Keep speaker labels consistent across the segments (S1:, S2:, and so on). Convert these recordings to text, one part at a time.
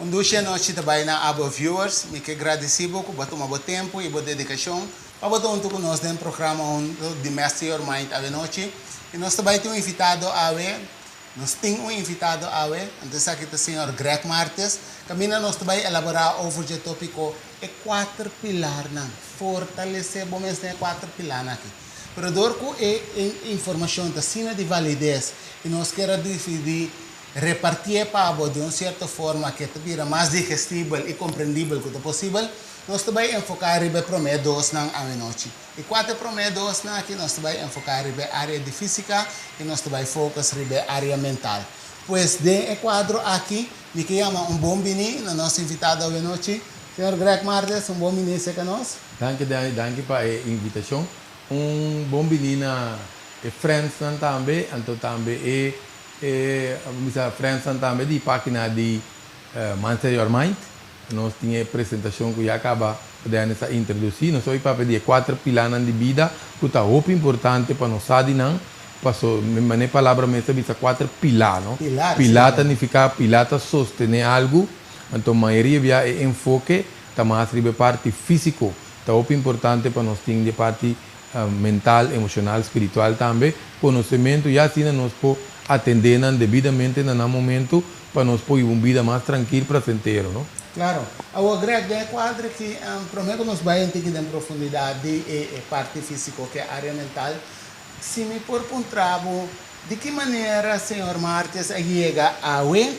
S1: Un dushi anochi ta bai na abo viewers, mi ke gradisí bo ku bo a tuma bo tempu i bo dedikashon pa bo ta huntu ku nos den programa huntu di Master Your Mind awe nochi. I nos ta bai tin un invitado awe, nos tin un invitado awe, anto esaki ta señor Greg Martes, kaminda nos ta bai elaborá over dje tópiko e kuater pilarnan, fortalesé bo mes den e kuater pilarnan aki. Pero dor ku e informashon ta asina di valides i nos kier a disidí repartié pa bo di un sierto forma ke ta bira mas digestibel i komprendibel ku ta posibel, nos ta bai enfoká riba e promé dosnan awenochi. I kua ta e promé dosnan aki? Nos ta bai enfoká riba e área di físika i nos ta bai focus riba e área mental. Pues den e kuadro aki mi ke yama un bon bini na nos invitado awenochi, señor Greg Martes, un bon bini serka nos.
S2: Danki Danny, danki pa e invitashon. Un bon bini na e friendsnan tambe, anto tambe e E bisa friendsnan tambe di pagina di Mindset Your Mind. Nos tin e presentacion cu ya caba Dennis a introduci. Nos hoy papia di e cuater pilanan di bida cu ta hopi importante pa nos sa di nan. Paso mane palabra mes ta bisa cuater pila, no?
S1: Pilar,
S2: Pila ta nifica pila ta sostene algo. Anto mayoria bia e enfoke ta mas riba e parti fisico. Ta hopi importante pa nos tin di e parti mental, emocional, spiritual tambe, conocemento y asina nos por atende nan debidamente na nan momento pa nos por hiba un bida mas trankil, placentero, no?
S1: Claro. Awor Greg, den e cuadro aki, prome cu nos bay un tiki den profundidad di e parti fisico cu e area mental, si mi por puntra bo, di ki manera señor Martes a yega awe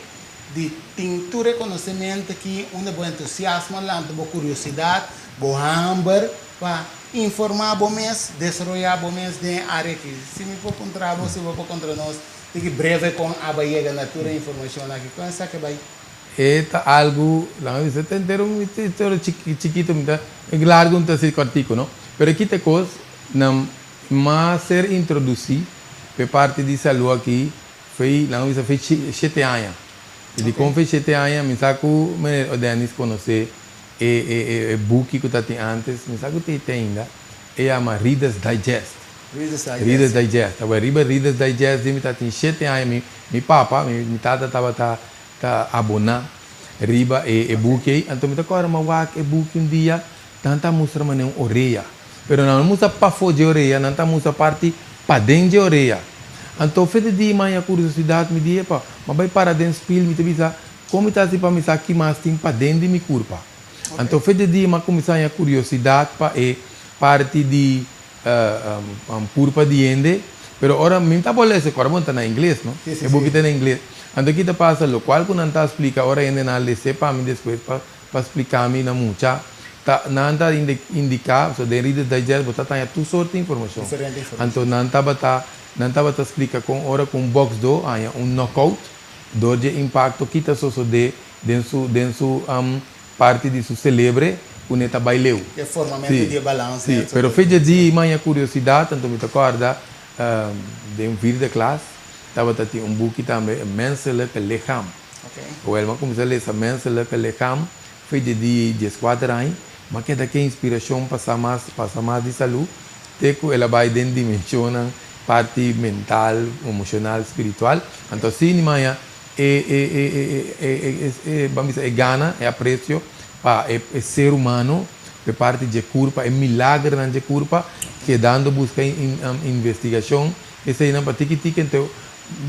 S1: di tin tur e conocemento aki, unda bo entusiasmo a lanta, bo curiosidad, bo hamber pa informá bo mes, desaroyá bo mes den e área aki. Si mi por puntra bo, si bo por kontra nos, tiki breve kon aba yega na tur e informashon aki, kon esaki a bai?
S2: E ta algu, laga mi bisa, ta henter un historia chikito, mi ta, largu mi ta hasi kòrtiku, no? Pero e kita kos, nan mas ser introdusí pa e parti di salú aki, fei, laga mi bisa, fei shete aña. I dikon fei shete aña? Mi sa ku meneer Odenis konosé E e e buki ku ta tin antes, mi sa ku tin te ainda, e yama Reader's Digest.
S1: Reader's Digest.
S2: Reader's Digest. Awor riba Reader's Digest di mi ta tin shete aña mi mi papa, mi mi tata tabata ta aboná riba e e buki ei. Anto mi ta kòrda mi a wak e buki un dia, nan ta mustra manera un orea. Pero nan no mustra pafó dje orea, nan ta mustra parti paden dje orea. Anto fe di dia mi haña kuriosidat, mi di, epa, mi a bai para den spil, mi ta bisa, Kon mi ta hasi pa mi sa ki mas tin paden di mi kurpa? Anto fe di dia mi a kuminsá haña kuriosidat pa e parti di kurpa di hende, pero ora mi ta por lesa, kòrda bo ta na ingles, no? E buki ta na ingles. Anto ki ta pasa? Lokual ku nan ta splika ora hendenan a les'é pa mi despues pa pa splika mi na mucha, ta nan ta indiká, pasobra den Reader's Digest bo ta taña tur sort di informashon. Anto nan tabata nan tabata splika kon ora ku un bòksdó haña un knockout, Dor dje impakto ki ta sosodé den su den su parti di su selebre ku ne ta bai leu.
S1: E formamentu di e balans
S2: Sí, pero fe dje di maña kuriosidat, anto mi ta kòrda den vierde klas tabata tin un buki tambe Menselijke Lichaam. Awel mi a kuminsá lesa Menselijke Lichaam fe dje di dieskuater aña, mi a keda ke inspirashon pa sa mas pa sa mas di salú te ku el a bai den dimenshonnan Parti mental, emocional, spiritual. Anto así ni maya e e e e e e e ban bisa e gana, e aprecio pa e e ser humano, pa e parti dje curpa, e milagernan dje curpa, kedando busca investigacion, eseinan pa tiki tiki anto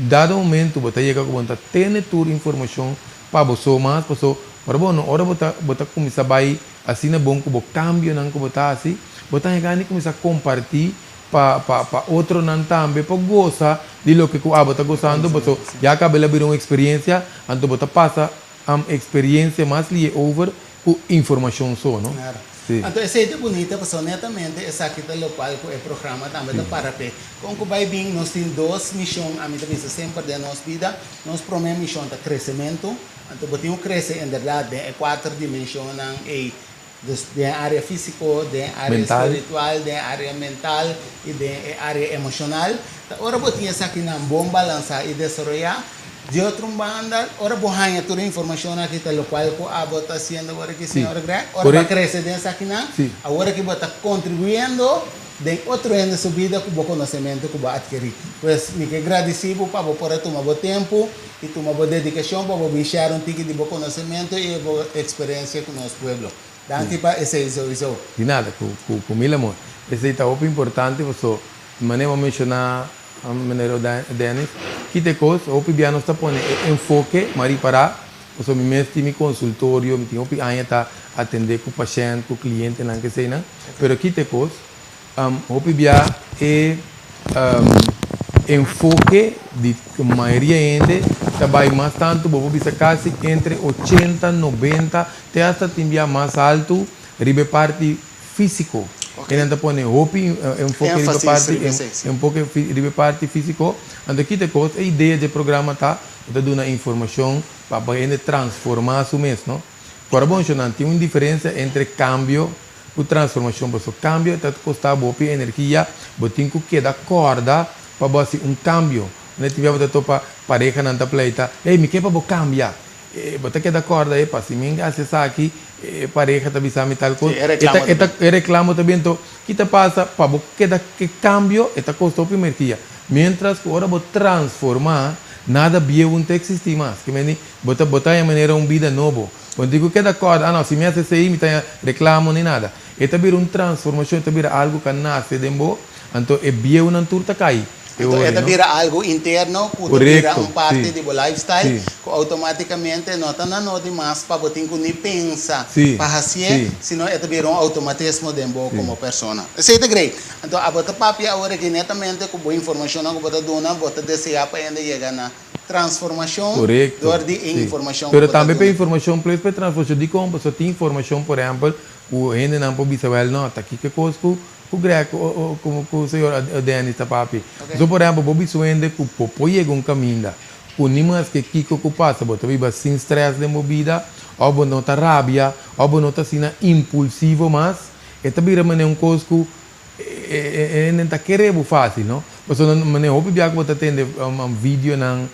S2: dado momento bo ta yega cu bo no ta tene tur informacion pa bo so mas, paso ora bo no ora bo ta bo ta cuminsa bay asina bon cu bo cambionan cu bo ta haci, bo ta yega ni cuminsa comparti pa pa pa otronan tambe por gosa di loke ku abo ta gosando paso ya kaba el a bira un eksperiencia anto bo ta pasa eksperiencia mas lihe over ku informashon so no.
S1: Claro.
S2: Si.
S1: Anto esei ta bunita paso netamente esaki ta lokual ku e programa tambe ta para p'e. Kon ku bai bin nos tin dos mishon ami ta bisa semper den nos bida. Nos prome mishon ta kresementu anto bo tin ku krese enderdat den e kuater dimenshonnan ei. Dus den e área físiko, den e área spiritual, den e área mental i den e área emoshonal. Ta ora bo tin esakinan bon balansá i desaroyá. Di otro un banda, ora bo haña tur e informashonnan aki ta lokual ku abo ta hasiendo awor aki, señor Greg, ora bo a krese den esakinan, awor aki bo ta kontribuyendo. den otro hende su bida ku bo konosementu ku bo a atkerí. Pues mi ke gradisí bo pa bo por a tuma bo tempu i tuma bo dedikashon pa bo bin share un tiki di bo konosementu i bo eksperensia ku nos pueblo. Danki pa esei souiso.
S2: Di nada, ku mil amor. Esei ta hopi importante paso manera bo a menshoná meneer Dennis, kita e kos, hopi bia nos ta pone e enfoke, ma ripará, pasobra mi mes tin mi konsultorio, mi tin hopi aña ta atendé ku pashènt, ku klientenan, keseinan, pero kita e kos, hopi bia e enfoke di mayoria hende ta bai mas tantu, bo por bisa kasi entre ochenta, nobenta, te asta tin bia mas altu riba e parti físiko.
S1: Ok.
S2: E nan ta pone hopi enfoke riba
S1: Énfasis
S2: parti
S1: riba esei, sí.
S2: enfoke riba e parti físiko. Anto kita e kos, e idea dje programa ta ku ta duna informashon pa pa hende transformá su mes, no? Ku ora bo menshoná tin un diferensia entre kambio ku transformashon, pasobra kambio ta kostá bo hopi energia, bo tin ku keda kòrda pa bo hasi un kambio. Unda tin bia bo ta topa parehanan ta pleita, Hey, mi ke pa bo kambia. Bo ta keda kòrda, epa, si mi hasi esaki, e pareha ta bisa mi tal kos.
S1: Sí, e reklamo ta bin.
S2: E reklamo ta bin. Anto, ki ta pasa? Pa bo keda ke kambio, e ta kosta hopi energia. Miéntras ku ora bo transformá, nada bieu no ta eksistí mas. Ke mende, bo ta bo ta haña manera un bida nobo. Bo no tin ku keda kòrda, ah no, si mi hasi esei, mi ta haña reklamo ni nada. E ta bira un transformashon, e ta bira algu ku a nase den bo, anto e bieunan tur ta kai. E
S1: Anto e
S2: ori,
S1: ta
S2: no?
S1: bira algu interno ku ta bira
S2: Korekto,
S1: un parti
S2: sí,
S1: di bo lifestyle
S2: sí.
S1: ku outomátikamente no ta na no di mas pa bo tin ku ni pensa
S2: Sí,
S1: pa hasié,
S2: sí.
S1: sino e ta bira un outomatismo den bo
S2: Sí.
S1: komo persona. Esei ta great. Anto abo ta papia awor aki netamente ku bo informashonnan ku bo ta duna, bo ta deseá pa hende yega na transformashon
S2: Korekto,
S1: dor di e
S2: sí.
S1: informashon ku
S2: Pero
S1: bo ta
S2: tambe pa
S1: duna.
S2: informashon plus pa e transformashon. Dikon? Pasobra tin informashon, por ehèmpel, Ku hendenan por bisa wèl no, ta kiko kos ku ku Greg o ku ku señor Dennis ta papia. So por ehèmpel bo bisa un hende ku bo por yega un kaminda ku ni maske kiko ku pasa bo ta biba sin strès den bo bida òf bo no ta rabia òf bo no ta asina impulsivo mas, e ta bira manera un kos ku e hende ta kere bo fásil no. Pasobra manera hopi bia ku bo ta tende videonan,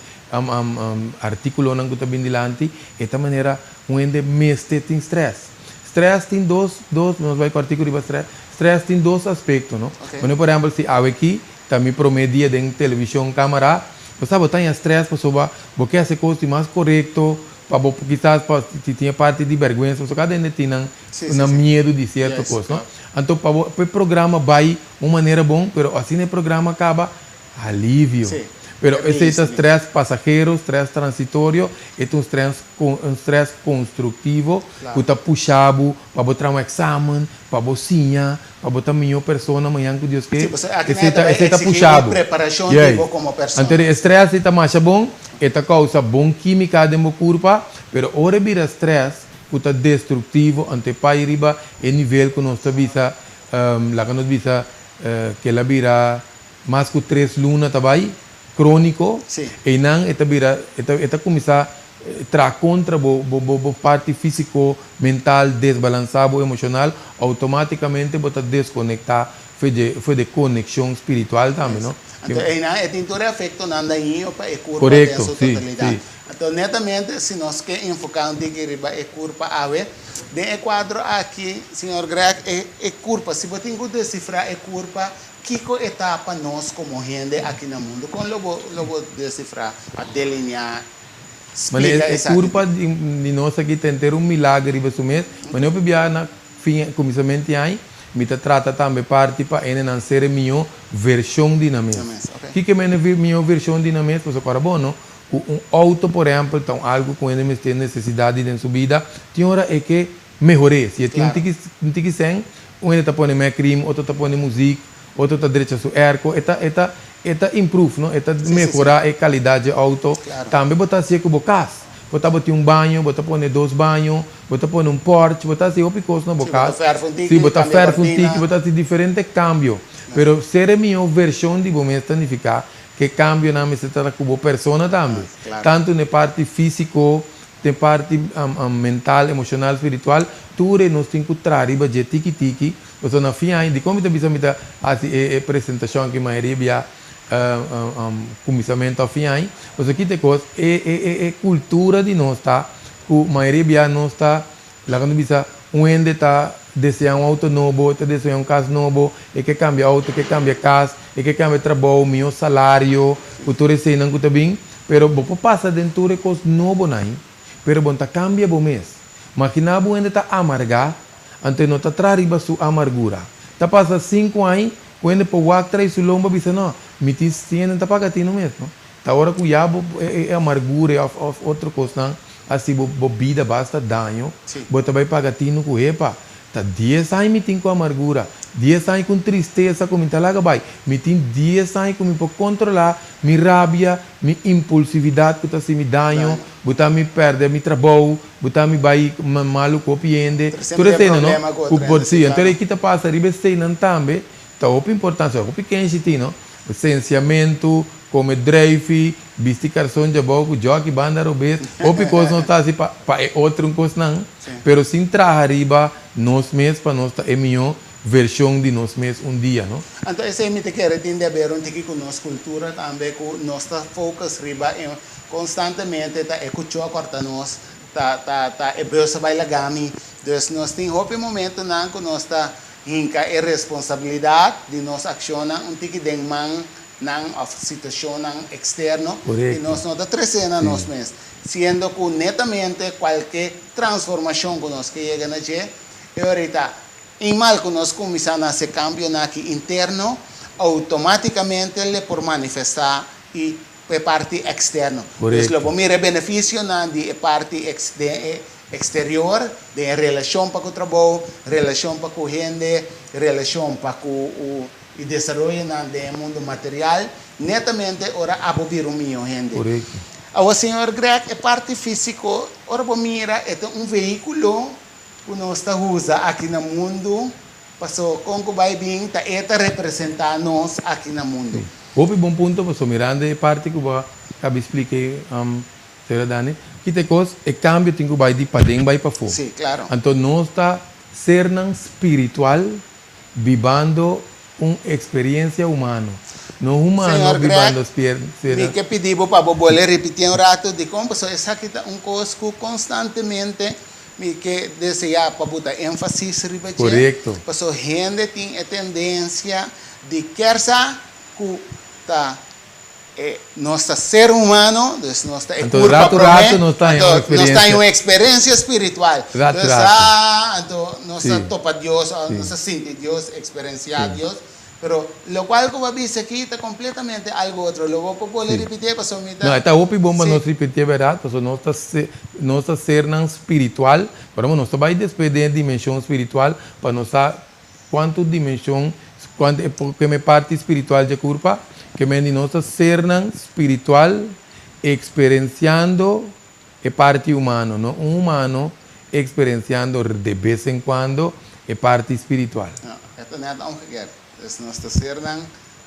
S2: artíkulonan ku ta bin dilanti e ta manera un hende mester tin strès. Stress tin dos, dos, nos bai kòrtiku riba stress. Stress tin dos aspekto, no?
S1: Ok.
S2: Bueno, por ehèmpel, si awe aki ta mi promé dia den televishon, kámara, bo sa bo ta haña stress pasobra bo ke hasi kos di mas korekto pa bo kisas pa si tin e parti di bèrgwensa, pasobra kada hende tin nan
S1: Sí, sí,
S2: nan
S1: sí.
S2: miedu di sierto
S1: Yes,
S2: kos, no?
S1: klaro.
S2: Anto pa bo pa e programa bai un manera bon, pero asina e programa kaba, Alivio.
S1: Sí,
S2: Pero
S1: e
S2: esei ta
S1: mis.
S2: stress pasahero, stress transitorio, e ta un stress un stress constructivo
S1: Claro.
S2: cu ta pusha bo pa bo traha un examen, pa bo siña, pa bo ta miho persona mañan cu Dios
S1: Sí,
S2: ke.
S1: pasobra aki
S2: Esei
S1: nan ta
S2: ta
S1: bai
S2: esei ta
S1: exigi
S2: pusha
S1: e
S2: bo.
S1: preparacion di
S2: Juist.
S1: bo como persona.
S2: Anto e stress ei ta masha bon, e ta causa bon quimica den bo curpa, pero ora e bira stress cu ta destructivo, anto e pai riba e nivel cu nos ta bisa, laga nos bisa, kel a bira Mas ku tres luna ta bai, króniko, einan e ta bira, e ta e ta kuminsá traha kontra bo bo bo bo parti físiko, mental, desbalansá bo emoshonal, outomátikamente bo ta deskonektá fe dje fe de konekshon spiritual tambe, no?
S1: Anto einan e tin tur e efektonan dañino pa e kurpa den
S2: Korekto,
S1: su
S2: sí,
S1: totalidat.
S2: sí.
S1: Anto netamente si nos ke enfoká un tiki riba e kurpa awe, den e kuadro aki, señor Greg, e e kurpa, si bo tin ku desifrá e kurpa, Kiko e ta pa nos komo hende aki na mundu? Kon lo bo lo bo desifrá, a delineá,
S2: Mane
S1: splika
S2: e
S1: esaki?
S2: kurpa di nos aki ta henter un milager riba su mes. Mane hopi biaha na fin kuminsament di aña mi ta trata tambe parti pa hendenan ser e mihó vershon di nan mes.
S1: Nan mes, ok.
S2: Kiko e mene mihó vershon di nan mes? Pasobra ora bo no ku un outo por ehèmpel ta un algu ku hende mester nesesidat di den su bida, tin ora e ke mehor'é. Si e tin un tiki un tiki sèn, un hende ta pone mèkrim, otro ta pone muzik, otro ta drecha su airco, e ta e ta e ta improve, no? E ta mehorá e kalidat dje outo. Tambe bo ta hasié ku bo kas. Bo ta bo tin un baño, bo ta pone dos baño, bo ta pone un porch, bo ta hasi hopi kos na bo kas. Sí, bo ta fèrf un tiki, bo ta hasi diferente kambio. Pero ser e mihó vershon di bo mes ta nifiká ku e kambionan mester ta ku bo persona tambe. Tantu na e parti físiko, Den parti mental, emocional, spiritual, tur e nos tin cu traha riba dje tiki tiki, pasobra na fin aña, dicon mi ta bisa mi ta haci e presentacion aki mayoria bia cuminsamento of fin aña, pasobra kita e cos, e e cultura di nos ta cu mayoria bia nos ta, laga nos bisa, un hende ta. deseá un outo nobo, e ta deseá un kas nobo, e ke kambia outo, e ke kambia kas, e ke kambia trabou, mihó salario, ku tur eseinan ku ta bin. Pero bo por pasa den tur e kos nobonan, pero bo no ta kambia bo mes. Maginá bo hende ta amargá, anto e no ta traha riba su amargura. Ta pasa sinku aña ku hende por wak tra'i su lomba bisa, No, mi tin si hende no ta paga tinu mes, no. Ta ora ku ya bo e amargura òf òf otro kosnan hasi bo bo bida basta daño, bo ta bai paga tinu ku hepa. Ta dies aña mi tin ku amargura, dies aña ku un tristesa ku mi ta laga bai, mi tin dies aña ku mi por kontrolá mi rabia, mi impulsividat ku ta hasi mi daño, bo ta mi pèrdè mi trabou, bo ta mi bai malu ku hopi hende, tur eseinan no, ku por si, anto e kita pasa riba eseinan tambe ta hopi importancia, hopi kenshi tin no, sensiamentu, kome dreifi, bisti karson djabou ku jòki banda robes, hopi kos nos ta hasi pa pa e otro kosnan, pero sin traha riba nos mes pa nos ta e mihó vershon di nos mes un dia no.
S1: Anto esei mi ta kere tin di haber un tiki ku nos kultura tambe ku nos ta focus riba e konstantemente ta e kuchó a kòrta nos, ta ta ta e bus a bai laga mi, dus nos tin hopi momentonan ku nos ta hinka e responsabilidat di nos akshonnan un tiki den man nan òf situashonnan eksterno i nos no ta tresé na nos mes, siendo ku netamente kualke transformashon ku nos ke yega na dje e ora ta i mal ku nos kuminsá na hasi kambionan aki interno, outomátikamente le por manifestá i e parti eksterno. Dus lo bo mira e benefisionan di e parti den e eksterior, den e relashon pa ku trabou, relashon pa ku hende, relashon pa ku e desaroyonan den e mundu material, netamente ora abo bira un mihó hende. Awor, señor Greg, e parti físiko, ora bo mira, e ta un vehíkulo ku nos ta usa aki na mundu, paso kon ku bai bin ta e ta representá nos aki na mundu.
S2: Hopi bon punto, paso mirando e parti ku bo a kabi splika ei, Sra. Dani, kita e kos, e kambio tin ku bai di paden bai pafó.
S1: Sí, klaro.
S2: Anto nos ta sernan spiritual bibando un eksperiensia humano, no humano
S1: Señor Greg,
S2: bibando spier,
S1: mi
S2: sernan.
S1: ke pidi bo pa bo bole ripití un ratu dikon, pasobra esaki ta un kos ku konstantemente Mi ke deseá pa bo ta énfasis riba dje,
S2: Korekto.
S1: pasobra hende tin e tendensia di kier sa ku ta e nos ta ser humano, dus nos ta e
S2: Anto
S1: kurpa
S2: ratu
S1: promé,
S2: ratu nos ta haña un
S1: anto nos ta haña
S2: eksperensia.
S1: un eksperensia spiritual.
S2: Ratu
S1: Dus
S2: ratu.
S1: ah, anto nos ta
S2: Sí.
S1: topa Dios, òf
S2: Sí.
S1: nos ta sinti Dios, eksperensiá
S2: Sí.
S1: Dios. Pero locual cu bo a bisa aki ta completamente algo otro. Lo bo por bolbe
S2: Sí.
S1: ripitié pasobra mi
S2: No,
S1: ta.
S2: e ta hopi bon pa
S1: Sí.
S2: nos ripitié berdad, pasobra nos ta se, nos ta sernan spiritual, pero nos ta bai despues den e dimension spiritual pa nos sa cuanto dimension, cuanto e keme parti spiritual dje curpa, keme di nos ta sernan spiritual experenciando e parti humano, no un humano experenciando de bes en cuando e parti spiritual.
S1: No, e ta net omgekeerd. Dus nos ta sernan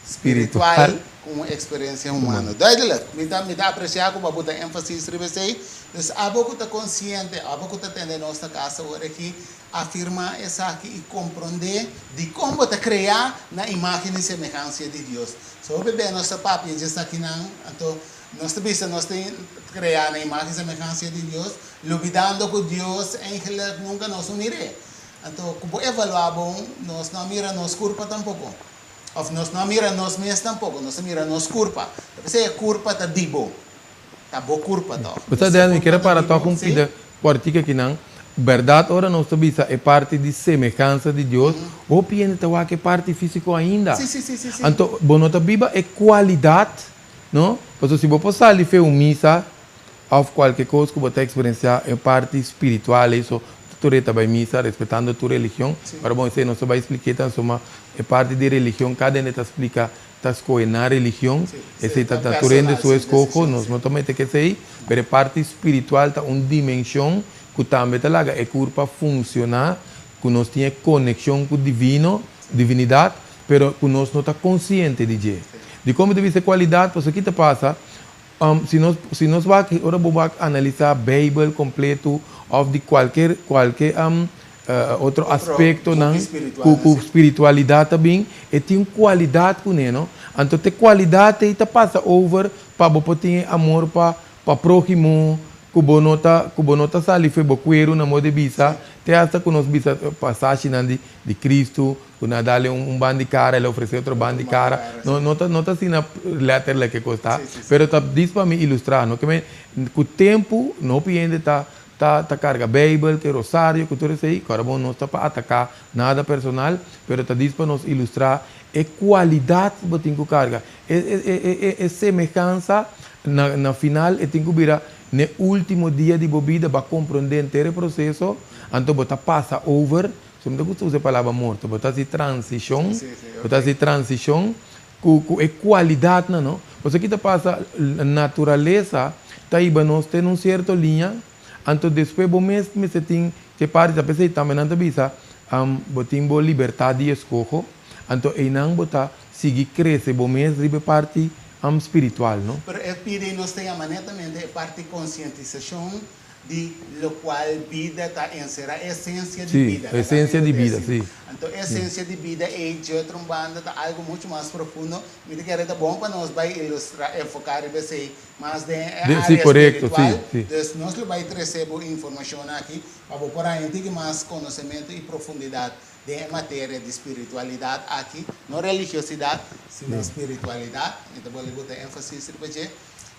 S1: spiritual cu un experencia humano. Duidelijk. Mi ta mi ta aprecia cu bo a buta enfasis riba esey. Dus abo cu ta consciente, abo cu ta tende nos na casa ora aki, afirma esaki y compronde dicon bo ta crea na imagen y semehancia di Dios. So hopi bes nos ta papia dje esakinan, anto Nos ta bisa nos ta kreá na imágen i semehansia di Dios, lubidando ku Dios eigenlik nunka nos no mir'é. Anto, ku bo evaluá bon, nos no a mira nos kurpa tampoko. Òf nos no a mira nos mes tampoko, nos a mira nos kurpa. Ta p'esei e kurpa ta di bo. Ta bo kurpa tòg.
S2: Bo sa,
S1: Dus e
S2: Daniel, mi
S1: kurpa
S2: kier a
S1: ta
S2: para
S1: di
S2: tòg
S1: bo,
S2: un
S1: sí.
S2: pida kòrtiku akinan. Bèrdat ora nos ta bisa e parti di semehansa di Dios, hopi hende ta wak e parti físiko ainda.
S1: Sí, sí, sí, sí, sí.
S2: Anto, bo no ta biba e kualidat No? Pasobra si bo por sali fe un misa of cualke cos cu bo ta experiencia e parti spiritual eso, tur e ta bay misa respetando tur religion, pero bon esey nos ta bay explique tan suma e parti di religion cada hende ta splica ta scoge nan religion, esey ta ta tur hende su escoho, nos no ta mete cu esey, pero e parti spiritual ta un dimension cu tambe ta laga e curpa funciona, cu nos tin e conexion cu divino, divinidad, pero ku nos no ta konsiente di dje. Dikon mi ta bisa e kualidat? Pasobra ki ta pasa, si nos si nos wak ora bo wak analisá Beibel kompletu òf di kualker kualke otro aspektonan ku ku spiritualidat ta bin, e tin un kualidat kuné, no? Anto te kualidat ei ta pasa over pa bo por tin e amor pa pa próhimo. Ku bo no ta sali fo'i bo kueru, na moda di bisa, te hasta ku nos bisa pasashinan di Kristu, ku nan a dal e un band'i kara, el a ofresé otro band'i kara. No, no ta asina letterlijk ku ta, pero ta djis pa mi ilustrá, no? Ke men, ku tempu, no hende ta karga Beibel, ku rosario, ku tur esei. Awor bon, no ta pa ataká nada personal, pero ta djis pa nos ilustrá e kualidat bo tin ku karga. E semehansa na final e tin ku bira na último dia di bo bida, bo a komprondé henter e proseso, anto bo ta pasa over, so mi ta gusta usa e palabra morto, bo ta hasi transishon, bo ta hasi transishon ku e kualidat na no. Pasobra ki ta pasa, naturalesa ta hiba nos te un sierto liña, anto despues bo mes mester tin e parti, ta p'esei tambe nan ta bisa, bo tin bo libertat di eskoho, anto einan bo ta sigui krese bo mes riba e parti spiritual, no?
S1: Pero e pidi nos ta yama netamente e parti konsientisashon di lokual bida ta enserá, esensia di bida.
S2: Esensia di bida, si.
S1: Anto, esensia di bida ei, di otro banda, ta algu muchu mas profundo. Mi ta kere ta bon pa nos bai ilustrá, enfoká riba esei mas den área spiritual. Dus nos lo bai trese bo informashon aki pa bo por haña un tiki mas konosementu i profundidat den materia di spiritualidat aki, no religiosidat, sino spiritualidat. Mi ta bolbe bota énfasis riba dje.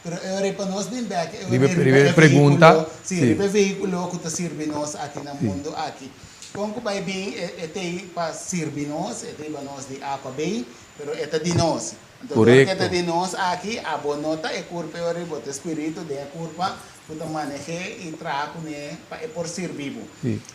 S1: Pero e pa nos bin bèk, e
S2: riba e pregunta.
S1: Si, riba e vehíkulo ku ta sirbi nos aki na mundu aki. Kon ku bai bin, e t'ei pa sirbi nos, e ta hiba nos di A pa B, pero e ta di nos. Anto, e ta di nos aki, abo no ta e kurpa e riba, ta spiritu den e kurpa ku ta maneh'é i traha kuné pa e por sirbi bo.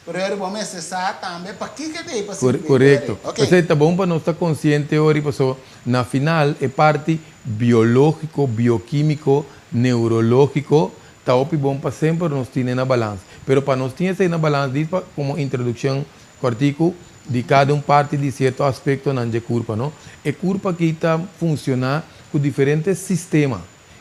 S1: Pero e bo mester sa tambe pa kiko e ta pa sirbi bo.
S2: Korekto. Okay. Ta bon pa nos ta konsiente ori, paso na final e parti biológiko, biokímiko, neurológiko, ta hopi bon pa semper nos tin na balansa. Pero pa nos tin esei na balansa, djis pa komo introdukshon kòrtiku di kada un parti di sierto aspektonan di kurpa, no? E kurpa aki ta funshoná ku diferente sistema.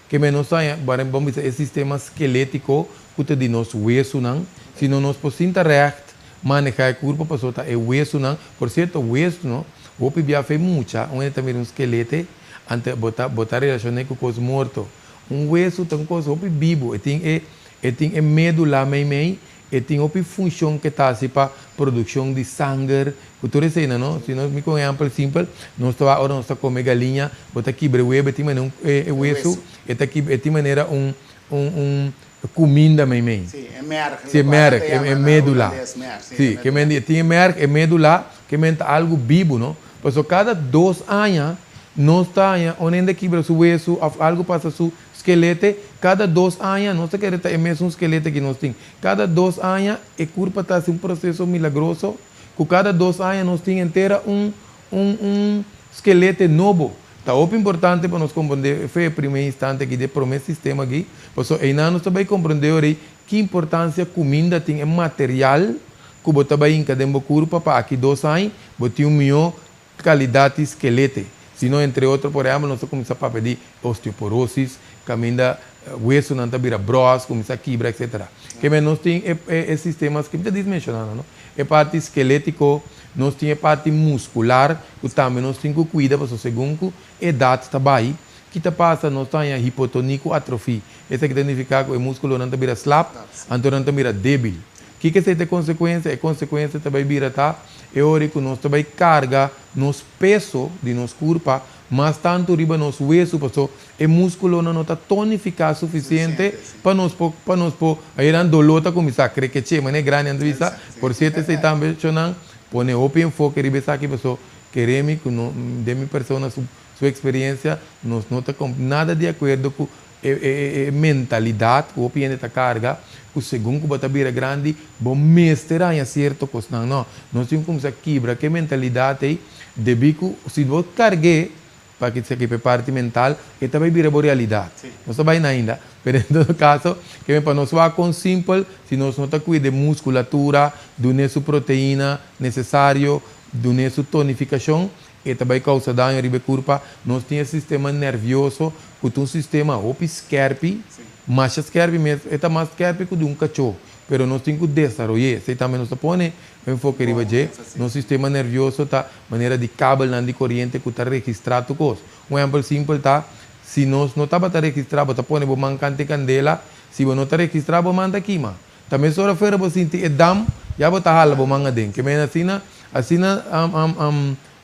S2: Ke men nos ta, ban bisa, e sistema skelétiko ku ta di nos wesunan, sino nos por sinta recht manehá e kurpa paso ta e wesunan. Por sierto, wesu, no? Hopi bia fe mucha, un ta mira un skelete, anto bo ta relashoná ku kos morto. Un wesu ta un kos hopi bibu, e tin e médula mei mei, e tin hopi funshon ku ta hasi pa produkshon di sanger, ku tur esei, no? Si nos mi ku ehèmpel simpel, nos ta ora nos ta kome galiña, bo ta kibra webu, e tin manera un e wesu, e ta kibra, e tin manera un kuminda mei mei.
S1: Si, e merg.
S2: Si, e merg, e médula. Si, ke men tin e merg, e médula, ke men ta algu bibu, no? Paso kada 2 aña, nos ta un hende kibra su wesu, òf algu pasa su skelete, kada 2 aña, nos ta kere ta e mesun skelete ku nos tin. Kada 2 aña, e kurpa ta un proseso milagroso, ku kada 2 aña nos tin henter un skelete nobo. Ta hopi importante pa nos komprondé, fo'i promé instante aki, di promé sistema aki, paso einan nos tambe komprondé ki importansia kuminda tin, e material ku bo ta bai hinka den bo kurpa pa aki 2 aña, bo tin un mihó kalidat di skelete. Sino, entre otro, por ehèmpel, nos kuminsá papia di osteoporosis, kaminda wesunan ta bira bros, kuminsá kibra, etc. Ke men nos tin e sistema ku mi menshoná, no? E parti skelétiko, nos tin e parti muskular, ku tambe nos tin ku kuida, pasobra segun ku edat ta bai, ki ta pasa, nos tin hipotonia ku atrofia. Esaki ta nifiká ku e múskulonan ta bira slap, anto nan ta bira débil. Kiko ta e konsekuensia? E konsekuensia tambe bira ta, e ora ku nos tambe karga nos peso di nos kurpa, mas tantu riba nos wesu, paso e múskulonan no ta tonifiká sufisiente pa nos por, einan doló ta kuminsá krekeche, manera grandi anto bisa. Por sierto, esei tambe nan pone hopi enfoke riba esaki, paso kere mi ku no, di mi persona su eksperensia, nos no ta nada di akuerdo ku e mentalidat ku hopi hende ta karga, ku segun ku bo ta bira grandi, bo mester haña sierto kosnan. No, nos tin ku kuminsá kibra ku e mentalidat ei, debí ku si bo karg'é, pa ku esaki e parti mental, e tambe bira bo realidat. No ta bai ainda, pero en todo kaso, ke pa nos wak kon simpel, si nos no ta kuida muskulatura, dun'é su proteina nesesario, dun'é su tonifikashon, e tambe kousa daño riba kurpa. Nos tin sistema nervioso, ku ta un sistema hopi skèrpi, mas skèrpi mes, e ta mas skèrpi ku di un kachó, pero nos tin ku desaroyá. Esei tambe nos ta pone enfoke riba dje. Nos sistema nervioso ta manera di kabelnan di koriente ku ta registrá tur kos. Un ehèmpel simpel ta, si nos no tabata registrá, bo ta pone bo man kant'i kandela. Si bo no ta registrá bo man ta kima. Ta mesora fuera bo sinti e damp ya bo ta hala bo man aden. Ke menen asina asina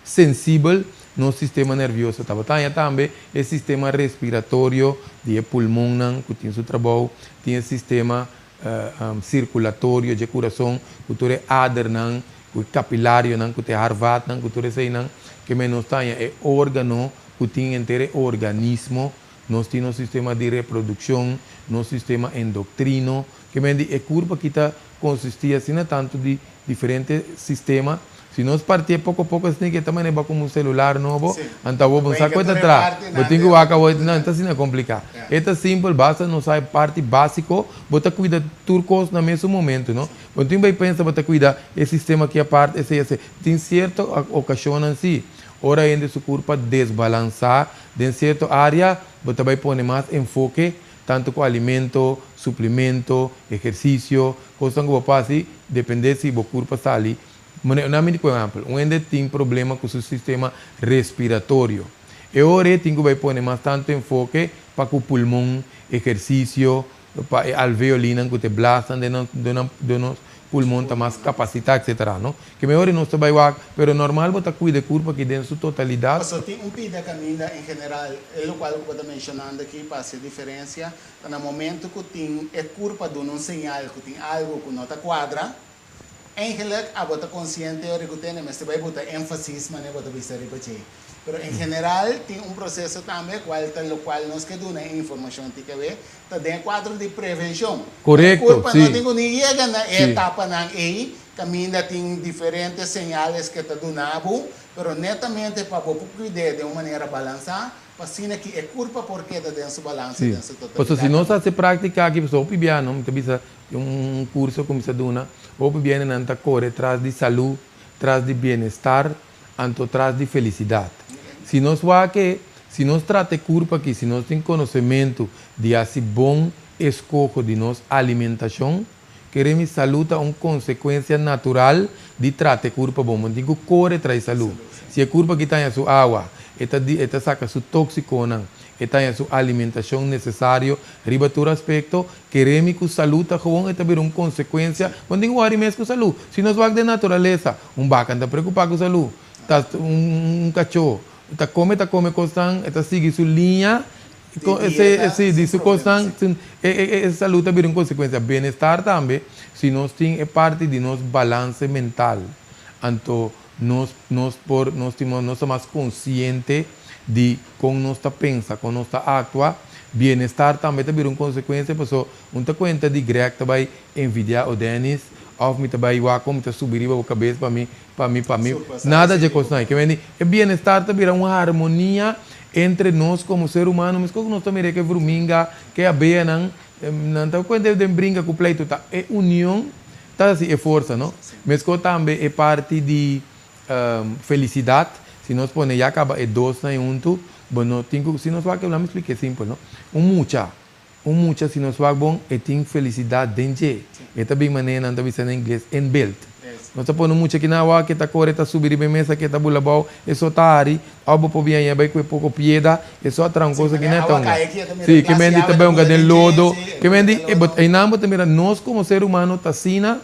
S2: sensibel nos sistema nervioso ta. Bo ta haña tambe e sistema respiratorio di e pulmonnan ku tin su trabou, tin e sistema sirkulatorio dje kurason ku tur e adernan, ku e kapilarionan, ku ta e harvatnan, ku tur eseinan. Ke men nos ta haña e órgano ku tin henter e organismo. Nos tin nos sistema di reprodukshon, nos sistema endoktrino. Ke men di e kurpa ki ta konsistí asina tantu di diferente sistema. Si nos partié poko poko asina ke ta manera komo un selular nobo, anto awor bo no sa ku e ta traha. Bo tin ku wak awor, no, e ta asina kompliká. E ta simpel, basta nos sa e parti básiko, bo ta kuida tur kos na mesun momento, no. Bo no tin bai pensa bo ta kuida e sistema aki apart, esei, esei. Tin sierto okashonnan si, ora hende su kurpa desbalansá Den sierto área bo ta bai pone mas enfoke, tantu ku alimento, suplemento, ehersisio, kosnan ku bo por hasi dependé si bo kurpa sali. Manera na mi di por ehèmpel, un hende tin problema ku su sistema respiratorio. E ora e tin ku bai pone mas tantu enfoke pa ku pulmon, ehersisio, pa e alveolinan ku ta e blasnan den nos den nos pulmon ta mas kapasitá etcetera no. Ke mehor nos ta bai wak, pero normal bo ta kuida e kurpa aki den su totalidat.
S1: Paso tin un pida kaminda en general, e lokual ku bo ta menshonando aki pa hasi e diferensia, ta na momento ku tin e kurpa duna un señal ku tin algu ku no ta kuadra, Eigenlijk abo ta konsiente ora ku tene mester bai buta énfasis manera bo ta bisa riba dje. Pero en general tin un proseso tambe kual ta lokual nos ke duna e informashon TKW ta den e kuadro di prevenshon.
S2: Korekto,
S1: Kurpa
S2: si.
S1: no tin ku ni yega na e etapanan ei kaminda tin diferente señales ke ta duna bo, pero netamente pa bo por kuid'é den un manera balansá pa asina ki e kurpa por keda den su balansa
S2: Si.
S1: den su
S2: Pasobra si
S1: totalidat
S2: nos
S1: tambe.
S2: hasi práktika aki, pasobra hopi bia no, mi ta bisa Tin un kurso ku mi sa duna, hopi biendenan ta kore tras di salú, tras di bienestar, anto tras di felisidat. Si nos wak e, si nos trata e kurpa aki, si nos tin konosementu di hasi bon eskoho di nos alimentashon, kere mi salú ta un konsekuensia natural di trata e kurpa bon. Bo no tin ku kore tras di salú. Si e kurpa aki ta haña su awa, e ta e ta saka su tóksikonan, e ta haña su alimentashon nesesario riba tur aspekto, Keremi ku salú ta gewoon e ta bira un konsekuensia, bo no tin ku wòri mes ku salú. Si nos wak den naturalesa, un baka no ta preokupá ku salú, ta un kachó ta kome ta kome kosnan, e ta sigui su liña, si, di su kosnan, e salú ta bira un konsekuensia. Bienestar tambe, si nos tin e parti di nos balanse mental, anto nos nos por nos tin nos ta mas konsiente di kon nos ta pensa, kon nos ta aktua. Bienestar tambe ta bira un konsekuensia paso un ta kuenta di Greg ta bai envidiá o Dennis òf mi ta bai wak kon mi ta subi riba bo kabes pa mi pa mi pa mi nada dje kosnan ei. Ke mende e bienestar ta bira un harmonia entre nos komo ser humano meskos ku nos ta mira ke vruminga, ke abeanan nan ta kuenta den brinka ku pleitu ta e union Ta hasi e forsa, no? Meskos tambe e parti di felisidat, si nos pone ya kaba e dosnan ei huntu, bo no tin ku, si nos wak, laat mi splik'é simpel, no? Un mucha, un mucha si nos wak bon, e tin felisidat den dje. E ta bin manera nan ta bisa na ingles, inbuilt. Nos ta pone un mucha aki na awa, ke ta kore, ta subi riba e mesa, ke ta bula abou, e so ta hari, òf bo por bin aña bai ku e poko pieda, e so a traha un
S1: Sí,
S2: kos aki
S1: manera
S2: na e ta
S1: awa
S2: hunga.
S1: kai aki e ta mira
S2: Sí, ke
S1: glas
S2: men di
S1: yawe
S2: ta
S1: ta
S2: bai hunga
S1: bula
S2: den
S1: den dje,
S2: lodo,
S1: sí, e
S2: ke
S1: ta
S2: men
S1: bula
S2: di,
S1: den
S2: e
S1: lodo.
S2: einan bo ta mira nos komo ser humano ta asina,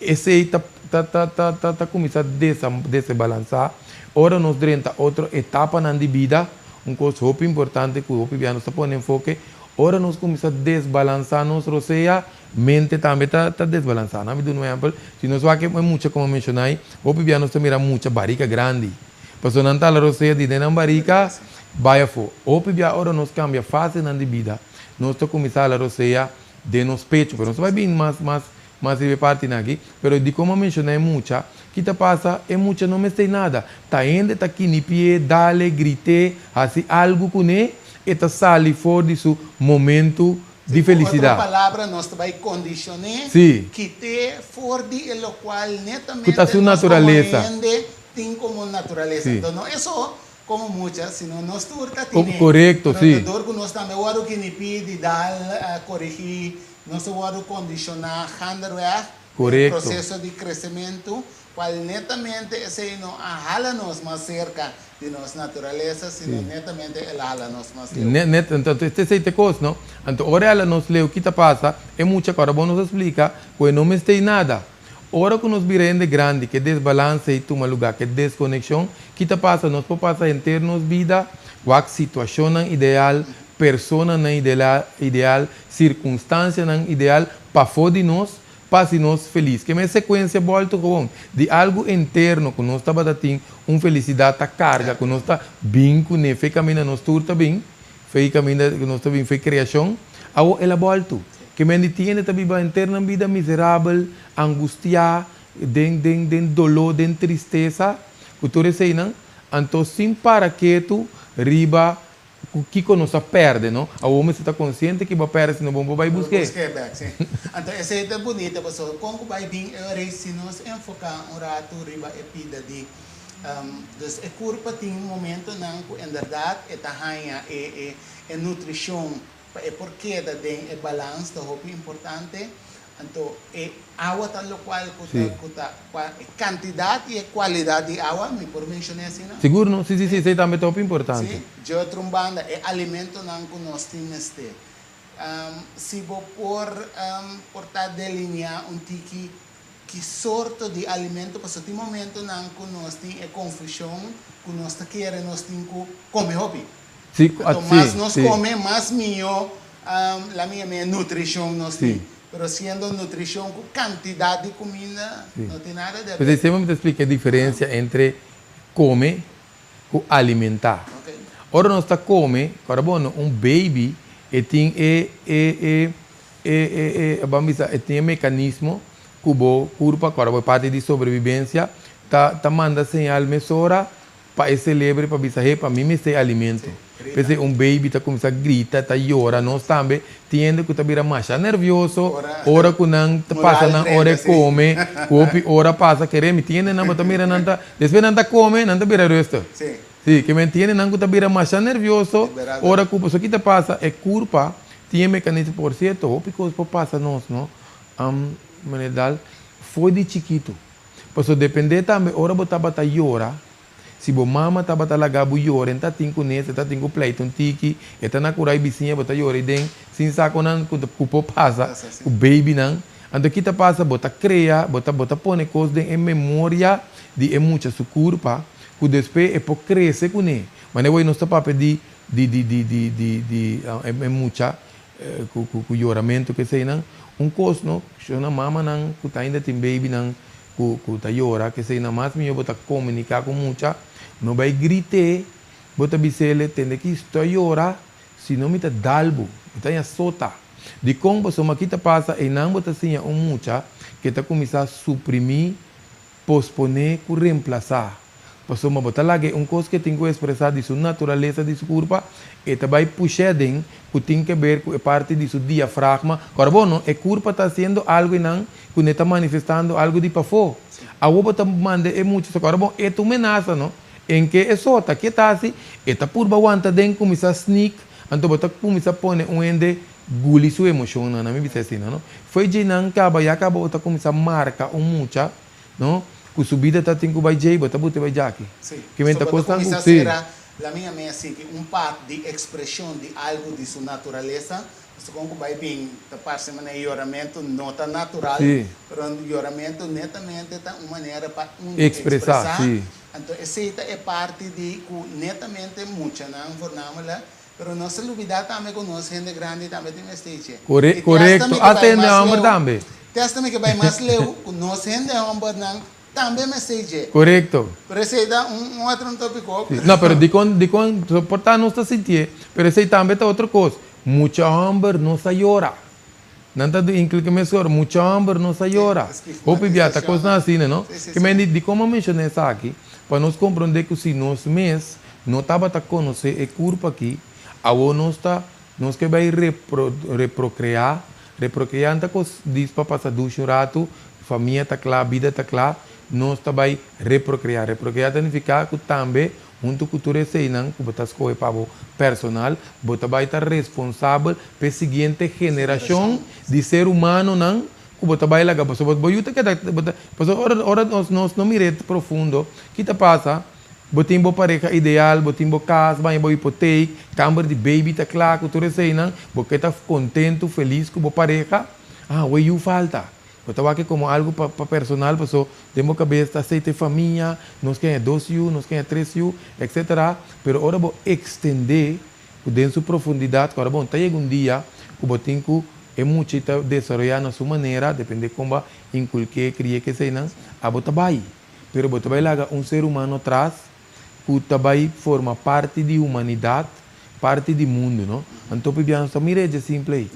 S2: Esei ta ta ta ta ta ta kuminsá desa desebalansá ora nos drenta otro etapanan di bida. Un kos hopi importante ku hopi bia nos ta pone enfoke, ora nos kuminsá desbalansá nos rosea, mente tambe ta ta desbalansá. Nan mi duna un ehèmpel, si nos wak e mucha komo a menshoná ei, hopi bia nos ta mira mucha barika grandi, pasobra nan ta hala rosea di den nan barika bai afó. Hopi bia ora nos kambia fasenan di bida, nos ta kuminsá hala rosea den nos pechu, pero nos ta bai bin mas mas Mas riba e partinan aki, pero di como a menciona e mucha, ki ta pasa, e mucha no mester nada, ta hende ta kinipié, dale, grité, haci algo cune, e ta sali for di su momento di
S1: Ku otro
S2: felicidad.
S1: palabra, nos ta bai condicion'é,
S2: Si.
S1: kité for di e locual
S2: Cu ta
S1: netamente
S2: su
S1: nos como
S2: naturaleza.
S1: hende tin como naturaleza.
S2: Si.
S1: Enton no eso como mucha, sino nos tur ta tine.
S2: Corecto,
S1: Pero
S2: si.
S1: ta dor cu nos tambe worde kinipí di dal, corigí, nos a worde condiciona gaandeweg den
S2: Corecto.
S1: proceso di crecemento. Kual netamente esei no a hala nos mas serka di nos naturalesa, sino netamente el a hala nos mas leu.
S2: Net, net, anto esei ta e kos, no? Anto ora e hala nos leu, ki ta pasa? E mucha ku ora bo nos a splika ku e no mester nada. Ora ku nos bira hende grandi, ku e desbalanse ei tuma lugá, ku e deskonekshon, ki ta pasa? Nos por pasa henter nos bida wak situashonnan ideal, personanan ideal, sirkunstansianan ideal pafó di nos, pa hasi nos felis. Ke mes sekuensia bòltu gewoon di algu interno ku nos tabata tin un felisidat ta karga, ku nos ta bin kuné fe kaminda nos tur ta bin, fe kaminda ku nos ta bin fe kreashon, awor el a bòltu. Ke men di tin hende ta biba henter nan bida miserabel, angustiá, den den den doló, den tristesa, ku tur eseinan, anto sin para ketu riba Ku kiko nos a pèrdè, no? Awor mester ta konsiente ki bo a pèrdè, si no bo no por bai
S1: busk'é. Bo busk'é bèk, sí. Anto esei ta bunita pasobra kon ku bai bin e ora ei si nos enfoká un ratu riba e pida di dus e kurpa tin momentonan ku enderdat e ta haña e e e nutrishon pa e por keda den e balans ta hopi importante. Anto e awa ta lokual ku ta ku ta kua e kantidat i e kualidat di awa, mi por menshoné asina?
S2: Sigur no, si si si, esei tambe ta hopi importante.
S1: Si, dje otro un banda e alimentonan ku nos tin mester. Si bo por por ta delineá un tiki ki sorto di alimento, pasobra tin momentonan ku nos tin e konfushon ku nos ta kere nos tin ku kome hopi.
S2: Si,
S1: Anto mas nos kome, mas mihó la mi yama e nutrishon nos tin. Pero siendo nutrishon ku kantidat di kuminda no tin nada di
S2: aber. P'esei semper mi ta splika e diferensia entre kome ku alimentá. Ora nos ta kome, kòrda bo no, un baby e tin e e e e e e ban bisa e tin e mekanismo ku bo kurpa, kòrda bo e parti di sobrebibensia, ta ta manda señal mesora Pa e selebre pa bisa he pa mi mester e alimento. P'esei un baby ta cuminsa grita, ta yora, nos tambe tin hende cu ta bira masha nervioso ora cu nan ta pasa nan ora e come, cu hopi ora pasa kere mi tin hendenan bo ta mira nan ta despues nan ta come nan ta bira rustig. Si, ke men tin hendenan cu ta bira masha nervioso ora cu pasobra ki ta pasa e curpa tin e mecanismo por cierto hopi cos por pasa nos no meneer Daal for di chikito. Pasobra dependé tambe ora bo tabata yora, si bo mama tabata laga bo yora e ta tin ku nes, e ta tin ku pleita un tiki, e ta na kura e bisiña bo ta yora ei den sin sa kon nan ku por pasa ku babynan. Anto ki ta pasa? Bo ta krea, bo ta bo ta pone kos den e memoria di e mucha su kurpa ku despues e por krese kuné. Manera wei nos ta papia di di di di di di di e mucha Ku ku yoramentu ku eseinan un kos no shona mamanan ku ta ainda tin babynan ku ku ta yora ku eseinan mas mihó bo ta komuniká ku mucha no bai grit'é bo ta bis'el tende ki stoi yora si no mi ta dal bo mi ta haña sota dikon pasobra ki ta pasa einan bo ta siña un mucha ke ta kuminsá suprimí posponé ku remplasá. Pasobra bo ta laga e un kos ku e tin ku ekspresá di su naturalesa di su kurpa, e ta bai push'é aden ku tin ke ber ku e parti di su diafragma. Kòrda bo no, e kurpa ta hasiendo algu einan ku no e ta manifestando algu di pafó. Awor bo ta manda e mucha so kòrda bo, e ta un menasa no. En ke e sota, ke ta hasi? E ta purba wanta aden, kuminsá sneak, anto bo ta kuminsá pone un hende guli su emoshonnan, mi bisa asina no. Fo'i djeinan kaba ya kaba bo ta kuminsá marka un mucha. No, ku su bida ta tin ku bai djei, bo ta buta bai djaki.
S1: Sí,
S2: Ke men ta
S1: so bo ta
S2: kosnan ku
S1: kuminsá
S2: sí.
S1: sera la mi a mei sinti un part di ekspreshon di algu di su naturalesa, pasobra kon ku bai bin ta parse manera yoramentu no ta natural,
S2: Sí.
S1: pero yoramentu netamente ta un manera pa unu
S2: Ekspresá,
S1: ekspresá,
S2: sí.
S1: anto esei ta e parti di ku netamente muchanan voornamelijk, pero nos ta lubidá tambe ku nos hende grandi tambe tin mester dje.
S2: Kore,
S1: I tèsta
S2: korekto,
S1: mi ke
S2: asta
S1: bai
S2: hende
S1: mas
S2: hòmber
S1: leu.
S2: tambe.
S1: Tèsta mi ke bai mas leu ku nos hende hòmbernan tambe mester dje.
S2: Korekto.
S1: Pero esei ta un un otro tópiko.
S2: Sí. No, pero dikon, dikon, por ta nos ta sintié, pero esei tambe ta otro kos. Mucha hòmber no sa yora. Nan ta inkli ke mesora, mucha hòmber no sa yora. Hopi bia ta kosnan asina, no? Ke men di, dikon mi a menshoná esaki? Pa nos komprondé ku si nos mes no tabata konosé e kurpa aki, awor nos ta, nos ke bai repro, reprokreá. Reprokreá ta kos dis pa pasa dushi un ratu, famia ta kla, bida ta kla, nos ta bai reprokreá. Reprokreá ta nifiká ku tambe Huntu ku tur eseinan ku bo ta skohe pa bo personal, bo ta bai ta responsabel pa e siguiente generashon di ser humanonan ku bo ta bai laga pasobra bo yu ta keda bo ta pasobra ora ora nos nos no mir'é profundo ki ta pasa? Bo tin bo pareha ideal, bo tin bo kas, baña bo hipoteek, kamber di baby ta kla ku tur eseinan, bo ke ta kontentu, felis ku bo pareha, ah we yu falta. Bo ta wak e komo algu pa pa personal paso den bo kabes ta aceita e famia, nos ke haña dos yu, nos ke haña tres yu, etcetera. Pero ora bo ekstendé ku den su profundidat ku ora bon ta yega un dia ku bo tin ku e mucha ta desaroyá na su manera, depende kon bo a inkulk'é, kri'é, keseinan, abo ta bai. Pero bo ta bai laga un ser humano tras ku ta bai forma parti di humanidat, parti di mundu, no? Anto pabia nos ta mira e dje simple ei.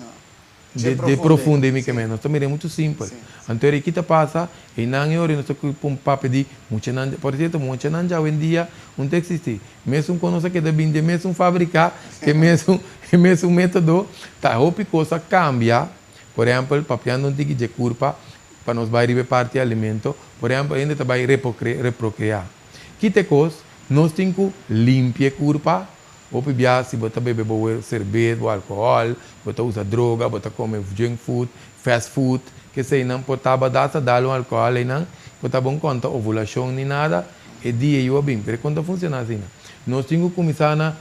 S2: De de profundo ei mi ke men. Nos ta mira e muchu simpel. Anto eri ki ta pasa, einan e ora nos ta pun papia di muchanan, por sierto muchanan dja awendia un ta eksistí. Mesun kon nos a keda bini den mesun fabrika, ke mesun e mesun metodo, ta hopi kos a kambia. Por ehèmpel, papiando un tiki dje kurpa, pa nos bai riba e parti alimento, por ehèmpel hende ta bai reprokreá. Ki ta e kos? Nos tin ku limpia e kurpa. Hopi bia si bo ta bebe bo serbes, bo alkohòl, bo ta usa droga, bo ta kome junk food, fast food, keseinan por tabata hasta dal un alkohòl einan, por ta bon konta ovulashon ni nada, e dia yu a bin. Pero e kon ta funshoná asina? Nos tin ku kuminsá na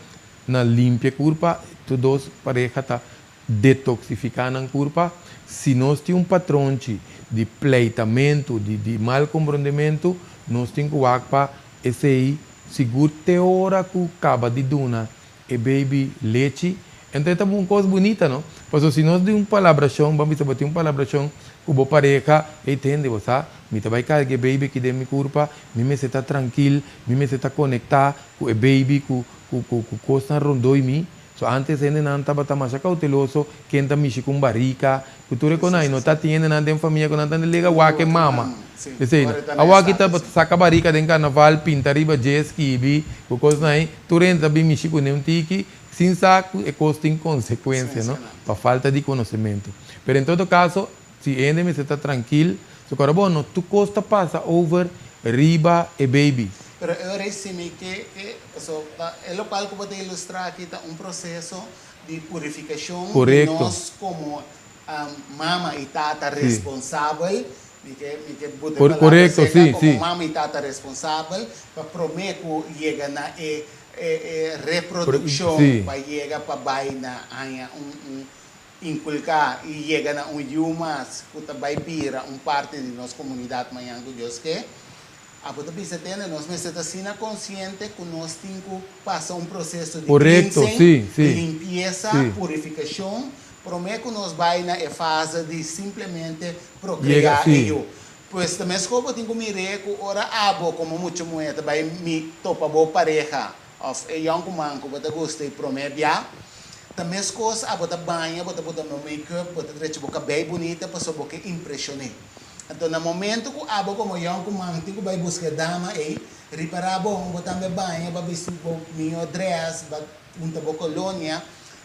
S2: na limpia e kurpa, tur dos pareha ta detoxifiká nan kurpa, si nos tin un patronchi di pleitamentu, di di mal komprondementu, nos tin ku wak pa esei sigur te ora ku kaba di duna e baby lechi. Enton e ta un kos bunita, no? Pasobra si nos di un palabrashon, ban bisa bo tin un palabrashon ku bo pareha, ey tende, bo sa, mi ta bai karga e baby aki den mi kurpa, mi mester ta trankil, mi mester ta konektá ku e baby, ku ku ku kosnan rondó mi. So antes hendenan tabata masha cauteloso ken ta mishi cu un barica, cu tur e conai no ta tin hendenan den famia cu nan ta lega wak e mama. Esey no. Awor aki ta saca barica den carnaval, pinta riba dje, skibi, cu cosnan ey, tur hende ta bin mishi cune un tiki, sin sa cu e cos tin consecuencia, no, pa falta di conocemento. Pero en todo caso, si e hende mester ta trankil, so kora bo no tur kos ta pasa over riba e baby.
S1: Pero e ora si mi ke ke paso ta e lokual ku bo ta ilustrá aki ta un proseso di purifikashon di nos komo mama i tata responsabel, mi ke mi ke buta e palabra seka komo mama i tata responsabel pa promé ku yega na e e reprodukshon pa yega pa bai na haña un un Inkulká i yega na un yu mas ku ta bai bira un parti di nos komunidat mañan ku Dios ke. Abo ta bisa tende, nos mester ta asina konsiente ku nos tin ku pasa un proseso di cleansing, di limpiesa, purifikashon, promé ku nos bai na e fase di simplemente prokreá e yu. Pues ta meskos bo tin ku mir'é ku ora abo komo mucha muhé ta bai mi topa bo pareha Of e yònkuman ku bo ta gusta i promé bia, ta meskos abo ta baña, bo ta buta bo make-up, bo ta drecha bo kabei bunita pasobra bo ke impreshoné. Anto na momento ku abo komo yònkuman tin ku bai buska e dama ei, ripará bon, bo tambe baña, bo a bisti bo mihó drès, bo a punta bo kolonia,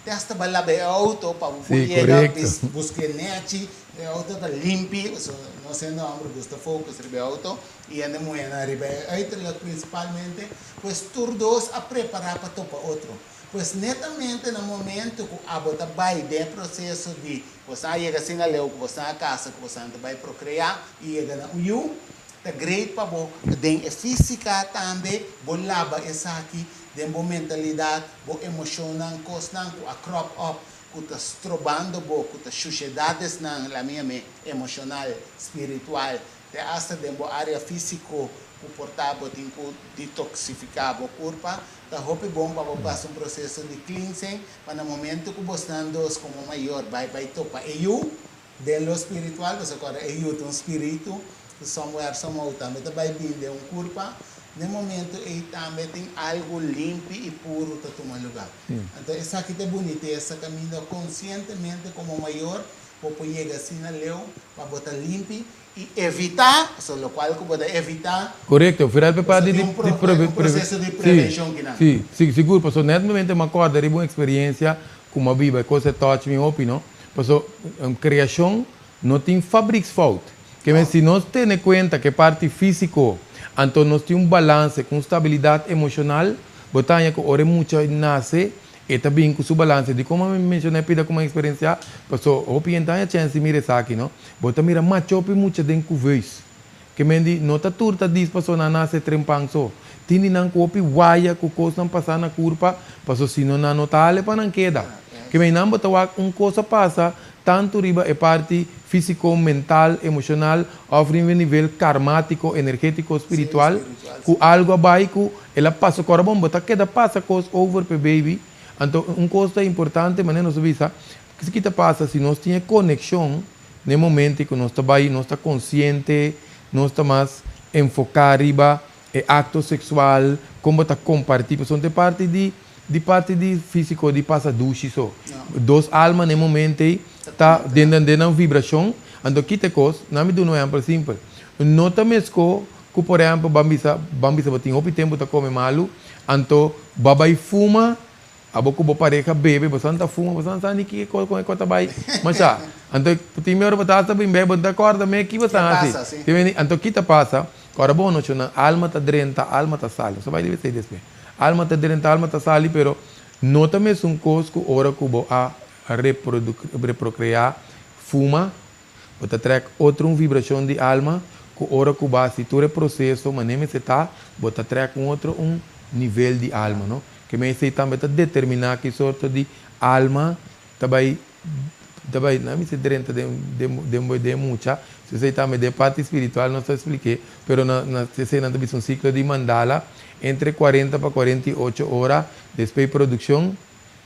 S1: te hasta bo a laba e outo pa bo por yega buska e nèchi, e outo ta limpi, pasobra nos hende hòmber gusta focus riba e outo i hende muhénan riba e uiterlijk prinsipalmente. Pues tur dos a prepará pa topa otro. Pues netamente na momento ku abo ta bai den e proseso di bosan a yega asina leu ku bosan a kasa ku bosan ta bai prokreá i yega na un yu, ta great pa bo den e físika tambe bo laba esaki den bo mentalidat, bo emoshonnan, kosnan ku a crop up ku ta strobando bo, ku ta shushedadesnan, laat mi yam'é, emoshonal, spiritual, Te asta den bo área físiko ku por ta bo tin ku detoksifiká bo kurpa, ta hopi bon pa bo pasa un proseso di cleansing pa na momento ku bosnan dos komo mayor bai bai topa e yu den lo spiritual, pasobra kòrda e yu ta un spiritu ku somewhere somehow tambe ta bai bin den un kurpa, den momento ei tambe tin algu limpi i puru ta tuma lugá. Anto esaki ta e bunitesa kaminda konsientemente komo mayor Bo por yega asina leu pa bo ta limpi i evitá, pasobra lokual ku bo ta evitá,
S2: Korekto, foral pa
S1: parti di un proseso di prevenshon kinan.
S2: Si, si, sigur, pasobra net momento mi a kòrda riba un eksperensia ku mi a biba, e kos a touch mi hopi, no? Pasobra kreashon no tin fabriksfout. Ke men si nos tene kuenta ku e parti físiko, anto nos tin un balanse ku un stabilidat emoshonal, bo ta haña ku ora e mucha nase, E ta bin ku su balanse di komo mi menshoná e pida ku mi a eksperensiá, paso hopi hende ta haña chèns di mira esaki, no. Bo ta mira macho hopi mucha den kuveus. Ke men di, no ta tur ta dis paso nan nase trempan so. Tin di nan ku hopi waya ku kosnan pasá na kurpa, paso si no nan no ta hale pa nan keda. Ke men nan bo ta wak un kos a pasa tantu riba e parti físiko, mental, emoshonal òf riba e nivel karmátiko, energétiko, spiritual, ku algu a bai ku el a pasa. Kòrda bon, bo ta keda pasa kos over pa e baby. Anto un kos ta importante, manera nos a bisa, ki ta pasa si nos tin e konekshon Na e momento ku nos ta bai, nos ta konsiente, nos ta mas enfoká riba e akto seksual, kon bo ta kompartí, pasobra no ta e parti di di parti di físiko di pasa dushi so. Dos alma na e momento ei ta den den den nan vibrashon, anto kita e kos, nan mi duna un ehèmpel simpel, no ta meskó ku por ehèmpel ban bisa ban bisa bo tin hopi tempu ta kome malu, anto bo a bai fuma. Abo ku bo pareha bebe, bo san ta fuma, bo san sa ni ki kon e kos ta bai masha. Anto tin mi ora bo ta hasta bin bebe, bo no ta kòrda me ki bo ta hasi. Tin bini, anto ki ta pasa? Ora bo onochi nan alma ta drenta, alma ta sali. Bo sa bai debe esei despues. Alma ta drenta, alma ta sali, pero no ta mesun kos ku ora ku bo a reprokreá fuma, bo ta trèk otro un vibrashon di alma ku ora ku bo a hasi tur e proseso manera mester ta, bo ta trèk un otro un nivel di alma, no? Ke men esei tambe ta determiná ki sorto di alma ta bai ta bai nan mester drenta den den den bo den mucha, so esei tambe den parti spiritual nos ta splik'é, pero na na esei nan ta bisa un siklo di mandala entre kuarenta pa 48 ora despues produkshon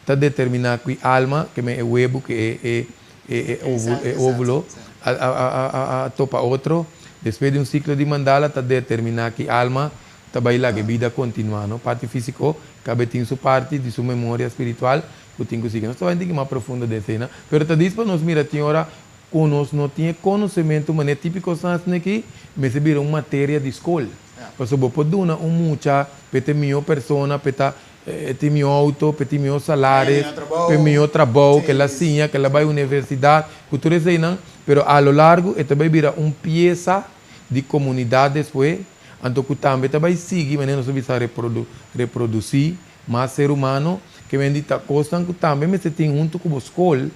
S2: ta determiná ki alma, ke men e webu ku e e e e ovulo e ovulo a a a a topa otro, despues di un siklo di mandala ta determiná ki alma ta bai laga e bida kontinuá, no? Parti físiko kabe tin su parti di su memoria spiritual ku tin ku sigui. Nos ta bai un tiki mas profundo den esei, no? Pero ta dis pa nos mira tin ora ku nos no tin e konosementu manera típiko sa asina aki mester bira un materia di skol. Pasobra bo por duna un mucha p'e ta e mihó persona, p'e ta tin mihó outo, p'e tin mihó salaris, p'e mihó trabou, ku el a siña, ku el a bai universidat, ku tur eseinan, pero a lo largu e ta bai bira un piesa di komunidat despues. Anto ku tambe ta bai sigui manera nos a bisa reprodusí mas ser humano, ke men di ta kosnan ku tambe mester tin huntu ku bo skol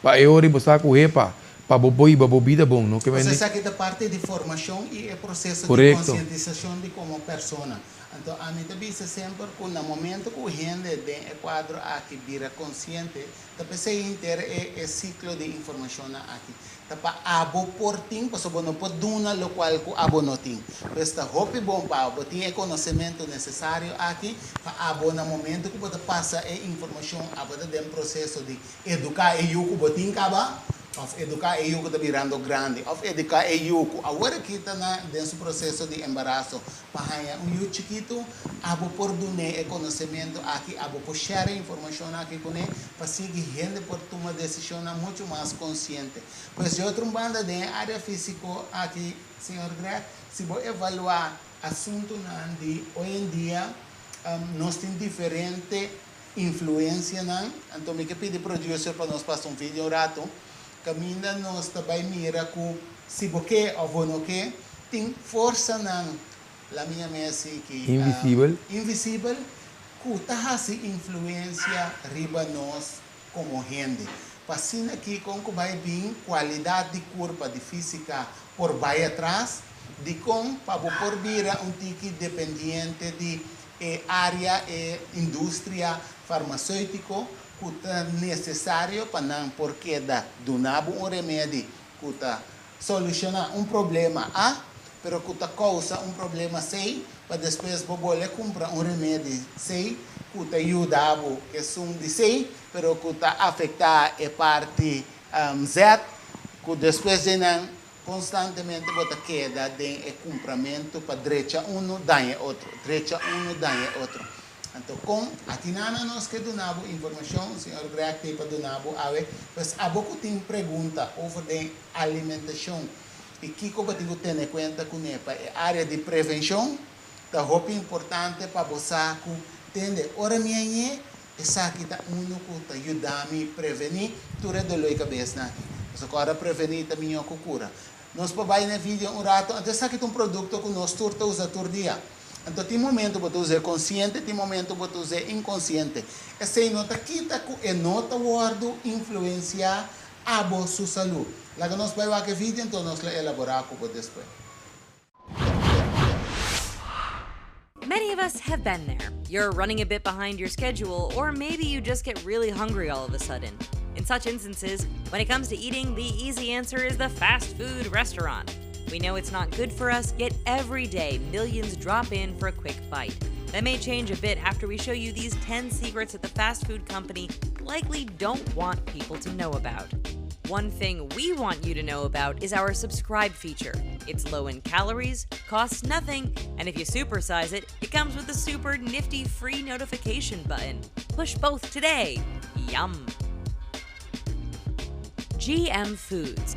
S2: pa e ora i bo sa ku hepa pa bo por hiba bo bida bon, no? Ke men
S1: Pues
S2: di.
S1: Esaki ta parti di formashon i e proseso di konsientisashon di komo persona. Anto ami ta bisa semper ku na momento ku hende den e kuadro aki bira konsiente, Ta p'esei henter e e siklo di informashonnan aki ta pa abo por tin, pasobra bo no por duna lokual ku abo no tin. Pues ta hopi bon pa abo tin e konosementu nesesario aki pa abo na momentu ku bo ta pasa e informashon abo ta den proseso di eduká e yu ku bo tin kaba òf eduká e yu ku ta birando grandi òf eduká e yu ku awor aki ta na den su proseso di embaraso. Pa haña un yu chikitu, abo por dun'é e konosementu aki, abo por share e informashon aki kuné pa sigui hende por tuma desishonnan muchu mas konsiente. Pues di otro un banda den e área físiko aki, señor Greg, si bo evaluá asuntunan di hoy en dia, nos tin diferente influensianan, anto mi ke pidi producer pa nos pasa un video un ratu, Kaminda nos ta bai mira ku si bo ke òf bo no ke, tin forsanan, la mi yam'é asi ki,
S2: Invisibel.
S1: invisibel, ku ta hasi influensia riba nos komo hende. Pa asina ki kon ku bai bin kualidat di kurpa, di físika, por bai atras, dikon pa bo por bira un tiki dependiente di e área, e industria farmasèutiko, ku ta nesesario pa nan por keda duna bo un remedi ku ta solushoná un problema A, pero ku ta kousa un problema C, pa despues bo bole kumpra un remedi C ku ta yuda bo esun di C, pero ku ta afektá e parti Z, ku despues di nan konstantemente bo ta keda den e kumpramentu pa drecha unu daña e otro, drecha unu daña e otro. Anto kon atinana nos ke duna bo informashon, señor Greg t'ei pa duna bo awe, pues abo ku tin pregunta over den alimentashon i kiko bo tin ku tene kuenta kuné pa e área di prevenshon, ta hopi importante pa bo sa ku tende ora mi a ñe, esaki ta unu ku ta yuda mi prevení tur e doló di kabesnan aki. Pasobra ku ora prevení ta mihó ku kura. Nos por bai na e video un rato, anto esaki ta un produkto ku nos tur ta usa tur dia. Anto tin momento bo ta usa konsiente, tin momento bo ta usa inkonsiente. Esei no ta kita ku e no ta wòrdu influensiá abo su salú. Laga nos bai wak e video, anto nos lo elaborá ku bo despues.
S3: Many of us have been there. You're running a bit behind your schedule, or maybe you just get really hungry all of a sudden. In such instances, when it comes to eating, the easy answer is the fast food restaurant. We know it's not good for us, yet every day millions drop in for a quick bite. That may change a bit after we show you these 10 secrets that the fast food company likely don't want people to know about. One thing we want you to know about is our subscribe feature. It's low in calories, costs nothing, and if you supersize it, it comes with a super nifty free notification button. Push both today. Yum. GM Foods.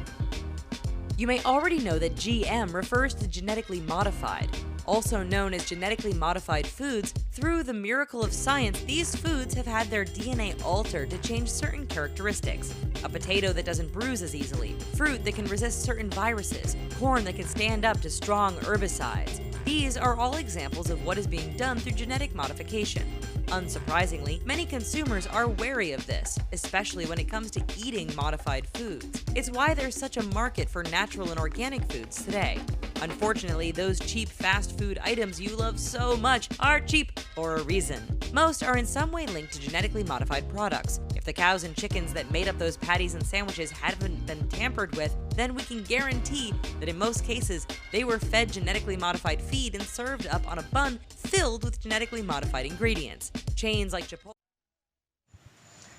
S3: You may already know that GM refers to genetically modified. Also known as genetically modified foods, through the miracle of science, these foods have had their DNA altered to change certain characteristics. A potato that doesn't bruise as easily, fruit that can resist certain viruses, corn that can stand up to strong herbicides. These are all examples of what is being done through genetic modification. Unsurprisingly, many consumers are wary of this, especially when it comes to eating modified foods. It's why there's such a market for natural and organic foods today. Unfortunately, those cheap fast food items you love so much are cheap for a reason. Most are in some way linked to genetically modified products. If the cows and chickens that made up those patties and sandwiches haven't been tampered with, then we can guarantee that in most cases they were fed genetically modified feed and served up on a bun filled with genetically modified ingredients. Chains like Chipotle.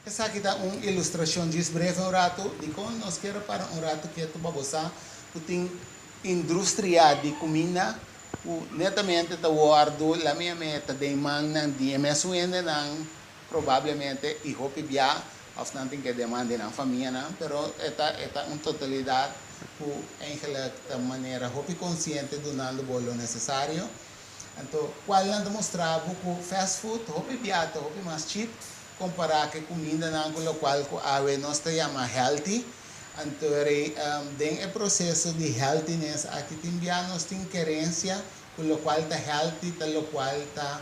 S1: Esaki ta un ilustrashon djis breve un ratu di kon nos kier para un ratu ketu pa bo sa ku tin industria di kuminda ku netamente ta wòrdu la mia meta den mannan di e mesun hendenan probablemente i hopi bia òf nan tin ke den man di nan famianan, pero e ta e ta un totalidat ku eigenlik ta manera hopi konsiente dunando bo lo nesesario. Anto kual nan ta mustra bo ku fast food hopi bia ta hopi mas cheap kompará ku e kumindanan ku lokual ku awe nos ta yama healthy. Anto den e proseso di healthiness aki tin bia nos tin kerensia ku lokual ta healthy ta lokual ta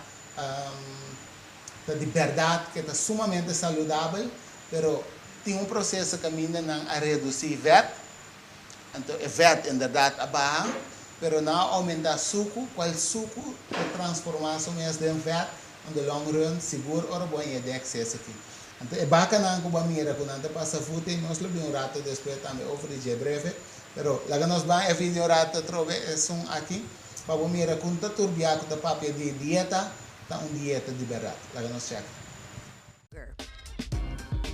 S1: ta di bèrdat ke ta sumamente saludabel, pero tin un proseso kaminda nan a redusí vèt, anto e vèt inderdat a baha, pero nan a oumentá suku, kual suku ta transformá su mes den vèt on the long run, sigur ora bo haña den ekseso aki. Anto e bakanan ku bo a mira ku nan ta pasa futa i nos lo bin un rato despues tambe over di dje breve, pero laga nos ban e video un rato atrobe esun aki pa bo mira kon ta tur bia ku ta papia di dieta ta un dieta di bèrdat. Laga nos chèk.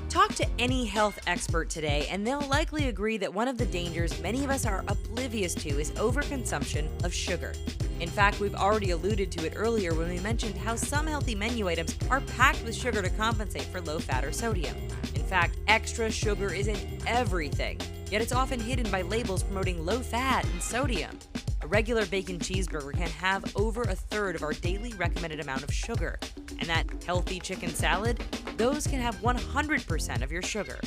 S3: Talk to any health expert today, and they'll likely agree that one of the dangers many of us are oblivious to is overconsumption of sugar. In fact, we've already alluded to it earlier when we mentioned how some healthy menu items are packed with sugar to compensate for low fat or sodium. In fact, extra sugar is in everything, yet it's often hidden by labels promoting low fat and sodium. A regular bacon cheeseburger can have over a third of our daily recommended amount of sugar. And that healthy chicken salad, those can have 100% of your sugar.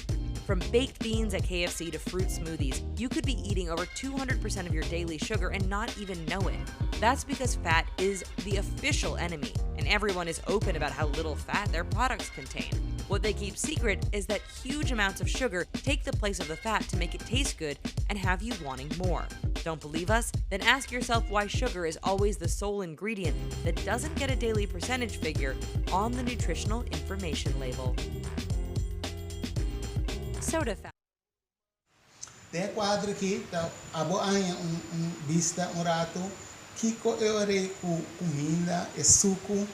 S3: From baked beans at KFC to fruit smoothies, you could be eating over 200% of your daily sugar and not even know it. That's because fat is the official enemy, and everyone is open about how little fat their products contain. What they keep secret is that huge amounts of sugar take the place of the fat to make it taste good and have you wanting more. Don't believe us? Then ask yourself why sugar is always the sole ingredient that doesn't get a daily percentage figure on the nutritional information label. Soda fat.
S1: Den e kuadro aki ta abo haña un bista un ratu kiko e ora ei ku kuminda, e suku,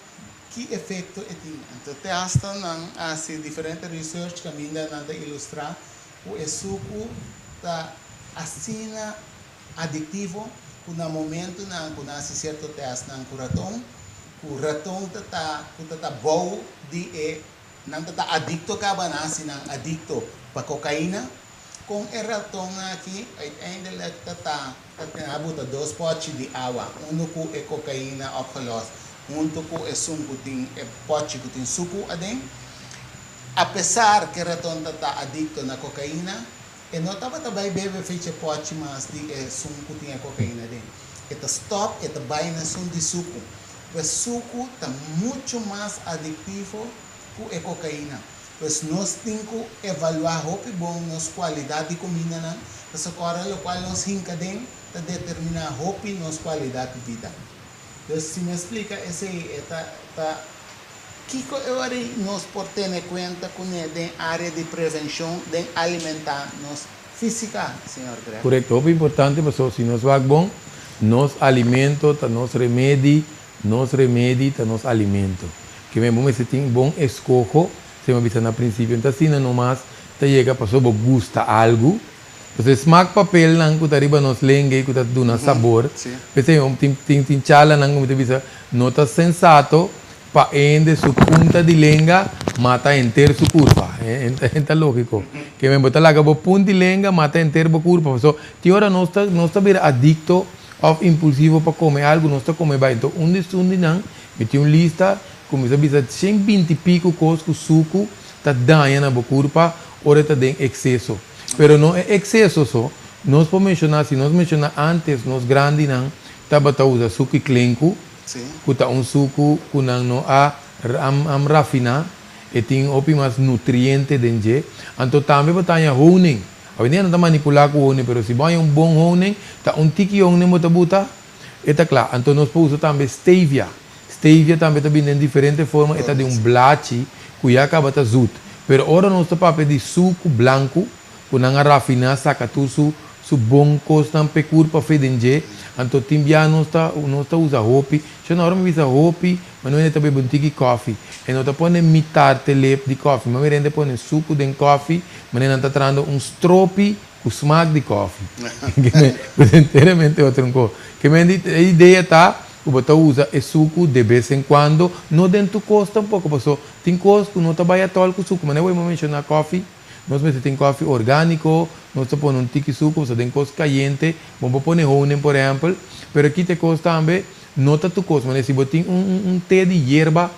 S1: ki efekto e tin. Anto te asta nan a hasi diferente research kaminda nan ta ilustrá ku e suku ta asina adiktivo ku na momentunan ku nan hasi sierto tèstnan ku raton, ku raton ta ta ku ta ta bou di e nan ta ta adikto kaba nan hasi nan adikto pa kokaina. Kon e raton aki uiteindelijk ta ta ta tene a buta dos pòchi di awa, unu ku e kokaina opgelost huntu ku esun ku tin e pòchi ku tin suku aden. Apesar ku e raton ta ta adikto na kokaina, e no tabata bai bebe fecha e pòchi mas di esun ku tin e kokaina aden. E ta stòp, e ta bai na esun di suku. Pues suku ta muchu mas adiktivo ku e kokaina. Pues nos tin ku evaluá hopi bon nos kualidat di kumindanan, pasobra ora lokual nos hinka den ta determiná hopi nos kualidat di bida. Dus si mi a splika esei e ta ta kiko e ora ei nos por tene kuenta kuné den área di prevenshon den alimentá nos físika, señor Greg?
S2: Korekto, hopi importante pasobra si nos wak bon, nos alimento ta nos remedi. Nos remedi ta nos alimento. Ke men bo mester tin bon eskoho, sema bisa na prinsipio. No ta asina nomas ta yega pasobra bo gusta algu. Pasobra e smak papelnan ku ta riba nos lenga i ku ta duna sabor, p'esei tin tin tin charlanan ku mi ta bisa no ta sensato pa hende su punta di lenga mata henter su kurpa. E ta lógiko. Ke men bo ta laga bo punt di lenga mata henter bo kurpa. Pasobra tin ora nos ta nos ta bira adikto. Of impulsivo pa come algo nos ta come bay enton un di esun di nan mi tin un lista cu mi sa bisa 120 pico cos cu sucu ta daña na bo curpa ora e ta den exceso pero no e exceso so nos por menciona si nos menciona antes nos grandinan tabata usa sucu y klenku cu ta un sucu cu nan no a am rafina e tin hopi mas nutriente den dje anto tambe bo ta haña honing. Awendia nan ta manipulá ku honing, pero si bo haña un bon honing, ta un tiki honing bo ta buta, e ta kla. Anto nos por usa tambe stevia. Stevia tambe ta bini den diferente forma, e ta den un blachi ku ya kaba ta zut. Pero ora nos ta papia di suku blanku, ku nan a rafiná saka tur su su bon kosnan p'e kurpa fe den dje, anto tin bia nos ta nos ta usa hopi. Shon ora mi bisa hopi, Ma no hende ta bebe un tiki kòfi. E no ta pone mitar telep di kòfi. Ma mira hende pone suku den kòfi, manera nan ta trahando un stropi ku smak di kòfi. Ku ta enteramente otro un kos. Ke men di e idea ta ku bo ta usa e suku de bes en kuando, no den tur kos tampoko, paso tin kos ku no ta bai atòl ku suku. Manera bo menshoná kòfi, nos mester tin kòfi orgániko, nos ta pone un tiki suku, pasobra den kos kayente bo por pone honing por ehèmpel, pero kita e kos tambe. No ta tur kos, manera si bo tin un un te di yerba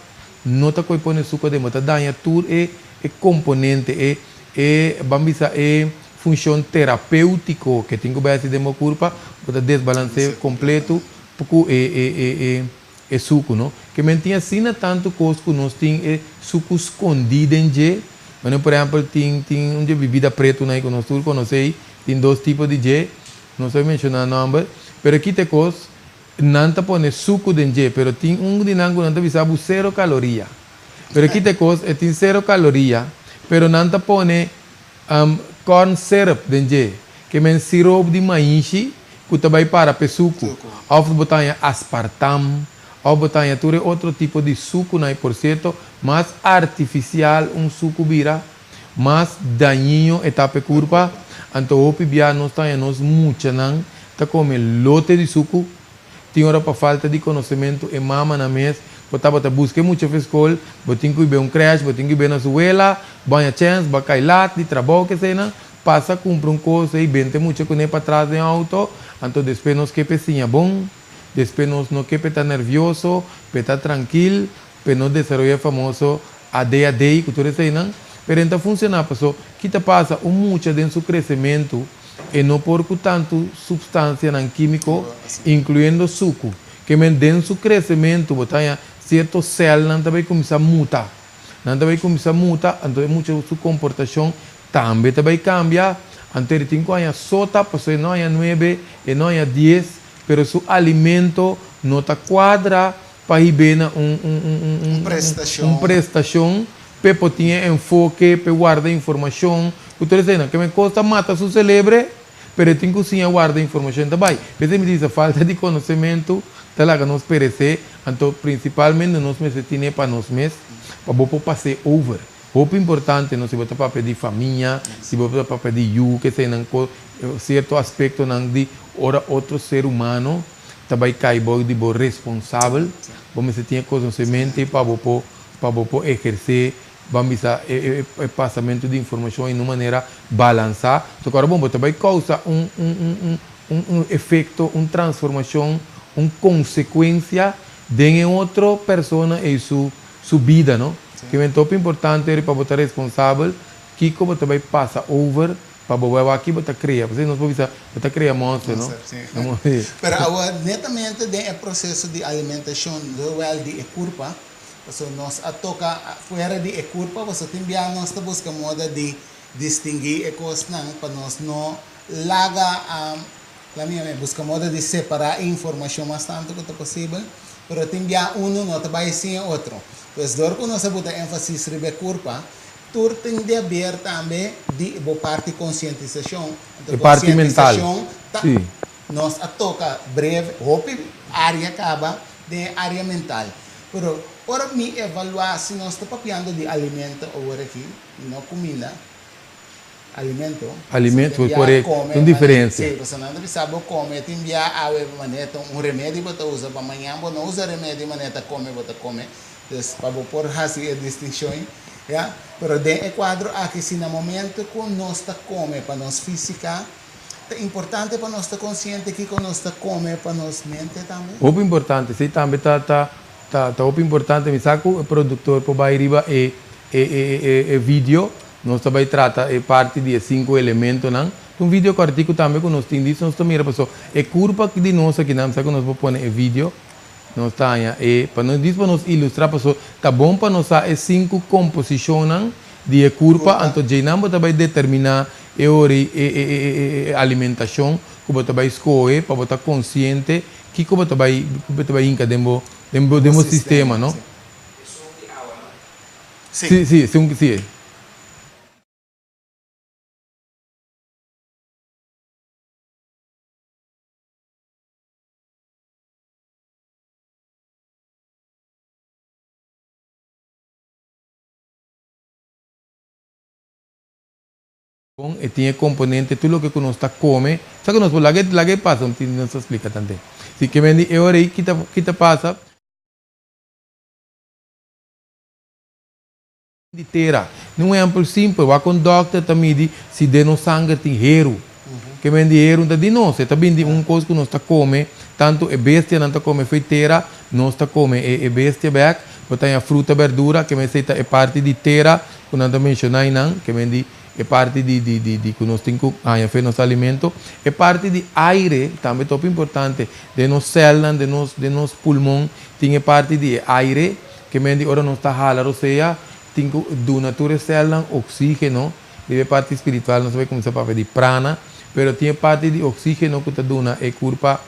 S2: no ta koe pone suko aden, bo ta daña tur e e komponente, e e ban bisa e funshon terapeutiko ke tin ku bai hasi den bo kurpa, bo ta desbalans'é kompleto ku e e e e e suku no. Ke men tin asina tantu kos ku nos tin e suku skondí den dje, manera por ehèmpel tin tin un dje bibida pretu nan ku nos tur konosé ei, tin dos tipo di dje, no sa menshoná nòmber, pero kita e kos. Nan ta pone suku den dje, pero tin un di nan ku nan ta bisa bo sero kaloria. Pero kita e kos, e tin sero kaloria, pero nan ta pone corn syrup den dje, ke men siroop di maishi ku ta bai para p'e suku. Òf bo ta haña aspartam, òf bo ta haña tur e otro tipo di sukunan. I por sierto, mas artifisial un suku bira, mas dañino e ta p'e kurpa. Anto hopi bia nos ta haña nos muchanan ta kome lote di suku. Tin ora pa falta di konosementu e mamanan mes bo tabata buska e mucha for skol, bo tin ku ibe un krèsh, bo tin ku ibe na su wela, bo haña chèns, bo a kai lat di trabou kesenan, pasa kumpra un kos ei benta e mucha kuné patras den outo, anto despues nos ke p'e siña bon, despues nos no ke p'e ta nervioso, p'e ta trankil, p'e no desaroya e famoso ADHD ku tur eseinan, pero e no ta funshoná paso ki ta pasa un mucha den su kresementu e no por ku tantu supstansianan kímiko inkluyendo suku ke men den su kresementu bo ta haña sierto sèlnan ta bai kuminsá muta nan ta bai kuminsá muta anto e mucha su komportashon tambe ta bai kambia anto e tin ku haña sota paso e no haña nuebe e no haña dies pero su alimento no ta kuadra Pa hib'é na un un un un
S1: Un prestashon.
S2: un prestashon p'e por tin e enfoke, p'e warda informashon, ku tur eseinan. Ke men kos ta mata su selebre, pero e tin ku siña warda informashon ta bai. P'esei mi ta bisa falta di konosementu ta laga nos peresé, anto prinsipalmente nos mester tine pa nos mes, pa bo por pas'é over. Hopi importante no si bo ta papia di famia, si bo ta papia di yu, ke eseinan ko sierto aspektonan di ora otro ser humano ta bai kai bou di bo responsabel, bo mester tin e konosemente pa bo por pa bo por ehersé, ban bisa, e e pasamentu di informashon en un manera balansá. So ku ora bon bo ta bai kousa un un un un un un efekto, un transformashon, un konsekuensia den e otro persona ei su su bida, no? Ke men ta hopi importante pa bo ta responsabel kiko bo ta bai pasa over. Pa bo bai aki bo ta krea, pasobra nos por bisa bo ta krea monster, no?
S1: Monster, si. Pero awor netamente den e proseso di alimentashon zowel di e kurpa, pasobra nos a toka fuera di e kurpa, pasobra tin bia nos ta buska moda di distinguí e kosnan pa nos no laga, la mi yama buska moda di separá e informashon mas tantu ku ta posibel, pero tin bia unu no ta bai sin e otro. Pues dor ku nos a buta énfasis riba e kurpa, Tur tin di haber tambe di bo parti konsientisashon. Anto
S2: E parti mental,
S1: konsientisashon ta
S2: si.
S1: nos a toka breve hopi área kaba den e área mental. Pero ora mi evaluá si nos ta papiando di alimento awor aki, no kuminda, alimento, pasobra
S2: Alimento,
S1: tin bia
S2: korekto,
S1: kome
S2: tin
S1: mane,
S2: diferensia.
S1: si, pasobra nan ta bisa bo kome, tin bia awe mane ta un remedi bo ta usa, pa mañan bo no usa remedi mane ta kome bo ta kome. Dus pa bo por hasi e distinshon, ya. Pero den e kuadro aki si na momento ku nos ta kome pa nos físika, ta importante pa nos ta konsiente kiko nos ta kome pa nos mente tambe.
S2: Hopi importante, esei tambe ta ta ta ta hopi importante. Mi sa ku e produktor por bai riba e e e e e video, nos ta bai trata e parti di e sinku elementonan. Ta un video kòrtiku tambe ku nos tin di, nos ta mira paso e kurpa di nos akinan, mi sa ku nos por pone e video. Nos ta haña e pa nos dis pa nos ilustrá paso ta bon pa nos sa e sinku komposishonnan di e kurpa anto djeinan bo ta bai determiná e ora ei e e e e alimentashon ku bo ta bai skohe pa bo ta konsiente kiko bo ta bai bo ta bai hinka den bo den bo den bo sistema no.
S1: Si.
S2: Si si esun si. Bon, e tin e komponente tur loke ku nos ta kome. Sa ku nos por laga laga e pasa un tin nos ta splika tanten. Si ke men di e ora ei kita kita pasa. Di tera. Un ehempel simpel, wak un dokter ta midi si den nos sanger tin heru. Ke men di heru ta di nos, e ta bin di un kos ku nos ta kome, tantu e bestianan ta kome fo'i tera, nos ta kome e e bestia bek, bo ta haña fruta, berdura, ke men esei ta e parti di tera ku nan ta menshoná einan, ke men di e parti di di di di ku nos tin ku haña fo'i nos alimento. E parti di aire tambe ta hopi importante, den nos sèlnan, den nos den nos pulmon tin e parti di e aire. Ke men di ora nos ta hala rosea, tin ku duna tur e sèlnan oksígeno. Riba e parti spiritual nos ta bai kuminsá papia di prana, pero tin e parti di oksígeno ku ta duna e kurpa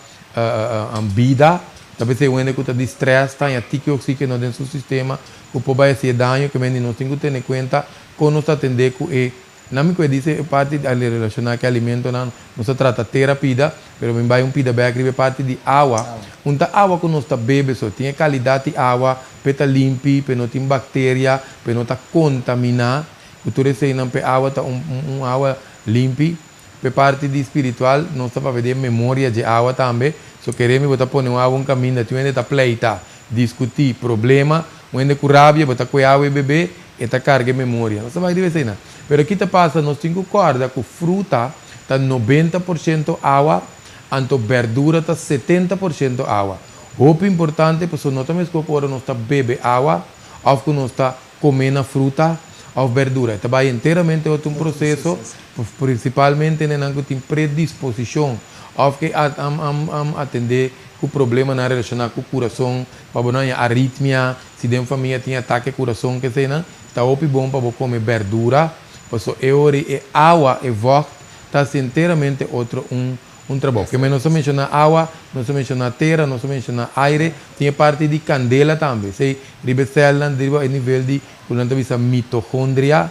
S2: bida. Ta p'esei un hende ku ta di strès ta haña tiki oksígeno den su sistema ku por bai hasi e daño. Ke men di nos tin ku tene kuenta kon nos ta atendé ku e Na mi kue dice e parti di relaciona ku e alimentonan, nos ta trata tera pida, pero mi bai un pida bek riba e parti di awa. Un ta awa ku nos ta bebe so, tin e kalidat di awa p'e ta limpi, p'e no tin bakteria, p'e no ta kontamina, ku tur eseinan p'e awa ta un un awa limpi. P'e parti di spiritual nos ta papia di e memoria dje awa tambe, so kere mi bo ta pone un awa un kaminda, tin un hende ta pleita, diskutí, problema, un hende ku rabia bo ta kue awa e bebe, E ta karga e memoria. Nos ta bai riba eseinan. Pero ki ta pasa? Nos tin ku kòrda ku fruta ta 90% awa, anto bèrdura ta 70% awa. Hopi importante pasobra no ta meskos ku ora nos ta bebe awa òf ku nos ta kome na fruta òf bèrdura. E ta bai enteramente otro un proseso, prinsipalmente nenan ku tin predisposishon òf ke a atendé ku problemanan relashoná ku kurason, pa bo no haña aritmia. Si den famia tin atake kurason keseinan, ta hopi bon pa bo kome berdura, paso e ora e awa, e vocht, ta hasi enteramente otro un un trabou. Keme nos a menshoná awa, nos a menshoná tera, nos a menshoná aire, tin e parti di kandela tambe. Esei riba e sèlnan, riba e nivel di ku nan ta bisa mitochondria.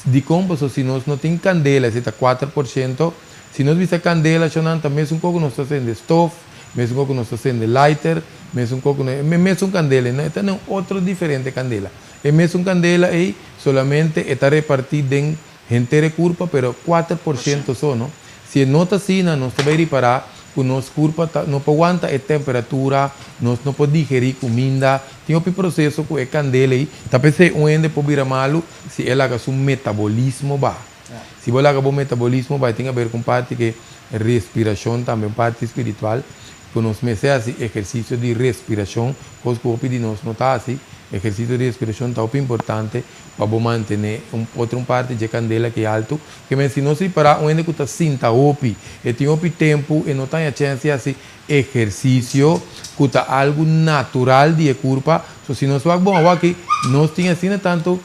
S2: Dikon? Paso si nos no tin kandela, esei ta 4%, si nos bisa kandela shonnan ta mesun kos ku nos ta sende stof, Mesun kos ku nos ta sende lighter, mesun kos ku nos, e mesun kandela ei, no, e ta na un otro diferente kandela. E mesun kandela ei, solamente e ta repartí den henter e kurpa, pero 4% so, no. Si e no ta asina, nos ta bai ripará ku nos kurpa ta, no por wanta e temperatura, nos no por digerí kuminda, tin hopi proseso ku e kandela ei, ta p'esei un hende por bira malu si e laga su metabolismo baha. Si bo laga bo metabolismo bai tin aber ku un parti ke respirashon tambe, un parti spiritual ku nos mester hasi ehersisio di respirashon, kos ku hopi di nos no ta hasi. Ehersisio di respirashon ta hopi importante pa bo mantené un otro un parti dje kandela ki altu. Ke men si nos ripará un hende ku ta sinta hopi, e tin hopi tempu e no ta haña chèns di hasi ehersisio ku ta algu natural di e kurpa. So si nos wak bon awaki nos tin asina tantu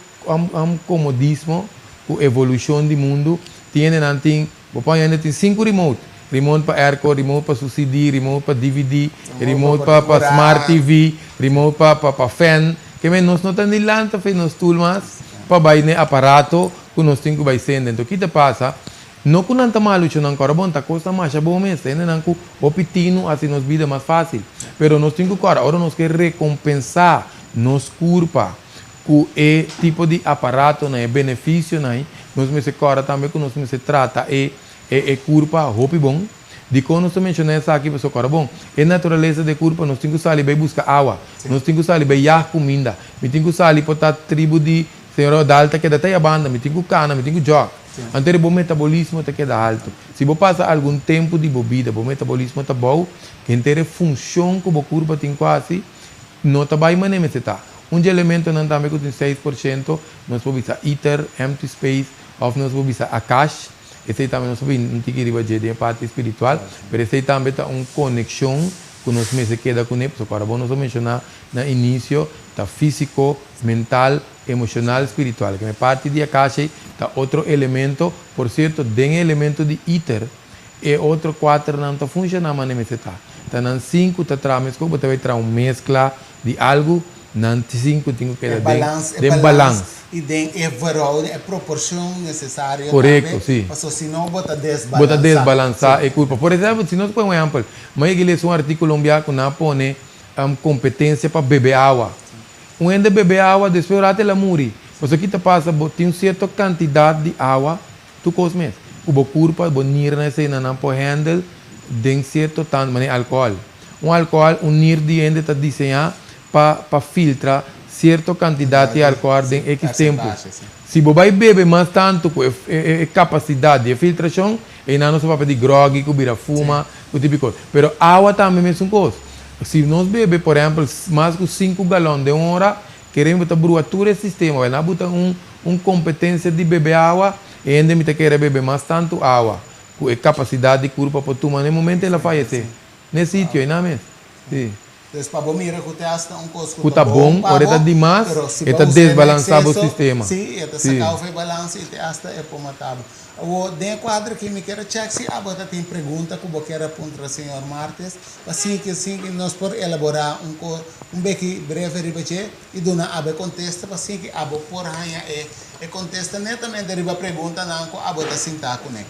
S2: komodismo ku evolushon di mundu tin hendenan tin Bo por haña tin sinku remote. Remote pa airco, remote pa su CD, remote pa DVD, remote pa pa smart TV, remote pa pa pa fan. Ke men nos no ta ni lanta fe nos stoel mas pa bai n'e aparato ku nos tin ku bai sende. Enton ki ta pasa? No ku nan ta malucho nan kòrda bon, ta kos ta masha bon mes. Ta hendenan ku hopi tinu hasi nos bida mas fásil. Pero nos tin ku kòrda ora nos ke rekompensá nos kurpa Ku e tipo di aparatonan, e benefisionan, nos mester kòrda tambe ku nos mester trata e e kurpa hopi bon. Dikon nos ta menshoná esaki? Pasobra kòrda bon, e naturalesa di e kurpa, nos tin ku sali bai buska awa, nos tin ku sali bai yag kuminda, mi tin ku sali por ta tribu di señora Odal ta keda ta e abanda, mi tin ku kana, mi tin ku jòg. Anto bo metabolismo ta keda altu. Si bo pasa algun tempu di bo bida bo metabolismo ta bou, henter e funshon ku bo kurpa tin ku hasi no ta bai manera mester ta. Un dje elementonan tambe ku tin 6%, nos por bisa ether, empty space, òf nos por bisa akash. Esei tambe nos por bin un tiki riba dje den e parti spiritual, pero esei tambe ta un konekshon ku nos mester keda kuné, pasobra ora bo nos a menshoná na inisio, ta físiko, mental, emoshonal, spiritual. Keme parti di akash ei ta otro elemento, por sierto den e elemento di ether, E otro kuaternan ta funshoná manera mester ta. Ta nan sinku ta traha meskos, bo ta bai traha un meskla di algu, nan sinku tin ku keda den den balans.
S1: I den e verhouding, e proporshon nesesario tambe.
S2: Korekto, si.
S1: Pasobra si no bo ta desbalansá.
S2: Bo ta desbalansá e kurpa. Por ehèmpel, si nos pone un ehèmpel, mi a yega lesa un artíkulo un bia ku nan a pone kompetensia pa bebe awa. Un hende bebe awa, despues un ratu el a muri. Pasobra ki ta pasa? Bo tin un sierto kantidat di awa Tur kos mes. Ku bo kurpa, bo nirnan eseinan nan por handle den sierto tantu, manera alkohòl. Un alkohòl, un nir di hende ta diseñá pa pa filtra sierto kantidat di alkohòl den ekis tempu. Si bo bai bebe mas tantu ku e e kapasidat di e filtrashon, einan nos ta papia di grògi ku bira fuma, ku tipo di kos. Pero awa tambe mesun kos. Si nos bebe, por ehèmpel, mas ku sinku galòn den un ora, Kere mi ta brua tur e sistema, wèl nan buta un un kompetensia di bebe awa, e hende mi ta kere bebe mas tantu awa ku e kapasidat di kurpa por tuma na e momento el a fayesé n'e sitio ei nan mes. Si.
S1: Pues pa bo mira ku te hasta un kos
S2: ku Ku ta bon pa ora e ta
S1: bo,
S2: dimas,
S1: pero si
S2: e
S1: bo
S2: ta
S1: usa en
S2: desbalansá bo
S1: ekseso,
S2: sistema.
S1: si, e ta
S2: Si.
S1: saka of e balansa i te hasta e por mata bo. Awor, den e kuadro aki mi kier a chèk si abo ta tin pregunta ku bo kier a puntra señor Martes, pa sinki sinki nos por elaborá un ko un beki breve riba dje i duna abo e kontesta pa sinki abo por haña e e kontesta netamente riba preguntanan ku abo ta sintá kuné.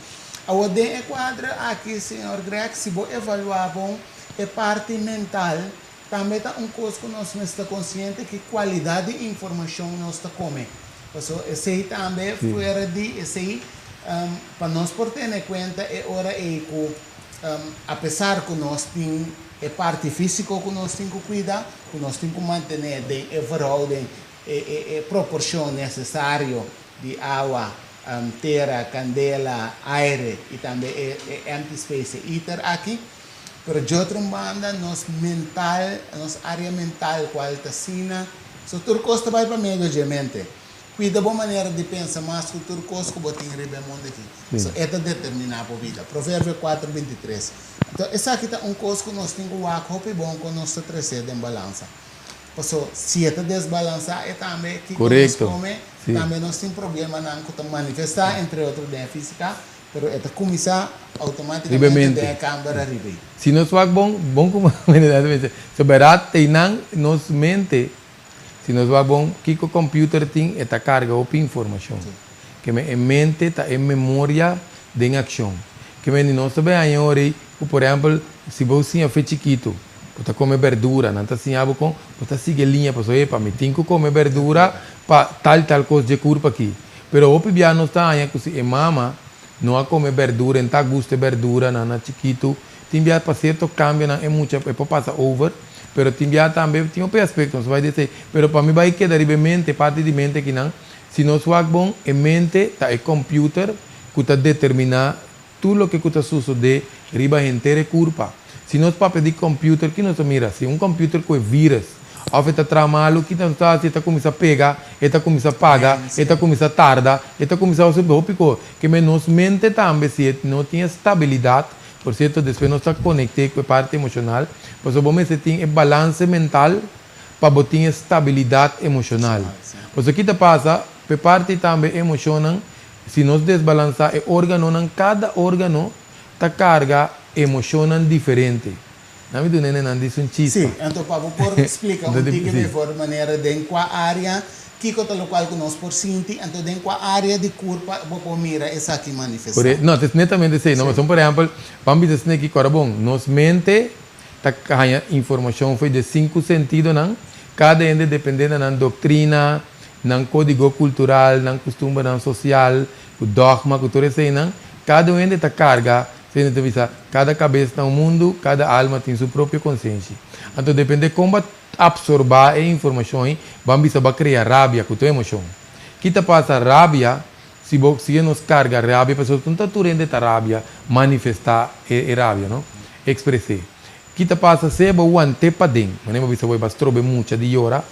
S1: Awor, den e kuadro aki, señor Greg, si bo evaluá bon e parti mental tambe ta un kos ku nos mester ta konsiente ki kualidat di informashon nos ta kome. Pasobra esei tambe fuera di esei pa nos por tene kuenta e ora ei ku apesar ku nos tin e parti físiko ku nos tin ku kuida, ku nos tin ku mantené den e verhouding, e proporshon nesesario di awa, tera, kandela, aire i tambe e empty space, e iter aki. Pero dje otro un banda nos mental, nos área mental cual ta asina, so tur cos ta bai pa medio dje mente. Cuida bo manera di pensa mas cu tur cos cu bo tin riba e mundo aki. So e ta determina bo bida. Proverbio 4, 23. Anto esaki ta un cos cu nos tin cu wak hopi bon con nos ta trece den balansa. Paso si e ta desbalansa e tambe kico nos come, tambe nos tin problemanan cu ta manifesta entre otro den e fisica. Pero e ta kuminsá outomátikamente den e kamber ariba ei.
S2: Si nos wak bon, bon ku So bèrdat einan nos mente, si nos wak bon kiko kòmpiuter tin, e ta karga hopi informashon. Ke men e mente ta e memoria den akshon. Ke men di nos ta bai haña ora ei ku por ehèmpel si bo siña fe chikitu, bo ta kome bèrdura, nan ta siña bo kon bo ta sigui e liña pasobra epa mi tin ku kome bèrdura pa tal tal kos dje kurpa aki. Pero hopi bia nos ta haña ku si e mama no a kome berdura, e no ta gusta e berdura nan na chikitu, tin bia pa sierto kambionan e mucha e por pasa over, pero tin bia tambe tin hopi aspekto, nos bai desei. Pero pa mi bai keda riba e mente, parti di mente akinan, si nos wak bon, e mente ta e computer ku ta determiná tur loke ku ta sosodé riba henter e kurpa. Si nos papia di computer, ki nos ta mira? Si un computer ku e virus. òf e ta traha malu, kita nos ta hasi? E ta kuminsá pega, e ta kuminsá paga, e ta kuminsá tarda, e ta kuminsá hasi hopi kos. Ke men nos mente tambe si e no tin e stabilidat, por sierto despues nos ta konekt'é ku e parti emoshonal, pasobra bo mester tin e balanse mental pa bo tin e stabilidat emoshonal. Pasobra ki ta pasa, pa e parti tambe e emoshonnan, si nos desbalansá e órganonan, kada órgano ta karga emoshonnan diferente. Na mi duna nenan dis un chispa.
S1: Sí, anto pa bo por splika un tiki mehor manera den kua área, kiko ta lokual ku nos por sinti, anto den kua área di kurpa bo por mira esaki manifestá.
S2: Por e, no, ta netamente esei, no, pasobra por ehèmpel, ban bisa esaki kòrda bon, nos mente ta haña informashon for di e sinku sentidonan, kada hende dependé na nan doktrina, nan kódigo kultural, nan kustumbernan sosial, ku dògma, ku tur eseinan, kada un hende ta karga Sende ta bisa, Kada kabes na un mundu, kada alma tin su propio konsenshi. Anto depende kon bo a apsorbá e informashon ei, bo a bisa bo a krea rabia ku tur emoshon. Ki ta pasa rabia si bo sigue nos karga rabia pasobra no ta tur hende ta rabia, manifestá e rabia, no? Ekspres'é. Ki ta pasa si bo want'é paden? Manera bo bisa bo e ba strobe mucha di yora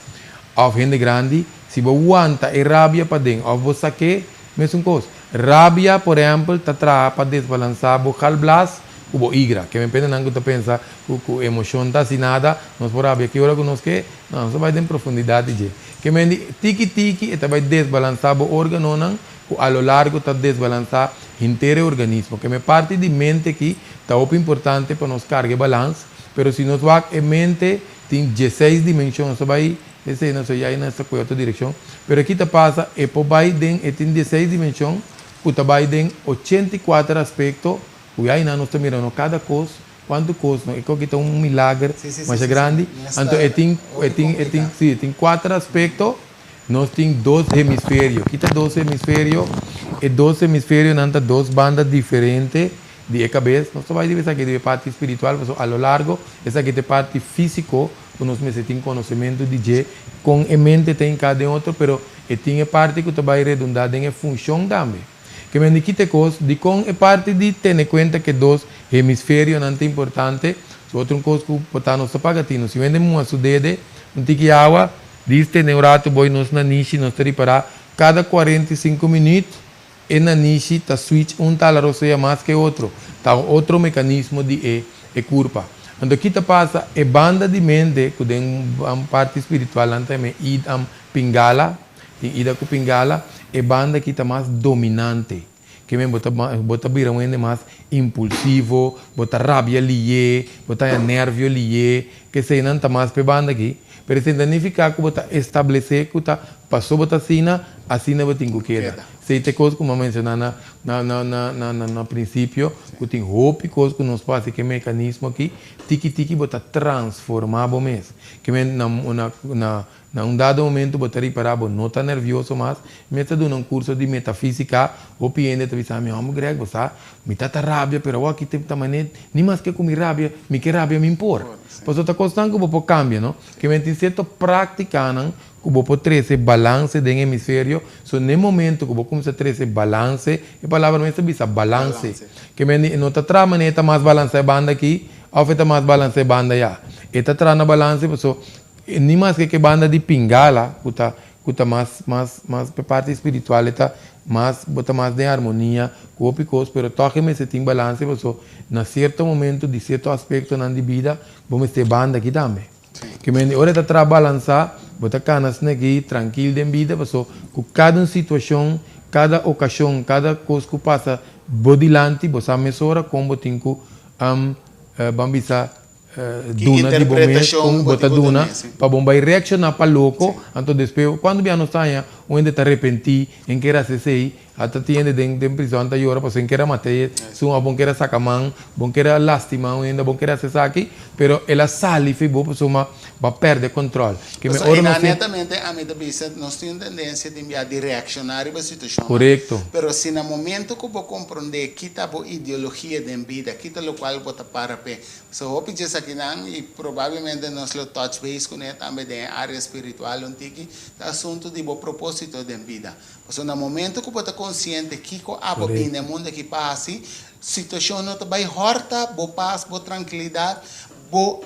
S2: òf hende grandi, si bo wanta e rabia paden òf bo sak'é, Mesun kos, rabia, por ehèmpel, ta traha pa desbalansá bo galblas ku bo igra. Ke men pende nan ku ta pensa ku ku emoshon ta hasi nada, nos por rabia ki ora ku nos ke? No, nos ta bai den profundidat di dje. Ke men di tiki tiki e ta bai desbalansá bo órganonan ku a lo largo ta desbalansá henter e organismo. Ke men parti di mente aki ta hopi importante pa nos karga e balans, pero si nos wak e mente tin dieseis dimenshon, nos ta bai Esei no so yai na esta kue otro direkshon. Pero aki ta pasa, e por bai den, e tin dieseis dimenshon ku ta bai den 84 aspekto ku yai nan nos ta mira no kada kos, kuantu kos no, e koki ta un milager masha grandi. Anto e tin, e tin, e tin, si, e tin kuater aspekto, nos tin dos hemisferio. Ki ta dos hemisferio? E dos hemisferionan ta dos banda diferente di e kabes. Nos ta bai riba esaki riba e parti spiritual pasobra a lo largo esaki ta e parti físiko. Ku nos mester tin konosementu di dje, kon e mente ta hinká den otro, pero e tin e parti ku ta bai redundá den e funshon tambe. Ke men di kita e kos, dikon e parti di tene kuenta ku e dos hemisferionan ta importante, su otro un kos ku por ta nos ta paga tinu. Si wende muha su dede un tiki awa, dis tene un ratu boi nos nanishi, nos ta ripará kada 45 minüt e nanishi ta switch un tal rosea mas ke otro, ta un otro mekanismo di e e kurpa. Anto ki ta pasa, e banda di mente ku den un parti spiritual nan ta yama id am pingala, tin ida ku pingala, e banda ki ta mas dominante, ke men bo ta bo ta bira un hende mas impulsivo, bo ta rabia liye, bo ta haña nervio liye, keseinan ta mas pa e banda aki. Pero esei ta nifiká ku bo ta establesé ku ta paso bo ta asina, asina bo tin ku keda. Esei ta e kos ku mi a menshoná na na na na na na na prinsipio, ku tin hopi kos ku nos por hasi ku e mekanismo aki, tiki tiki bo ta transformá bo mes. Ke men na na na na un dado momento bo ta ripará bo no ta nervioso mas. Mi ta duna un kurso di metafísika, hopi hende ta bisa mi, Hòmber Greg, bo sa, mi ta ta rabia, pero awor aki ta manera ni maske ku mi rabia, mi ke rabia mi por. Pasobra ta kosnan ku bo por kambia, no? Ke men tin sierto práktikanan ku bo por trese balanse den hemisferio, so n'e momento ku bo kuminsá trese balanse, e palabra mes ta bisa balanse, ke men di e no ta traha manera e ta mas balansá e banda aki òf e ta mas balansá e banda ayá. E ta traha na balanse pasobra ni maske ku e banda di pingala ku ta ku ta mas mas mas pa e parti spiritual e ta mas bo ta mas den harmonia ku hopi kos pero tòg e mester tin balanse pasobra na sierto momento di sierto aspektonan di bida bo mester e banda aki tambe. Ke men di ora e ta traha balansá bo ta kana asina aki trankil den bida pasobra ku kada un situashon kada okashon kada kos ku pasa bo dilanti bo sa mesora kon bo tin ku ban bisa
S1: Ki
S2: duna di bo mes
S1: interpretashon
S2: kon
S1: bo
S2: bo ta
S1: tin ku
S2: duna
S1: duna, sí.
S2: pa bo bai reakshoná pa loko, anto despues kuantu bia nos ta haña un hende ta repentí en kere hasi esei, ata tin hende den den prizòn ta yora pasobra en kere a mata e esun òf bo kere a saka man, bo kere a lastimá un hende, bo kere hasi esaki, pero el a sali fi bo pasobra bo a pèrdè kòntròl. Ke mi
S1: Pasobra
S2: ora
S1: einan
S2: nos tin.
S1: netamente ami ta bisa nos tin un tendensia tin bia di reakshoná riba situashonnan.
S2: Korekto.
S1: Pero si na momento ku bo komprondé ki ta bo ideologia den bida, ki ta lokual bo ta para p'e, So hopi dje esakinan, i probablemente nos lo touch base kuné tambe den e área spiritual un tiki, ta asuntu di bo propósito den bida. Pasobra na momento ku bo ta konsiente kiko abo bini na e mundu aki pa hasi, situashon no ta bai hòrta bo pas, bo trankilidat, bo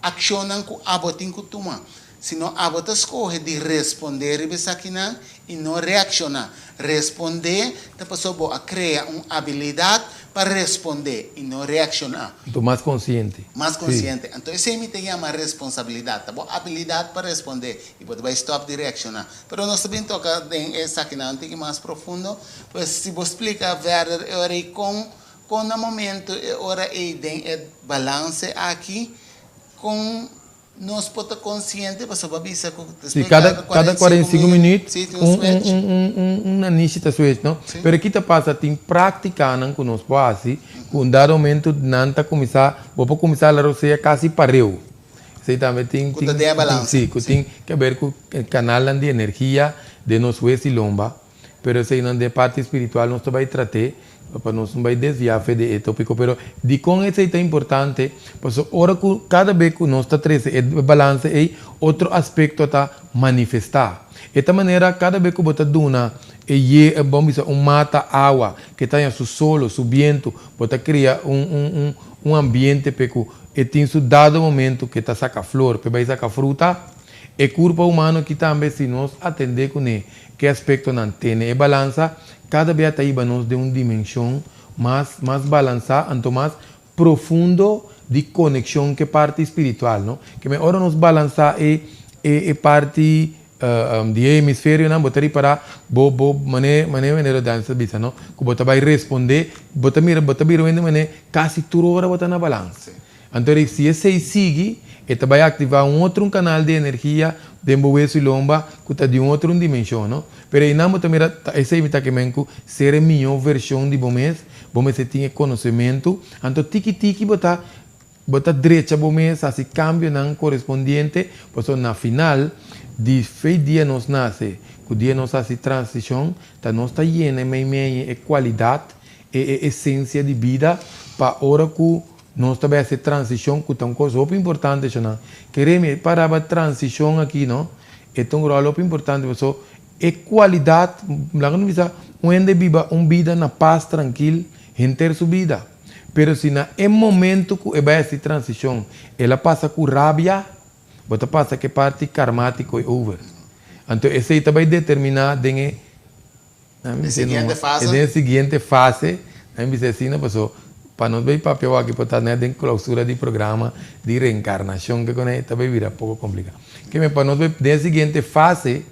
S1: akshonnan ku abo tin ku tuma. Sino abo ta skohe di respondé riba esakinan i no reakshoná. Respondé ta pasobra bo a krea un abilidat pa respondé i no reakshoná.
S2: Anto mas konsiente.
S1: Mas konsiente. Anto esei mi ta yama responsabilidat. Ta bo abilidat pa respondé i bo ta bai stòp di reakshoná. Pero nos ta bin toka den esakinan un tiki mas profundo. Pues si bo splika verder e ora ei kon kon na momento e ora ei den e balanse aki kon Nos por ta konsiente pasobra bo a bisa ku
S2: Sí, despues kada kada 45 minuut
S1: Sí, tin un
S2: un
S1: switch.
S2: un un un un nanishi ta switch, no?
S1: Sí.
S2: Pero ki ta pasa, tin práktikanan ku nos por hasi ku un dado momento nan ta kuminsá, bo por kuminsá la rosea kasi pareu. Esei tambe tin
S1: Ku ta
S2: tin
S1: den e
S2: tin
S1: balansa.
S2: sí, ku
S1: Sí.
S2: tin ke ber ku kanalnan di energia den nos hues i lomba. Pero eseinan den parti spiritual nos ta bai trat'é pa nos no bai desviá fe di e tópiko. Pero dikon esei ta importante? Pasobra ora ku kada be ku nos ta trese e balanse ei, otro aspekto ta manifestá. E ta manera kada be ku bo ta duna e ye, bo bisa un mata awa ke ta haña su solo, su bientu, bo ta kria un un un un ambiente p'e ku e tin su dado momento ke ta saka flor, p'e bai saka fruta. E kurpa humano aki tambe si nos atendé kuné Ke aspektonan tene e balansa kada bia ta hiba nos den un dimenshon mas mas balansá anto mas profundo di konekshon ke parti spiritual, no? Ke men ora nos balansá e e e parti di e hemisferionan bo ta ripará bo bo mane mane manera Dani ta bisa no ku bo ta bai respondé bo ta mira bo ta bira wende mane kasi tur ora bo ta na balansa. Anto ri si esei sigui, e ta bai aktivá un otro un kanal di energia den bo wesu i lomba ku ta di un otro un dimenshon, no? Pero einan bo ta mira, ta esei mi ta kemen ku ser e mihó vershon di bo mes, bo mester tin e konosementu, anto tiki tiki bo ta bo ta drecha bo mes, hasi kambionan korespondiente, pasobra na final di fei dia nos nase ku dia nos hasi transishon, ta nos ta yena e meimei e kualidat, e e esensia di bida pa ora ku Nos ta bai hasi transishon ku ta un kos hopi importante eshonan. Kere mi e parabra transishon aki no, e ta un ròl hopi importante paso e kualidat, laga nos bisa un hende biba un bida na pas trankil henter su bida. Pero si na e momento ku e bai hasi transishon el a pasa ku rabia, bo ta pasa ku e parti karmátiko e over. Anto esei ta bai determiná den e.
S1: E siguiente fase.
S2: Den e siguiente fase, nan bisa asina paso pa nos bay papia awor aki por ta net den clausura di programa di reencarnacion ke con ta bay bira poco complica. Ke men pa nos bay den e siguiente fase,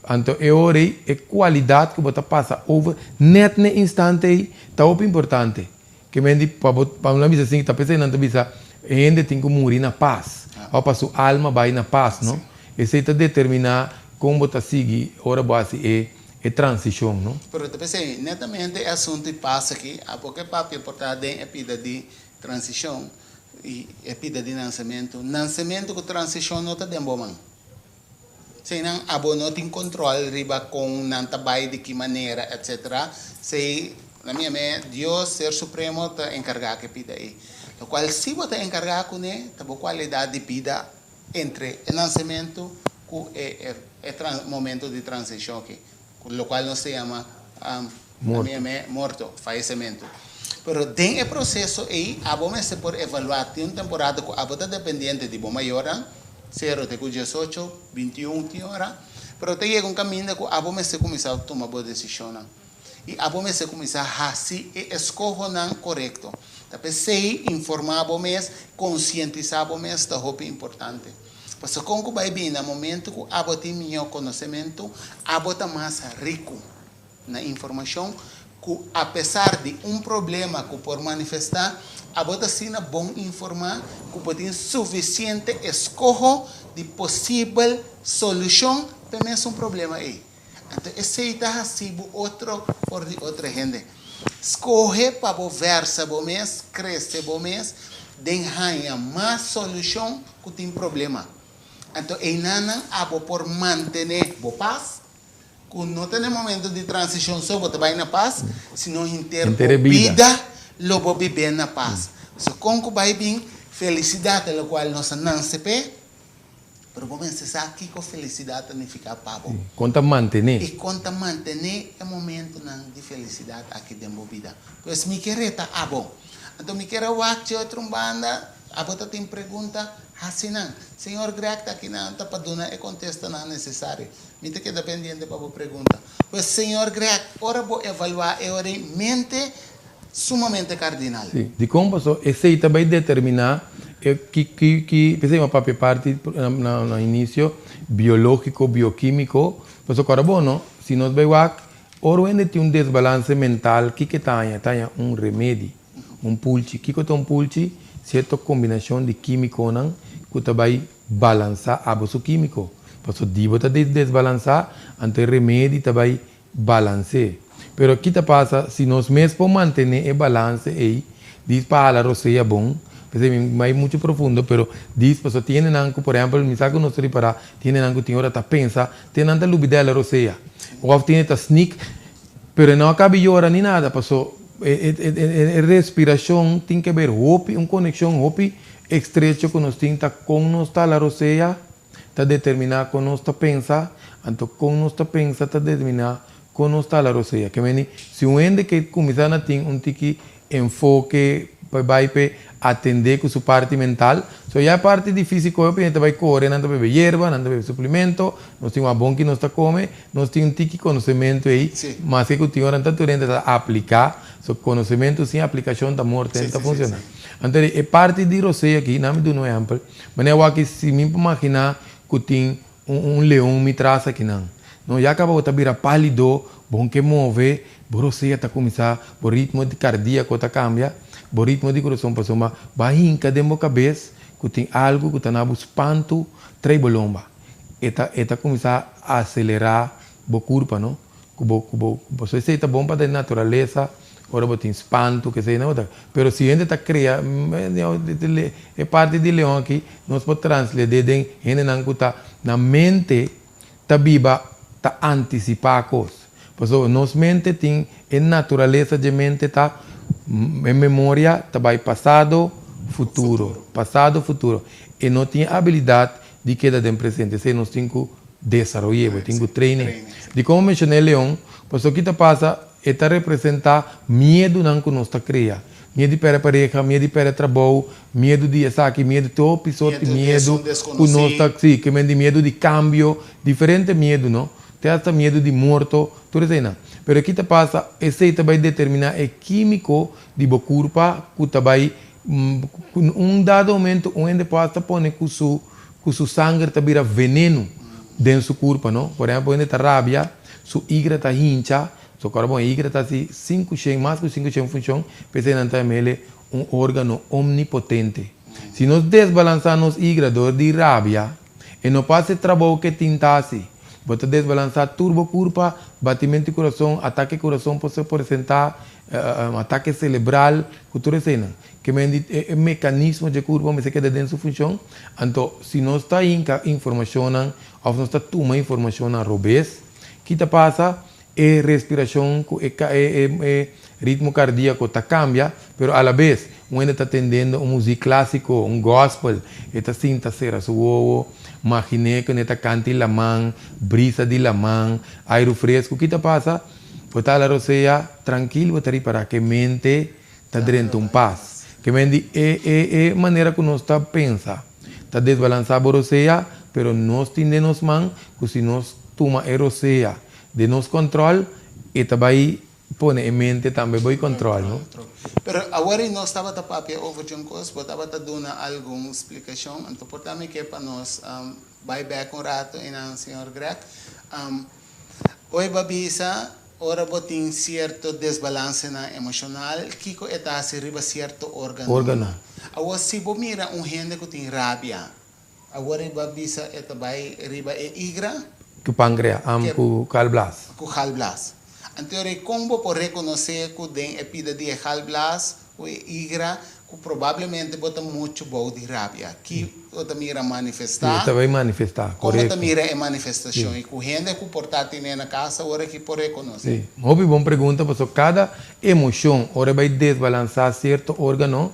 S2: anto e ora ey e cualidad cu bo ta pasa over net n'e instante ey ta hopi importante. Ke men di pa bo pa nan bisa asin ta p'esei nan ta bisa e hende tin ku muri na pas òf pa su alma bai na pas no. Esei ta determiná kon bo ta sigui ora bo hasi e e transishon no.
S1: Pero ta p'esei netamente e asuntu di pas aki a poke papia por ta den e pida di transishon i e pida di nansementu. Nansementu ku transishon no ta den bo man. Eseinan abo no tin control riba con nan ta bay, di ki manera, etc. Esey, na mi ame, Dios, Ser Supremo, ta encarga cu e bida ey. Locual si bo ta encarga cune, ta bo cualidad di bida entre e nacemento cu e e momento di transicion aki, locual nos ta yama, na mi ame, morto, fallecimento. Pero den e proceso ey, abo mester por evalua, tin un temporada cu abo ta dependiente di bo mayornan, Sero te ku diesocho, bintiun tin ora, pero ta yega un kaminda ku abo mester kuminsá tuma bo desishonnan i abo mester kuminsá hasi e eskohonan korekto. Ta p'esei informá bo mes, konsientisá bo mes ta hopi importante. Pasobra kon ku bai bini na momentu ku abo tin mihó konosementu, abo ta mas riku. Na informashon ku apesar di un problema ku por manifestá, abo ta asina bon informá ku bo tin sufisiente eskoho di posibel solushon p'e mesun problema ei. Anto esei ta hasi bo otro for di otro hende. Skohe pa bo vèrsa bo mes, krese bo mes den haña mas solushon ku tin problema. Anto einanan abo por mantené bo pas Ku no ta na e momento di transishon so bo ta bai na pas, sino henter bo bida lo bo bibé na pas. So kon ku bai bin felisidat ta lokual nos a nanse p'e, pero bo mester sa kiko felisidat ta nifiká pa bo.
S2: Kon ta mantené.
S1: I kon ta mantené e momentunan di felisidat aki den bo bida. Pues mi ke reta abo. Anto mi ker a wak dje otro un banda. Abo ta tin pregunta? Hasi nan. Señor Greg ta akinan ta pa duna e kontestanan nesesario. Mi ta keda pendiente pa bo pregunta. Pues, señor Greg, ora bo evaluá e ora ei, mente sumamente kardinal.
S2: Sí. Dikon? Pasobra esei ta bai determiná e ki ki ki, p'esei mi a papia parti na na inisio, biológiko, biokímiko. Pasobra kòrda bo no, si nos bai wak, ora un hende tin un desbalanse mental, kiko e ta haña? E ta haña un remedi. Un pulchi. Kiko ta un pulchi? Sierto kombinashon di kímikonan ku ta bai balansá abo su kímiko. Pasobra di bo ta desbalansá, anto e remedi ta bai balans'é. Pero ki ta pasa si nos mes por mantené e balanse ei, dis pa hala rosea bon, p'esei mi bai muchu profundo, pero dis pasobra tin hendenan ku, por ehèmpel, mi sa ku nos ta ripará, tin hendenan ku tin ora ta pensa, tin nan ta lubidá hala rosea. Òf tin hende ta snik. Pero e no a kabi yora ni nada, paso e respirashon tin ke ber hopi, un konekshon hopi estrecho ku nos tin ta kon nos ta la rosea ta determiná kon nos ta pensa, anto kon nos ta pensa ta determiná kon nos ta la rosea. Ke meni si un hende ke kuminsá na tin un tiki enfoke pa bai p'e atendé ku su parti mental. So ya e parti di físiko hopi hende ta bai kore, nan ta bebe yerba, nan ta bebe suplemento, nos tin un abon ki nos ta kome, nos tin un tiki konosementu ei, maske ku tin ora no ta tur hende ta apliká, so konosementu sin aplikashon ta morto, no ta funshoná. Anto e parti di rosé aki, nan mi duna un ehèmpel, manera wak si mi por maginá ku tin Un leon mi tras akinan. No, ya caba bo ta bira palido, bo ke move, bo rosea ta cuminsa, bo ritmo di cardiaco ta cambia, bo ritmo di corazon pasobra bo a hinca den bo cabes cu tin algo cu ta na bo spantu trae bo lomba. E ta e ta cuminsa acelera bo curpa, no? Cu bo cu bo pasobra esey ta bon pa den naturalesa ora bo tin spantu kesey no ta pero si hende ta crea e parti di leon aki nos por transled'e den hendenan cu ta na mente ta biba ta anticipa cos pasobra nos mente tin e naturalesa dje mente ta e memoria ta bay pasado futuro pasado futuro e no tin e abilidad di keda den presente esey nos tin cu desaroy'e bo tin cu train'e di como mencion'e leon pasobra ki ta pasa E ta representá miedunan ku nos ta krea. Miedu di pèrdè pareha, miedu di pèrdè trabou, miedu di esaki, miedu di hopi sort di miedu ku nos ta, sí, ke men di miedu di kambio, diferente miedu, no? Te asta miedu di morto, tur eseinan. Pero ki ta pasa, esei ta bai determiná e kímiko di bo kurpa ku ta bai, ku un dado momento un hende por asta pone ku su, ku su sanger ta bira venenu den su kurpa, no? Por ehèmpel, un hende ta rabia. Su igra ta hincha, so kòrda bon, e igra ta hasi 500, mas ku 500 funshon, p'esei nan ta yam'el un órgano omnipotente. Si nos desbalansá nos igra dor di rabia, e no por hasi e trabou ku e tin ta hasi. Bo ta desbalansá tur bo kurpa, batimentu di kurason, atake kurason por ser presentá, atake selebral, ku tur eseinan. Ke men di e mekanismo dje kurpa mester keda den su funshon. Anto, si nos ta hinka informashonnan Of nos ta tuma informashonnan robes, ki ta pasa? E respirashon ku e e ritmo kardiako ta kambia, pero alabes un hende ta tendendo un muzik klasiko, un gospel, e ta sinta sera su wowo, maginé ku e ta kanta i laman, brisa di laman, airu fresku, ki ta pasa? Bo ta hala rosea trankil, bo ta ripará ku e mente ta drenta un pas. Ke men di e e e manera ku nos ta pensa. Ta desbalansá bo rosea, pero nos tin den nos man ku si nos tuma e rosea den nos kòntròl, e ta bai pone e mente tambe bo e kòntròl, no?
S1: Pero awor i nos tabata papia over dje un kos, bo tabata duna algun splikashon, anto por ta mi ke pa nos bai bèk un rato einan, señor Greg. Hoy bo a bisa, ora bo tin sierto desbalansenan emoshonal, kiko e ta hasi riba sierto órganonan. Awor, si bo mira un hende ku tin rabia, awor bo a bisa e ta bai riba e igra.
S2: Ku pankrea, am ku galblas.
S1: Ku galblas. Anto ora kon bo por rekonosé ku den e pida di e galblas ku e igra ku probablemente bo ta muchu bou di rabia. Ki bo ta mira manifestá?
S2: Sí, ta bai manifestá,
S1: korekto. Kon bo ta mira e manifestashon? I ku hende ku por ta tene na kas awor aki por rekonosé?
S2: Sí, hopi bon pregunta pasobra kada emoshon ora e bai desbalansá sierto órgano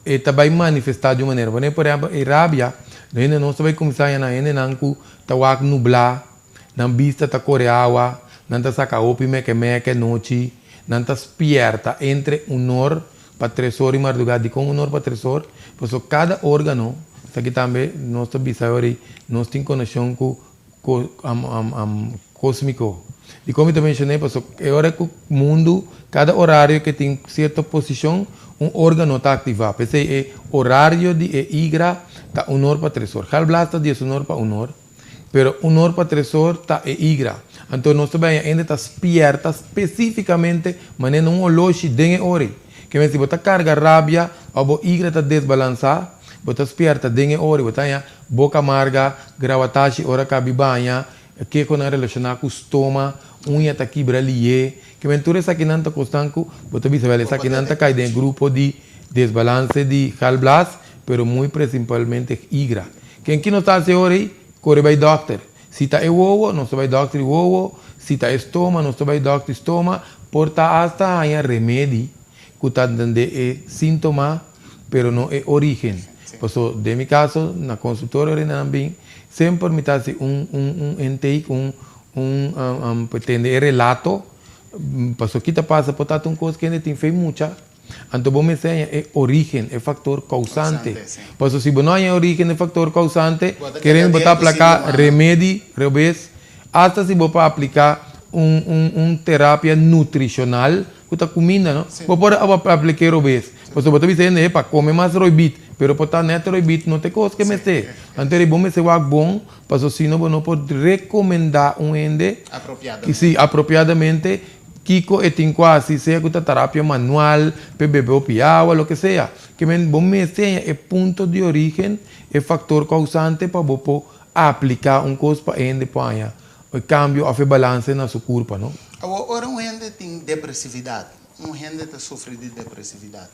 S2: e ta bai manifestá di un manera. Por ehèmpel, e rabia, hende nos ta bai kuminsá haña na hendenan ku ta wak nublá, Nan bista ta kore awa, nan ta saka hopi meke meke nochi, nan ta spierta entre unor pa 3 or di mardugá. Dikon 1 or pa 3 or? Pasobra kada órgano, esaki tambe nos ta bisa awor, nos tin konekshon ku kósmiko. Dikon mi ta menshoná? Pasobra e ora ku mundu, kada orario ku tin sierto posishon, un órgano ta aktivá. P'esei e orario di e igra ta 1 or pa 3 or. Galblaas ta 11 or pa 1 or. Pero 1 or pa 3 or ta e igra. Anto nos tambe ainda ta spierta spesífikamente manera un oloshi den e ora. Ke men si bo ta karga rabia òf bo igra ta desbalansá, bo ta spierta den e ora, bo ta boka marga, grawatashi ora kabi baña, keho nan relashoná ku stoma, uña ta kibra lié. Ke men tur esakinan ta kosnan ku bo ta bisa, esakinan ta kai den grupo di desbalanse di galblaas, pero muy prinsipalmente igra. Ken ku no ta hasi ora, kore bai dòkter. Si ta e wowo, nos ta bai dòkter wowo. Si ta e stoma, nos ta bai dòkter stoma. Por ta hasta haña remedi ku ta atendé e síntoma, pero no e orígen. Pasobra, den mi kaso, na konsultorio nan bin, semper mi ta hasi un intake, un pretende e relato, pasobra kiko ta pasa, por ta un kos ku hende tin fe mucha. Anto bo mester haña e orígen, e faktor kousante. Pasobra si bo no haña e orígen, e faktor kousante, kere bo ta apliká remedi robes, hasta si bo por apliká un terapia nutrishonal, ku ta kuminda, no? Bo por apliká robes. Pasobra bo ta bisa hende, pa kome mas roibit, pero por ta nèt roibit no ta e kos ku mester. Anto bo mester wak bon, pasobra si no bo no por rekomendá un hende si apropiadamente kiko e tin ku hasi, sea ku ta terapia manual, pa bebe hopi awa, loke sea. Ke men bo mester haña e punto di orígen, e faktor kousante pa bo por apliká un kos pa hende por haña e kambio òf e balanse na su kurpa, no?
S1: Ora un hende tin depresividat, un hende ta sufri di depresividat,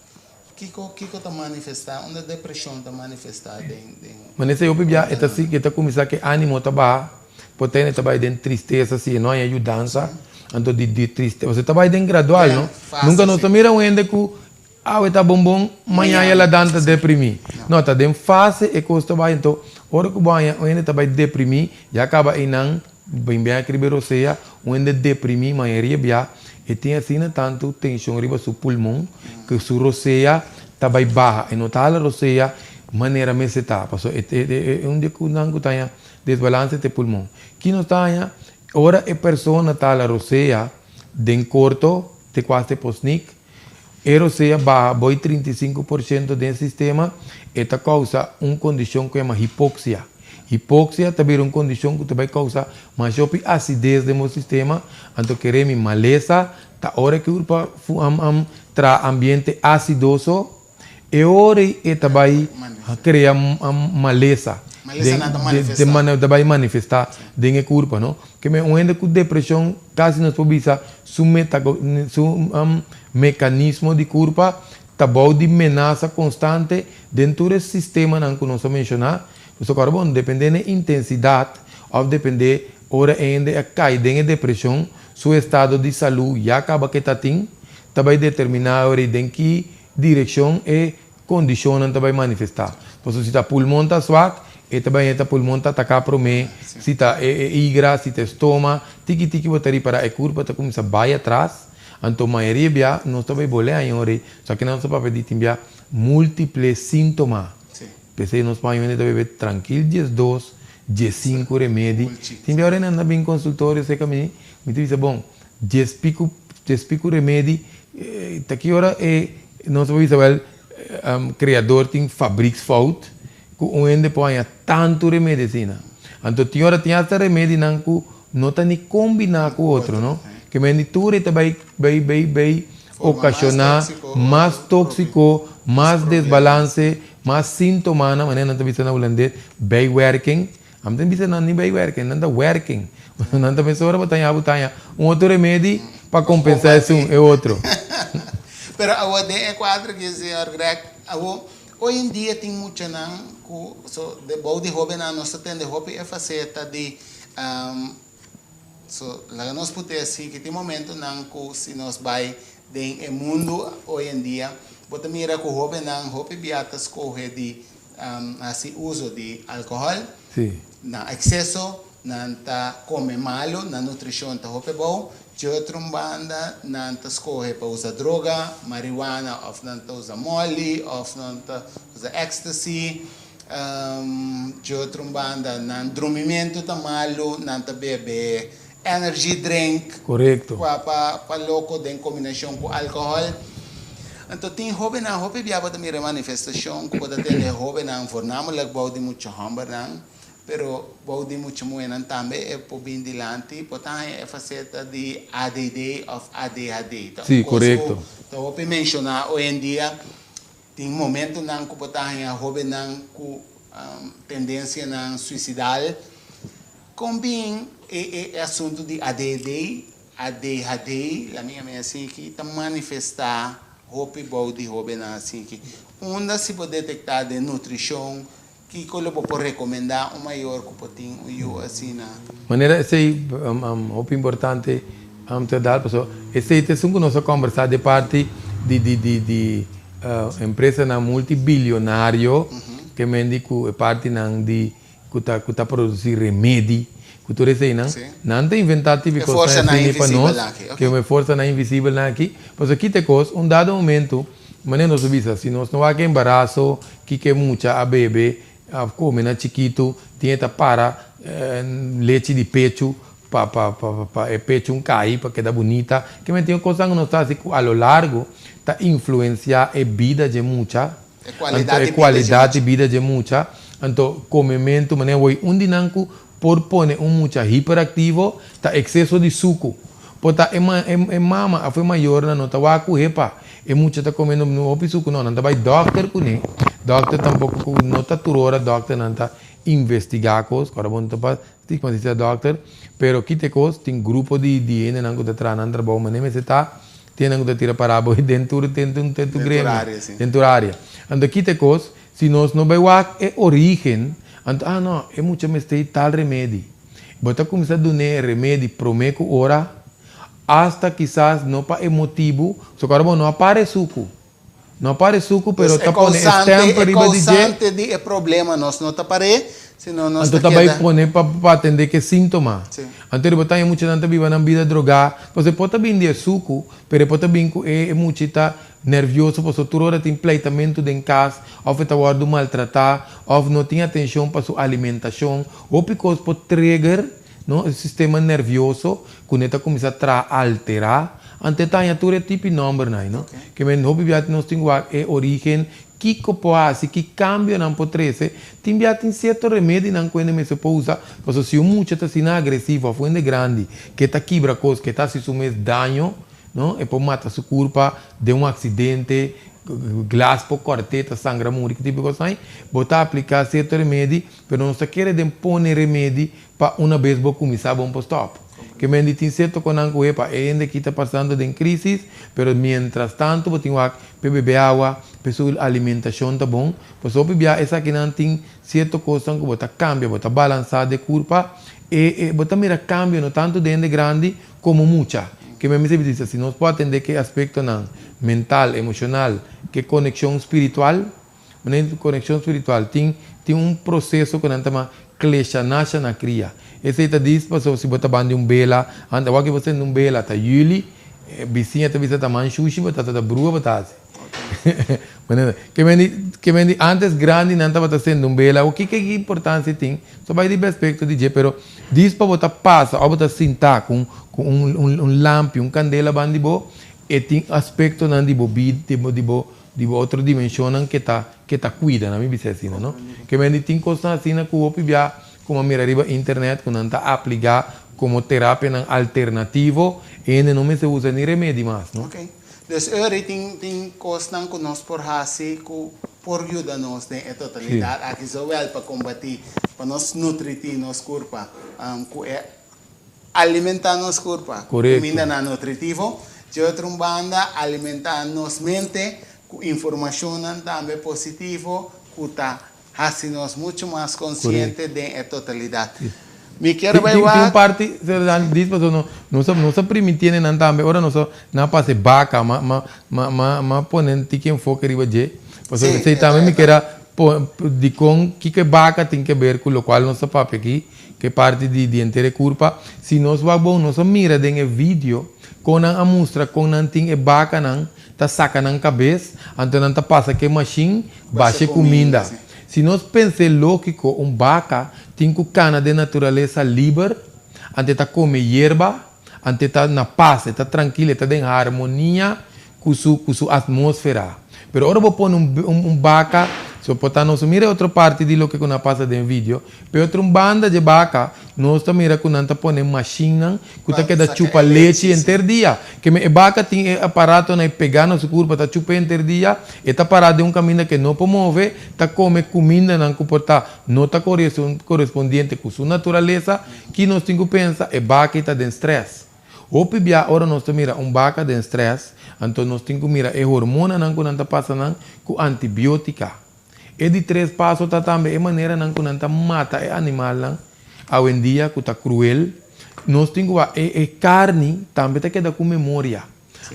S1: kiko ta manifestá? Unda depreshon ta manifestá den
S2: Manera esei hopi bia e ta si, e ta kuminsá ku e ánimo ta baha, por ta bai den tristesa si e no haña yudansa, anto di tristesa, pasobra ta bai den gradual, no? Nunka nos ta mira un hende ku awe ta bon bon, mañana el a dan ta deprimí. No, ta den fase e kos ta bai, anto ora ku bo haña un hende ta bai deprimí, ya kaba einan bin bin akí riba e rosea, un hende deprimí mayoria bia e tin asina tantu tenshon riba su pulmon ku su rosea ta bai baha, e no ta hala rosea manera mester ta, pasobra e un di e kosnan ku ta haña desbalanse ta e pulmon. Ki nos ta haña? Ora e persona ta hala rosea den korto te kuas te por snik, e rosea baha boi 35% den e sistema, e ta kousa un kondishon ku yama hipoksia. Hipoksia ta bira un kondishon ku ta bai kousa mas hopi asides den bo sistema, anto kere mi malesa ta ora ku kurpa traha ambiente asidoso, e ora e ta bai krea malesa.
S1: Malesa nan ta manifestá.
S2: Ta bai manifestá den e kurpa, no? Ke men un hende ku depreshon kasi nos por bisa su su mekanismo di kurpa ta bou di menasa konstante den tur e sistemanan ku nos a menshoná. Pasobra ora bon dependé na e intensidat òf dependé ora e hende a kai den e depreshon, su estado di salú ya kaba ke ta tin, ta bai determiná ora den ki direkshon e kondishonnan ta bai manifestá. Pasobra si ta pulmon ta swak, e ta bai ta pulmon ta ataká promé, si ta e igra, si ta e stoma, tiki tiki bo ta ripará e kurpa ta kuminsá bai atras. Anto mayoria bia nos ta bai bolé aña ora ei, esaki nan nos ta papia di tin bia múltiple síntoma. P'esei nos paña hende ta bebe trankil 12, 15 remedi. Tin bia ora nan ta bin konsultorio serka mi, mi ta bisa bon, dies piku, 10 piku remedi, ta ki ora e nos ta bisa wèl kreador tin fabriksfout ku un hende por haña tantu remedi asina. Anto tin ora tin hasta remedinan ku no ta ni kombiná ku otro, no? Ke men di tur e ta bai bai bai bai okashoná mas tóksiko, mas desbalanse, mas síntomanan, manera nan ta bisa na hulandes, bijwerking. Ami ta bisa nan ni bijwerking, nan ta werking. Nan ta pensa ora bo ta haña bo ta haña un otro remedi pa kompensá esun e otro.
S1: Pero awor den e kuadro aki, señor Greg, awor hoy en dia tin muchanan ku so de bou di hóbennan nos ta tende hopi e faseta di so laga nos put'é asi ku tin momentonan ku si nos bai den e mundu hoy en dia bo ta mira ku hóbennan hopi bia ta skohe di hasi uso di alkohòl na ekseso, nan ta kome malu, nan nutrishon ta hopi abou. Di otro un banda nan ta skohe pa usa droga, marihuana òf nan ta usa molly òf nan ta usa ecstasy. Di otro un banda nan drumimentu ta malu, nan ta bebe energy drink pa pa loko den kombinashon ku alkohòl. Anto tin hóbennan, hopi bia bo ta mira e manifestashon ku bo ta tende hóbennan voornamelijk bou di mucha hòmbernan, Pero bou di mucha muhénan tambe e por bin dilanti, por ta haña e faseta di ADD òf ADHD. Ta un kos ku ta hopi menshoná hoy en dia. Tin momentunan ku por ta haña hóbennan ku tendensianan suisidal. Kon bin e asuntu di ADD, ADHD, la mi yama e asiki, ta manifestá hopi bou di hóbennan asiki? Unda si bo detektá den nutrishon, Kiko lo bo por rekomendá un mayor ku por tin un yu asina?
S2: Manera esei hopi importante ta dal pasobra esei ta esun ku nos a kombersá di parti di di di di empresanan multibilionario ke men di ku e partinan di ku ta ku ta produsí remedi ku tur eseinan nan ta inventá tipi kosnan asina pa nos ke e forsanan invisibelnan aki pasobra kita e kos un dado momento Manera nos a bisa, si nos no wak embaraso, kiko e mucha a bebe, a kome na chikitu, tin e ta para lechi di pechu pa pa pa e pechu un kai, pa keda bunita. Ke men tin kosnan ku nos ta hasi ku a lo largo ta influensia e bida dje mucha, anto e kualidat di bida dje mucha. Anto komementu, manera woi un di nan ku por pone un mucha hiperaktivo ta ekseso di suku. Por ta e e mama of e mayornan no ta wak ku hepa e mucha ta komiendo hopi suku no, nan ta bai dòkter kuné. Dòkter tampoko ku no ta tur ora dòkternan ta investigá kos, ku ora bo no ta pa stigmatisá dòkter, pero kit e kos tin grupo di di hendenan ku ta traha nan trabou manera mester ta, tin hendenan ku ta tira pará bo den tur den tur den tur gremio, den tur área. Anto kit e kos si nos no bai wak e orígen, anto ah no e mucha mester tal remedi. Bo ta kuminsá dun'é remedi promé ku ora, asta kisas no pa e motibu, pasobra ora bo no a para e suku. No a para e suku, pero ta pone e stèmpel riba di dje.
S1: E kousante di e problema nos no ta par'é, sino nos
S2: ta keda. Anto ta bai pone pa pa atendé ku e síntoma. Anto riba ta e muchanan ta biba nan bida drogá, pasobra e por ta bin di e suku, pero e por ta bin ku e mucha ta Nervioso pasobra tur ora tin pleitamentu den kas òf e ta wòrdu maltratá òf no tin atenshon pa su alimentashon. Hopi kos por trigger, no, e sistema nervioso ku ne ta kuminsá traha alterá. Anto e ta haña tur e tipi nòmbernan ei, no. Ke men hopi bia nos tin ku wak e orígen, kiko por hasi, ki kambionan por trese. Tin bia tin sierto remedinan ku hende mester por usa pasobra si un mucha ta asina agresivo òf un hende grandi ke ta kibra kos, ke ta hasi su mes daño, No, e por mata su curpa den un accidente, glas por corte, ta sangra muri, ki tipo di cosnan. Bo ta aplica cierto remedi, pero nos ta kere den pone remedi pa una bes bo cuminsa bon por stop. Ke men di tin cierto conan cu epa e hende aki ta pasando den crisis, pero mientras tanto bo tin wak p'e bebe awa, p'e su alimentacion ta bon, pasobra hopi bia esakinan tin cierto cosnan cu bo ta cambia, bo ta balansa de curpa, e e bo ta mira cambio no tanto den hende grandi Komo mucha, ke mi a mester bisa si nos por atendé ku e aspektonan mental, emoshonal, ku e konekshon spiritual, manera konekshon spiritual tin tin un proseso ku nan ta yama kleshanashana kriya. Esei ta dis pasobra si bo ta banda di un bela, anta wak bo sende un bela ta yuli, bisiña ta bisa ta man shushi bo ta ta brua bo ta hasi. Manera ke men ke men di antes grandinan tabata sende un bela, awor kiko e importansia tin? So bai riba e aspekto di dje, pero dis pa bo ta pasa òf bo ta sintá ku ku un un lampi, un kandela banda di bo, e tin aspektonan di bo bida, di bo di bo di bo otro dimenshonnan ke ta ke ta kuida, nan mi bisa asina, no? Ke men di tin kosnan asina ku hopi bia ku mi a mira riba internet ku nan ta apliká komo terapianan alternativo, e hende no mester usa ni remedi mas, no?
S1: Dus ori tin tin kosnan ku nos por hasi ku por yuda nos den e totalidat aki zowel pa kombatí pa nos nutrití nos kurpa ku e alimentá nos kurpa ku kumindanan nutritivo. Dje otro un banda alimentá nos mente ku informashonnan tambe positivo ku ta Hasi nos muchu mas konsiente den e totalidat. Mi kier bai
S2: wak. Tin un parti, señor Dani, dis pasobra no nos a nos a primintí nan tambe ora nos a nan a pasa e baka ma ma ma ma ma pone un tiki enfoke riba dje. Pasobra esei tambe mi kier a. Dikon kiko e baka tin ke ber ku lokual nos ta papia aki, ku e parti di di henter e kurpa? Si nos wak bon, nos a mira den e video kon nan a mustra kon nan tin e bakanan ta saka nan kabes, anto nan ta pasa ku e mashin basha e kuminda. Si nos pens'é lógiko, un baka tin ku kana den naturalesa liber, anto e ta kome yerba, anto e ta na pas, e ta trankil, e ta den harmonia ku su ku su atmósfera. Pero ora bo pone un un baka, so por ta nos mira e otro parti di loke ku nan a pasa den video, p'e otro un banda dje baka nos ta mira ku nan ta pone mashinnan ku ta keda chupa lechi henter dia. Keme e baka tin e aparatonan e pegá na su kurpa ta chup'é henter dia, e ta pará den un kaminda ku e no por move, ta kome kumindanan ku por ta no ta korespondiente ku su naturalesa, ki nos tin ku pensa? E baka ei ta den strès. Hopi bia ora nos ta mira un baka den strès, anto nos tin ku mira e hormonanan ku nan ta pasa nan ku antibiotika. E di tres paso ta tambe e maneranan ku nan ta mata e animalnan awendia ku ta kruel. Nos tin ku wak e e karni tambe ta keda ku memoria.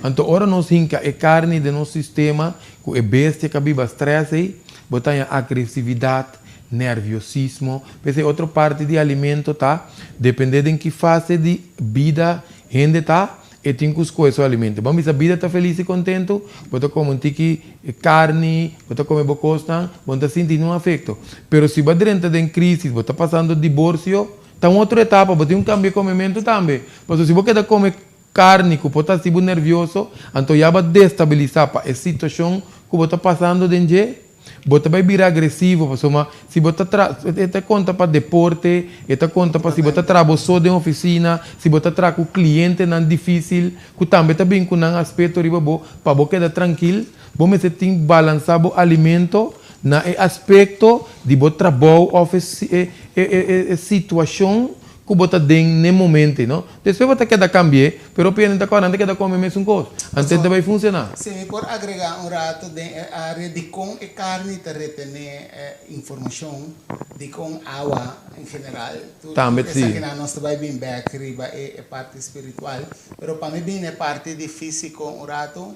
S2: Anto ora nos hinka e karni den nos sistema ku e bestia ku a biba strès ei, bo ta haña agresividat, nerviosismo. P'esei otro parti di alimento ta depende den ki fase di bida hende ta, e tin ku skohe su alimento. Bo a bisa bida ta felis i kontentu, bo ta kome un tiki karni, bo ta kome bo kosnan, bo no ta sinti niun afekto. Pero si bo a drenta den krisis, bo ta pasando diborsio, ta un otro etapa, bo tin un kambia komementu tambe. Pasobra si bo keda kome Carni cu por ta haci bo nervioso, anto ya bo a destabilisa pa e situacion cu bo ta pasando den dje. Bo ta bay bira agresivo pasobra si bo ta tra, e ta conta pa deporte, e ta conta pa si bo ta traha bo so den oficina, si bo ta traha cu clientenan dificil cu tambe ta bin cu nan aspecto riba bo, pa bo keda trankil, bo mester tin balansa bo alimento na e aspecto di bo trabou of e e situacion Ku bo ta den n'e momente, no? Despues bo ta keda kambi'é, pero hopi hende ta kòrda, nan ta keda kome mesun kos. Antes ta bai funshoná.
S1: Si mi por agregá un rato den e área dikon e karni ta retené e informashon, dikon awa en general, tur
S2: Tambe si.
S1: esakinan nos ta bai bin bèk riba e parti spiritual. Pero pa mi bin n'e parti di físiko un rato,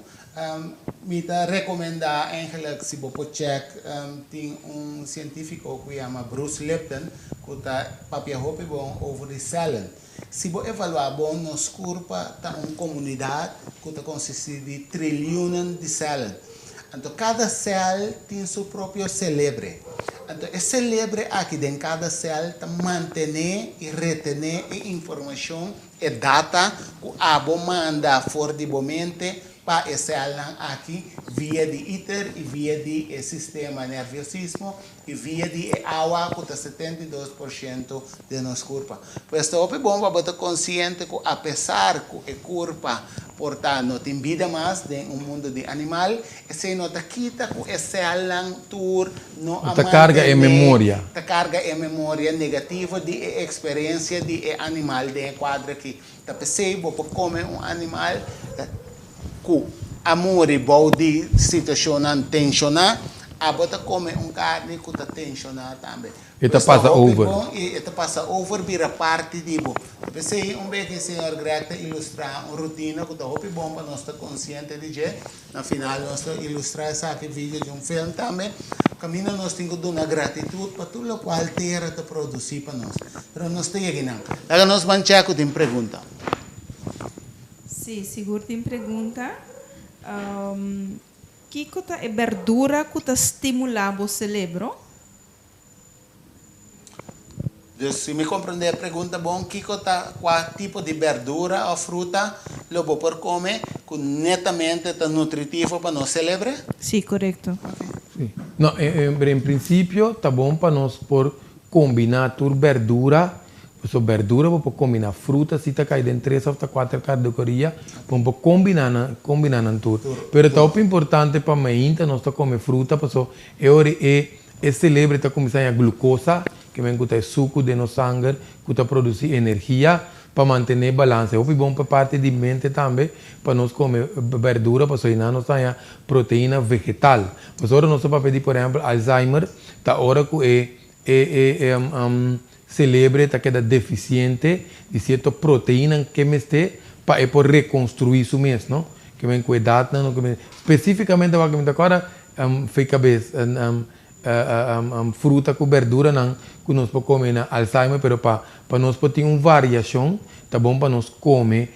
S1: Mi ta rekomendá eigenlijk si bo por check tin un sientífiko ku yama Bruce Lipton ku ta papia hopi bon over di sèlen. Si bo evaluá bon nos kurpa ta un komunidat ku ta konsistí di triliunan di sèlen. Anto kada sèl tin su propio selebre. Anto e selebre aki den kada sèl ta mantené i retené e informashon E data ku abo manda for di bo mente pa e sèlnan aki via di iter i via di e sistema nerviosismo i via di e awa ku ta 72% den nos kurpa. Pues ta hopi bon pa bo ta konsiente ku apesar ku e kurpa por ta no tin bida mas den un mundu di animal, Esei no ta kita ku e sèlnan tur no a
S2: Ta karga e
S1: mantené,
S2: memoria.
S1: ta karga e memoria negativo di e eksperensia di e animal den e kuadro aki. Ta p'esei bo por kome un animal ku a muri bou di situashonnan tenshoná, abo ta kome un karni ku ta tenshoná tambe.
S2: E ta
S1: Pues ta
S2: pasa
S1: hopi
S2: over.
S1: bon i e ta pasa over bira parti di bo. Ta p'esei un bes di señor Greg ta ilustrá un rutina ku ta hopi bon pa nos ta konsiente di dje. Na final nos ta ilustrá esaki video di un film tambe. Kaminda nos tin ku duna gratitut pa tur lokual tera ta produsí pa nos. Pero nos ta yega einan. Laga nos ban chèk ku tin pregunta.
S4: Sí, sigur tin pregunta. Kiko ta e berdura ku ta stimulá bo selebro?
S1: Dus si mi comprende e pregunta bon, kico ta cua tipo di berdura of fruta lo bo por come cu netamente ta nutritivo pa nos celebre?
S4: Sí, corecto.
S2: Sí. No, en principio ta bon pa nos por combina tur berdura, pasobra berdura bo por combina fruta si ta cay den tres of ta cuater categoria, bo por combina nan, combina nan tur. Pero ta hopi importante pa mainta nos ta come fruta pasobra e ora e E selebre ta kuminsá haña glukosa, ke men ku ta e suku den nos sanger ku ta produsí energia pa mantené balansa. E hopi bon pa parti di mente tambe pa nos kome berdura pasobra einan nos ta haña proteina vegetal. Pasobra ora nos ta papia di por ehèmpel Alzheimer ta ora ku e e e selebre ta keda defisiente di sierto proteinan ke mester pa e por rekonstruí su mes, no? Ke men ku edatnan no ke men spesifikamente wak mi ta kòrda. Fei kabes. Fruta ku berduranan ku nos por kome na Alzheimer, pero pa pa nos por tin un variashon ta bon pa nos kome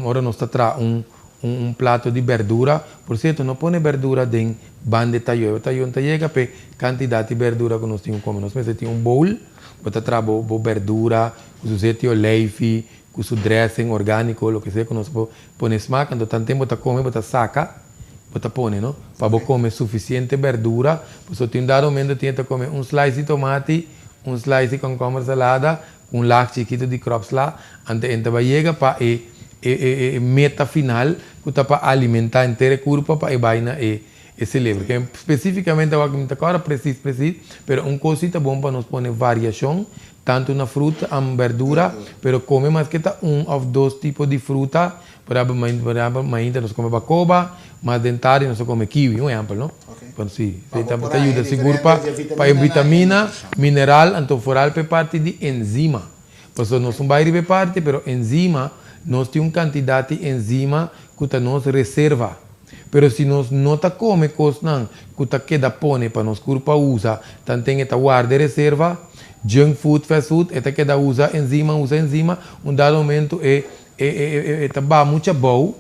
S2: ora nos ta traha un un plato di berdura. Por sierto, no pone berdura den banda e tayo, e tayo no ta yega p'e kantidat di berdura ku nos tin ku kome. Nos mester tin un bowl, bo ta traha bo bo berdura ku su zeti oleifi, ku su dressing orgániko, loke sea ku nos por pone smak. Anto tanten bo ta kome bo ta saka. Bo ta pone no pa bo come suficiente berdura pasobra tin un dado momento tin e ta come un slice di tomati, un slice di concomber salada cu un laag chikito di kropsla anto e ta bay yega pa e e e meta final cu ta pa alimenta henter e curpa pa e bay na e e celebro. Ke specificamente awor mi ta corda precies precies pero un cos si ta bon pa nos pone variacion tanto na fruta am berdura pero come maske ta un of dos tipo di fruta. Por ehempel, por ehempel, mainta nos ta come bacoba, mas den tardi nos ta come kiwi, un ehempel, no? Bueno, si,
S1: Pa
S2: si,
S1: bo por
S2: ta
S1: haña
S2: yuda sigur
S1: diferente
S2: pa,
S1: di
S2: pa e
S1: vitamina nan i
S2: vitamina,
S1: nutrishon.
S2: mineral, anto foral pa e parti di enzima. Pasobra nos no bai riba e parti, pero enzima, nos tin un kantidat di enzima ku ta nos reserva. Pero si nos no ta come kosnan ku ta keda pone pa nos kurpa usa, tanten e ta warda e reserva, junk food, fast food, e ta keda usa enzima, usa enzima, un dado momento e E ta baha mucha abou,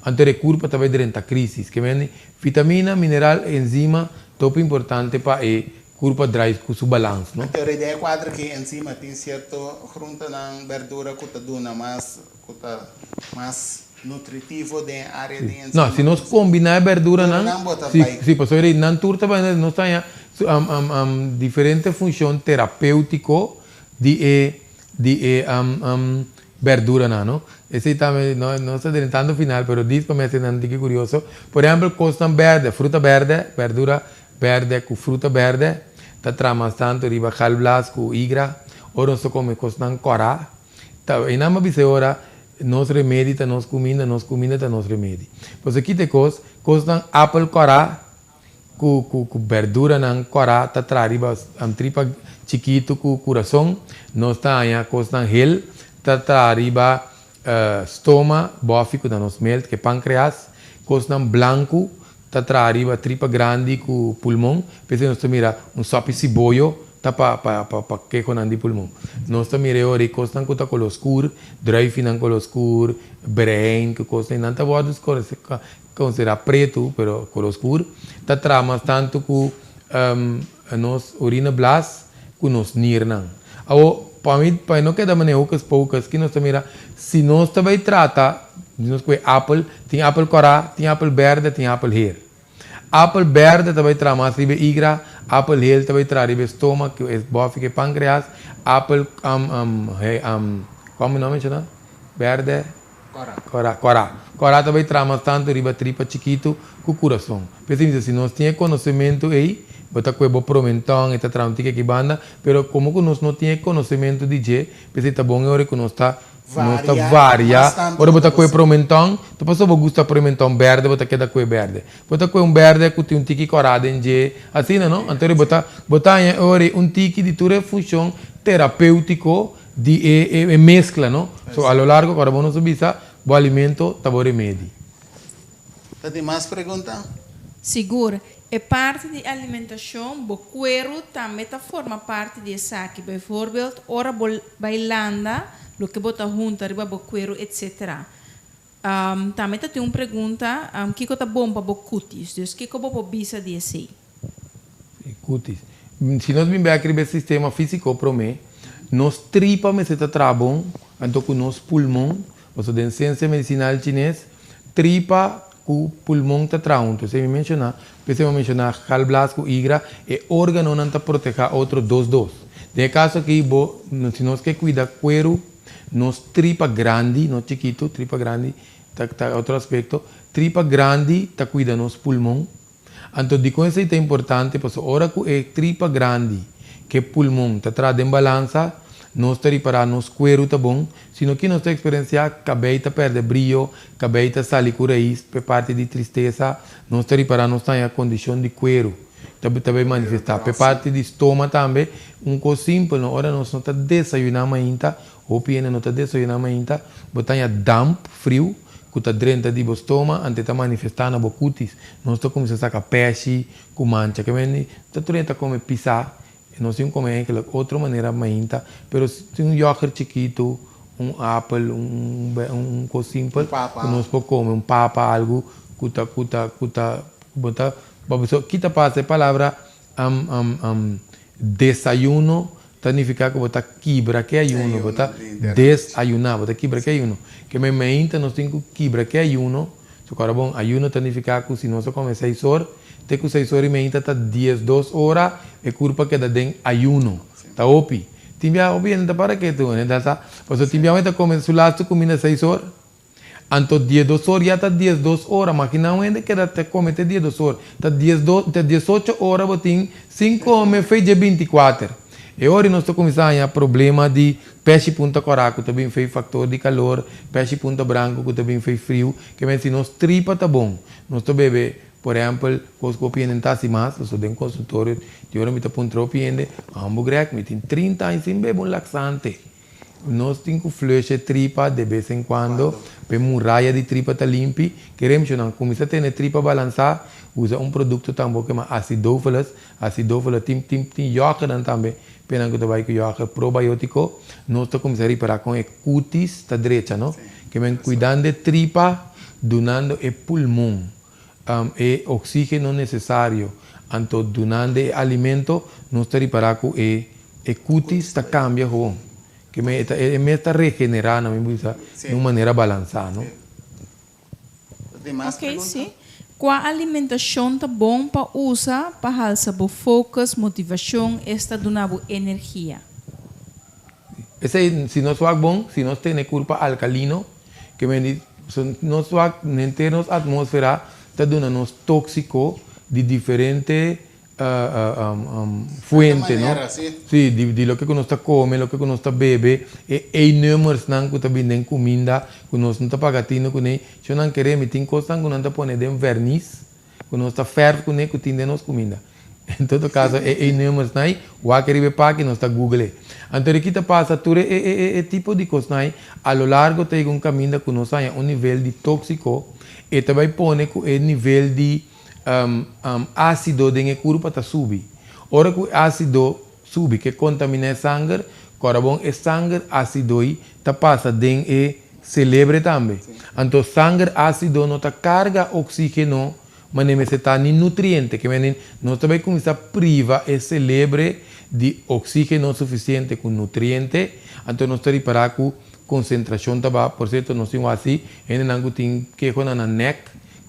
S2: anto e kurpa ta bai drenta krisis. Ke mende vitamina, mineral, enzima ta hopi importante pa e kurpa drai ku su balans, no?
S1: Anto den e kuadro aki enzima tin sierto gruntenan, berdura ku ta duna mas, ku ta mas nutritivo den e area di enzima.
S2: No, si nos kombiná e berduranan, si, si, pasobra nan tur ta bai, nos ta haña diferente funshon terapéutiko di e di e berduranan no. Esey tambe no no ta drentando final pero dis pa mi haci nan tiki curioso. Por ehempel cosnan berde, fruta berde, berdura berde cu fruta berde ta traha mas tanto riba galblas cu higra. Ora nos ta come cosnan cora ta eynan mi a bisa e ora nos remedi ta nos cuminda, nos cuminda ta nos remedi. Pasobra kita e cos, cosnan apel cora Ku ku ku berduranan kòrá ta traha riba tripa chikitu ku kurason. Nos ta haña kosnan hel ta traha riba stoma, bòfi ku ta nos milt, ku e pankreas. Kosnan blanku ta traha riba tripa grandi ku pulmon. P'esei nos ta mira un sòpi siboyo ta pa pa pa pa kehonan di pulmon. Nos ta mira e ora ei kosnan ku ta koló skur, druifinan koló skur, brein ku kosnan ei nan ta wòrdu Considera pretu, pero color oscur, ta traha mas tantu cu nos urina blas cu nos nirnan. Awor, pa mi, pa e no keda manera hocus pocus, ki nos ta mira, si nos ta bay trata, si nos coge apel, tin apel cora, tin apel berde, tin apel her. Apel berde ta bay traha mas riba e igra, apel hel ta bay traha riba e stoma, cu e bofi cu e pancreas, apel, cual mi no a menciona? Berde. Kòrá. Kòrá. Kòrá ta bai traha mas tantu riba tripa chikitu ku kurason. P'esei mi ta si nos tin e konosementu ei, bo ta kue bo promentòn, e ta traha un tiki aki banda, pero komo ku nos no tin e konosementu di dje, p'esei ta bon e ora ku nos ta nos ta varia. Ora bo ta kue promentòn, ta pasobra bo gusta promentòn bèrdè bo ta keda kue bèrdè. Bo ta kue un bèrdè ku tin un tiki kòrá den dje, asina no? Anto bo ta bo ta haña e ora ei un tiki di tur e funshon terapéutiko Di e e mezcla no. So a lo largo ora bo nos a bisa bo alimento ta bo remedi.
S1: Ta tin mas pregunta?
S4: Sigur. E parti di alimentacion, bo cuero tambe ta forma parti di esaki. Bijvoorbeeld ora bo bay landa, loke bo ta hunta riba bo cuero etc. Tambe ta tin un pregunta, kico ta bon pa bo cutis? Dus kico bo por bisa di esey?
S2: Cutis. Si nos bin bek riba e sistema fisico prome, nos tripa mester ta traha bon, anto cu nos pulmon, pasobra den ciencia medicinal chines, tripa cu pulmon ta traha hunto. Esey mi menciona, p'esey mi a menciona galblas cu igra, e organonan ta proteha otro dos dos. Den e caso aki bo, si nos ke cuida cuero, Nos tripa grandi, no chikitu, tripa grandi ta ta otro aspecto, tripa grandi ta cuida nos pulmon. Anto dicon esey ta importante? Pasobra ora cu e tripa grandi cu e pulmon ta traha den balansa, nos ta ripara nos cueru ta bon, sino ki nos ta experiencia cabey ta perde briyo, cabey ta sali cu rais p'e parti di tristesa, nos ta ripara nos ta haña condicion di cueru ta ta bay manifesta. P'e parti di stoma tambe, Un kos simpel no, ora nos no ta desayuná mainta, hopi hende no ta desayuná mainta, bo ta haña damp friu ku ku ta drenta di bo stoma anto e ta manifestá na bo kutis. Nos ta kuminsá saka pèshi ku mancha. Ke men ta tur hende ta kome pisá. Nos tin kome eigenlijk otro manera mainta, pero si tin un yoghurt chikitu, un apel, un un kos simpel ku nos por kome, un papa, algu ku ta ku ta ku ta ku bo ta bo kita pasa e palabra Desayuno ta nifiká ku bo ta kibra ke ayuno, bo ta desayuná, bo ta kibra ke ayuno. Ke mei-meinta nos tin ku kibra ke ayuno, so kòrda bon, ayuno ta nifiká ku si nos a kome seis or, te ku seis or i meinta ta 12 ora e kurpa keda den ayuno. Ta hopi. Tin biaha hopi hende ta para ketu, hende ta sa, pasobra tin biaha hende ta kome su lastu kuminda seis or, Anto 12 or ya ta 12 ora, makina un hende keda ta kome te 12 or, ta 12 ta 18 ora bo tin sin kome fei dje 24. E ora nos ta kuminsá haña problema di peshi punta kòrá ku ta bin fei faktor di kalor, peshi punta branku ku ta bin fei friu, ke men si nos tripa ta bon, nos ta bebe por ehèmpel kos ku hopi hende no ta hasi mas, pasobra den konsultorio di ora mi ta puntra hopi hende, Hombo Greg mi tin 30 aña sin bebe un laksante. Nos tin ku flush e tripa de bes en kuando pa e muraya di tripa ta limpi. Kerem nan kuminsá tene tripa balansá, usa un produkto tambo ku yama acidophilus. Acidophilus tin tin tin yògernan tambe pa nan ku ta bai ku yòger probiótiko. Nos ta kuminsá ripará kon e kutis ta drecha, no? Ke men kuidando e tripa, dunando e pulmon e oxígeno necesario, anto dunando e alimento, nos ta ripara cu e e cutis ta cambia gewoon. Ke men e ta e mes ta regenera na mi bisa di un manera balansa, no?
S4: Ok, si. Cua alimentacion ta bon pa usa pa halsa bo focus, motivacion, esta duna bo energia?
S2: Esey si nos wak bon, si nos tene curpa alcalino, Ke men di, nos wak henter nos atmósfera ta duna nos tóksiko di diferente fuente, no? Sí, di loke ku nos ta kome, loke ku nos ta bebe, e E-nummersnan ku ta bini den kuminda ku nos no ta paga tino kuné. Sho nan kere mi tin kosnan ku nan ta pone den vernis. Ku nos ta fèrf kuné ku tin den nos kuminda. En todo kaso e E-nummers nan ei, wak riba e paki nos ta google e. Anto di ki ta pasa tur e e e tipo di kosnan ei a lo largo ta yega un kaminda ku nos haña un nivel di tóksiko, e ta bai pone ku e nivel di ásido den e kurpa ta subi. Ora ku e ásido subi ke kontaminá e sanger, kòrda bon e sanger ásido ei ta pasa den e selebre tambe. Anto sanger ásido no ta karga oksígeno manera mester ta ni nutriente, ke menen nos ta bai kuminsá priva e selebre di oksígeno sufisiente ku nutriente, anto nos ta ripará ku konsentrashon ta baha. Por sierto nos tin wak si hendenan ku tin kehonan na nèk,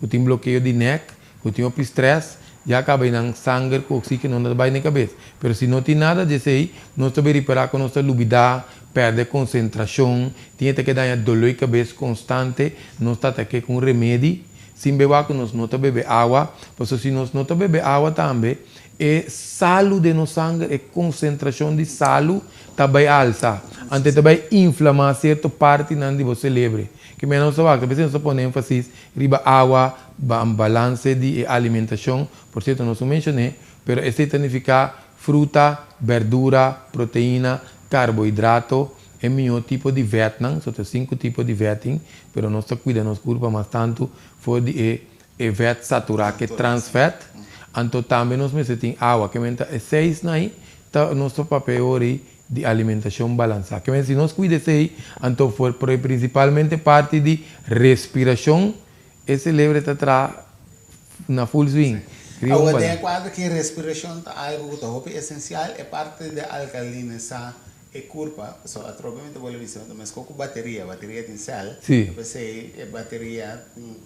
S2: ku tin blokeo di nèk, Ku tin hopi stress, ya kaba i nan sanger ku oxígeno no ta bai na e kabes. Pero si no tin nada di esei, nos ta bay ripará ku nos ta lubidá, pèrdè konsentrashon, tin e ta keda haña doló i kabes konstante, nos ta atak'é ku un remedi, sin beba ku nos no ta bebe awa, pasobra si nos no ta bebe awa tambe, e salu den nos sanger, e konsentrashon di salu ta bai alsa, anto e ta bai inflamá sierto partinan di bo selebre. Ke mester nos ta wak, ta p'esei nos ta pone énfasis riba awa, balanse di e alimentashon, por sierto nos no menshoné, pero esei ta nifiká fruta, bèrdura, proteina, karbohidrato, e mihó tipo di vètnan, so ta sinku tipo di vèt tin, pero nos ta kuida nos kurpa mas tantu for di e e vèt saturá ke transvèt, anto tambe nos mester tin awa, ke men ta e seisnan ei ta nos ta papia ora di alimentashon balansá. Ke men si nos kuida esei, anto for prinsipalmente parti di respirashon e selebre ta traha na full swing.
S1: Riba un Awa den e kuadro ki respirashon ta algu ku ta hopi esensial, e parti di alkalinisá e kurpa, pasobra atrobe mi ta bolbe bisa ta meskos ku bateria, bateria tin sèl, p'esei e bateria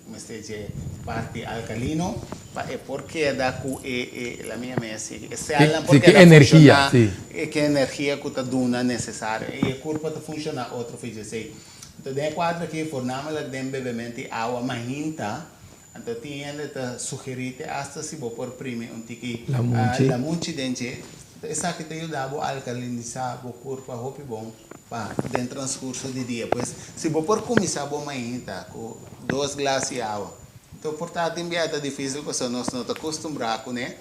S1: mester dje parti alkalino pa e por keda ku e e la mi yama asi, e sèlnan por keda funshoná, ke energia ku ta duna nesesario i e kurpa ta funshoná otro for dje esei. Anto den e kuadro aki voornamelijk den bebemento di awa mainta, anto tin hende ta sugerí te asta si bo por primi un tiki lamunchi den dje, anto esaki ta yuda bo alkalinisá bo kurpa hopi bon pa den transkurso di dia. Pues si bo por kuminsá bo mainta ku dos glas di awa, anto por ta tin bia ta difísil pasobra nos no ta kustumbrá kuné,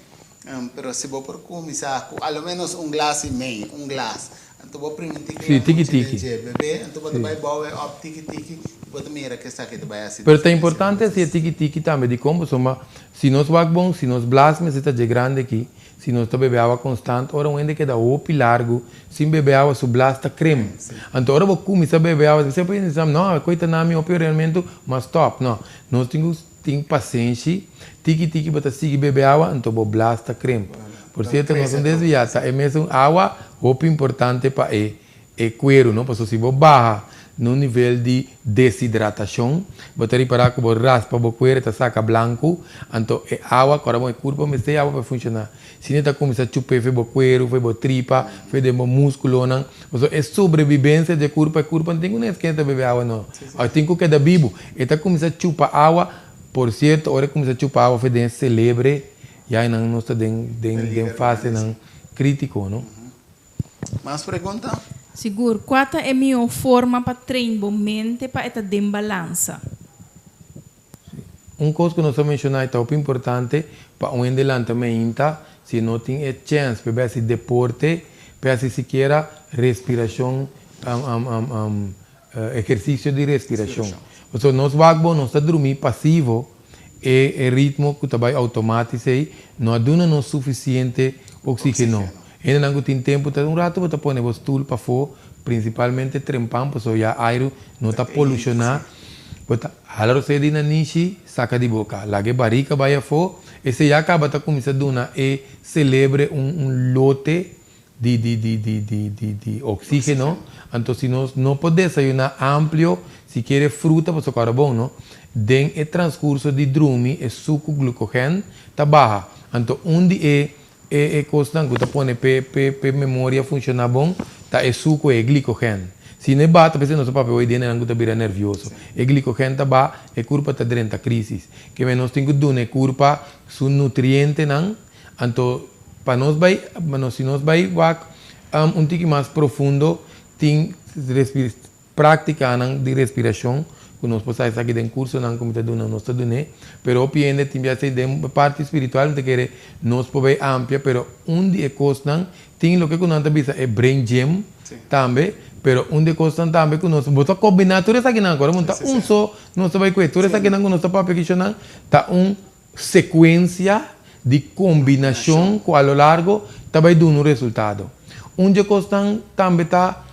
S1: pero si bo por kuminsá ku alomenos un glas i mei, un glas. Anto bo primintí ku
S2: Sí, tiki
S1: lambuchi den
S2: tiki.
S1: dje, bebé, anto bo ta bai bou e òp tiki tiki i bo ta mira ku esaki ta bai hasi
S2: Pero ta
S1: diferensia den
S2: importante
S1: bo
S2: hasi e tiki tiki tambe dikon pasobra si nos wak bon, si nos blas mester ta dje grandi aki, si nos ta bebe awa konstant, ora un hende keda hopi largu sin bebe awa su blas ta krem. Anto ora bo kuminsá bebe awa, semper hende sa, no, e koi ta na mi hopi oreamentu, ma stòp. No, nos tin ku Tin pasenshi, tiki tiki bo ta sigui bebe awa anto bo blas ta kremp. Por sierto nos un desvia ta e mesun awa hopi importante pa e e kueru no pasobra si bo baha na un nivel di deshidratacion bo ta ripara ku bo raspa bo kueru e ta saka blanku anto e awa kora bo e kurpo mester e awa pa e funshoná si no ta kuminsá chup'é fe bo kueru fe bo tripa fe den bo muskulonan pasobra e sobrebibensia dje kurpa e kurpa no tin ku nesken ta bebe awa no e tin ku keda bibu e ta kuminsá chupa awa por sierto ora e kuminsá chupa awa fe den e selebre ya einan nos ta den den den fasenan kritiko no.
S1: Mas pregunta?
S4: Sigur, kua ta e mihó forma pa train bo mente pa e ta den balansa?
S2: Un kos ku nos a menshoná i ta hopi importante pa un hende lanta meinta si e no tin e chèns pa e bai hasi deporte, pa e hasi sikiera respirashon, ehersisio di respirashon. Pasobra nos wak bo nos ta drumí pasivo, e e ritmo ku ta bai outomátis ei no a duna nos sufisiente oksígeno. Hendenan ku tin tempu ta un ratu bo ta pone bo stul pafó, prinsipalmente trempan pasobra ya airu no ta polushoná. Bo ta hala rosé di nanishi saka di boka, laga e barika bai afó, esei ya kaba ta kuminsá duna e selebre un un lote di di di di di di di oksígeno. Anto si nos no por desayuná amplio, sikiera e fruta pasobra kòrda bon no, den e transkurso di drumi e suku glukogen ta baha. Anto un di e E e kosnan ku ta pone p'e p'e p'e memoria funshoná bon ta e suku e glikogen. Si no e ba ta p'esei nos ta papia hoy dia nan ku ta bira nervioso. E glikogen ta ba, e kurpa ta drenta krisis. Ke men nos tin ku duna e kurpa su nutrientenan, anto pa nos bai bueno si nos bai wak un tiki mas profundo tin Práktikanan di respirashon ku nos por sa esaki den kursonan ku mi ta duna nos ta dun'é, pero hopi hende tin bia esei den parti spiritual mi ta kere nos por bai amplia pero un di e kosnan tin loke ku nan ta bisa e brain gym tambe pero un di e kosnan tambe ku nos bo ta kombiná tur esakinan akor ta un so nos ta bai kue tur esakinan ku nos ta papia kishonan ta un sekuensia di kombinashon ku a lo largo ta bai duna un resultado. Un dje kosnan tambe ta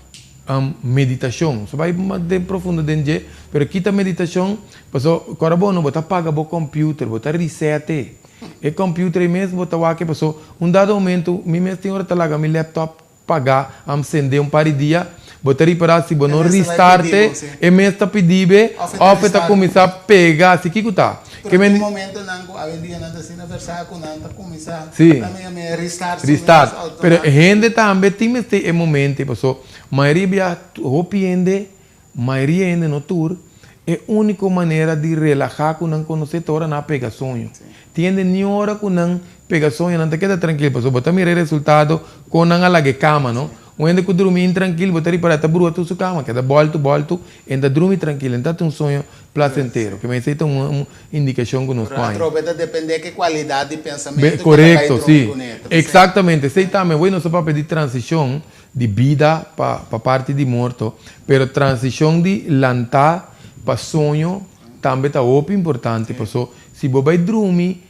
S2: meditashon. So bai mas den profundo den dje, pero kita meditashon? Paso kòrda bo no, bo ta paga bo kòmpiuter, bo ta reset e. E kòmpiuter ei mes bo ta wak e paso un dado momento mi mes tin ora ta laga mi laptop Paga am sende un par di dia, bo ta ripara si bo no restarte e mes ta pidi be of e ta cuminsa pega si kico ta.
S1: Pero tin momentonan cu awendia nan ta asina versa cu nan ta cuminsa tambe restart su mes
S2: Restart. Pero hende tambe tin mester e momento paso mayoria bia hopi hende Mayoria hende no tur, e úniko manera di relahá ku nan konosé ta ora nan a pega soño. Tin hende ni ora ku nan pega soño nan ta keda trankil pasobra bo ta mira e resultado kon nan a laga e kama no. Un hende ku drumi intrankil bo ta ripará ta brua tur su kama, keda bòltu bòltu e no ta drumi trankil, e no ta tin un soño plasentero. Ke mester ta un indikashon ku nos
S1: Pero
S2: por haña.
S1: atrobe ta dependé ke kualidat di pensamentu ku ta bai
S2: Korekto,
S1: drumi
S2: si.
S1: kuné. Ta p'esei.
S2: Eksaktamente. Esei tambe. Wei nos ta papia di transishon. Di bida pa pa parti di morto, pero transicion di lantá pa soño tambe ta hopi importante paso si bo bai drumi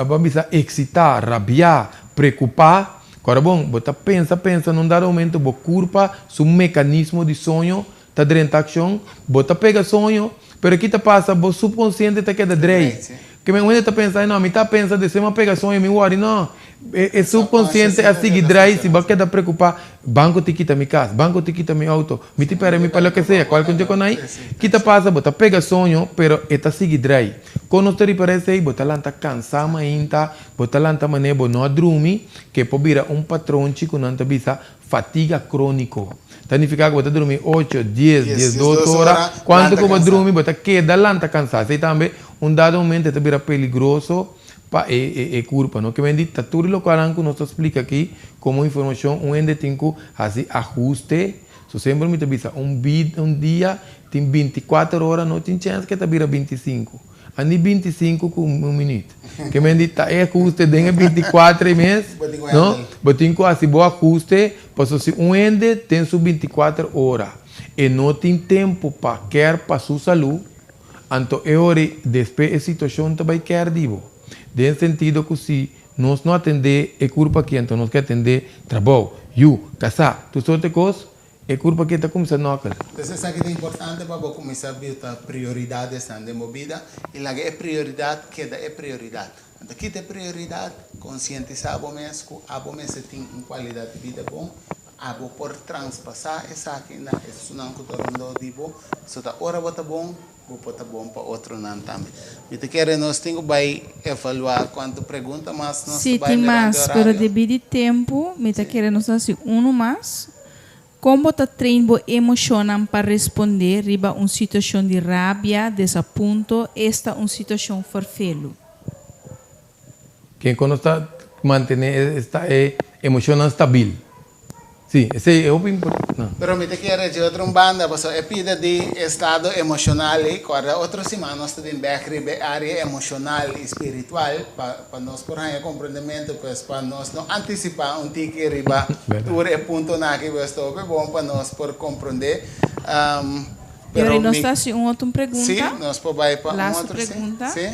S2: bo a bisa excitá, rabiá, preocupá, kòrda bon bo ta pensa pensa na un dado momento bo curpa su mecanismo di soño ta drenta accion, bo ta pega soño, pero ki ta pasa bo subconsciente ta keda drei. Ke men un hende ta pensa, ay no, mi ta pensa despues mi a pega soño mi wòri, no, e subconsciente a sigui drei, si bo a keda preocupa, banco tin kita mi cas, banco tin kita mi auto, mi tin perde mi pa loke sea, cualke un dje con ay, ki ta pasa bo ta pega soño, pero e ta sigui drei. Con nos ta ripara esey, bo ta lanta cansa mainta, bo ta lanta manera bo no a drumi, ke por bira un patronchi cu nan ta bisa Fatiga króniko. Ta nifiká ku bo ta drumi ocho, dies, diesdos ora. Kuantu ku bo drumi bo ta keda lanta kansá. Esei tambe un dado momento e ta bira peligroso pa e kurpa no. Ke men di ta tur e lokualnan ku nos ta splika aki komo informashon un hende tin ku hasi ahuste. So semper mi ta bisa un un dia tin 24 ora no tin chèns ke ta bira 25. Ni 25 ku 1 minüt. Ke men di ta e ahuste den e 24 mes, no? Bo tin ku hasi bo ahuste, pasobra si un hende den su 24 ora e no tin tempu pa kèr pa su salú, anto e ora ei despues e situashon ta bai kèr di bo. Den sentido ku si nos no atendé e kurpa aki, anto nos ke atendé trabou, yu, kasá, tur sorte kos, E kurpa aki ta kuminsá nòkel.
S1: Pues esaki ta importante pa bo kuminsá buta prioridadesnan den bo bida i laga e prioridat keda e prioridat. Anto kita e prioridat? Konsientisá bo mes ku abo mester tin un kualidat di bida bon pa abo por transpasá esaki na esunnan ku ta rondó di bo. So ta ora bo ta bon, bo por ta bon pa otronan tambe. Mi ta kere nos tin ku bai evaluá kuantu pregunta mas nos
S4: Sí,
S1: ta bai
S4: tin
S1: mirando
S4: mas, pero
S1: horario.
S4: debí di tempu mi ta kere nos hasi unu mas. Kon bo ta train bo emoshonnan pa respondé riba un situashon di rabia, desapunto, esta un situashon ferfelu?
S2: Ken ku nos ta mantené e emoshonnan stabil. Sí, esei e hopi importante.
S1: Pero mi ta kere dje otro un banda, pasobra e pida di estado emoshonal ei, kòrda otro siman nos ta bin bèk riba e área emoshonal i spiritual pa nos por haña komprendementu, pues pa nos no antisipá un tiki riba tur e puntonan aki, pues ta hopi bon pa nos por komprendé.
S4: Pero nos ta hasi un otro pregunta.
S1: Sí, nos por bai pa un
S4: Laatste
S1: otro, sí.
S4: pregunta.
S1: Sí.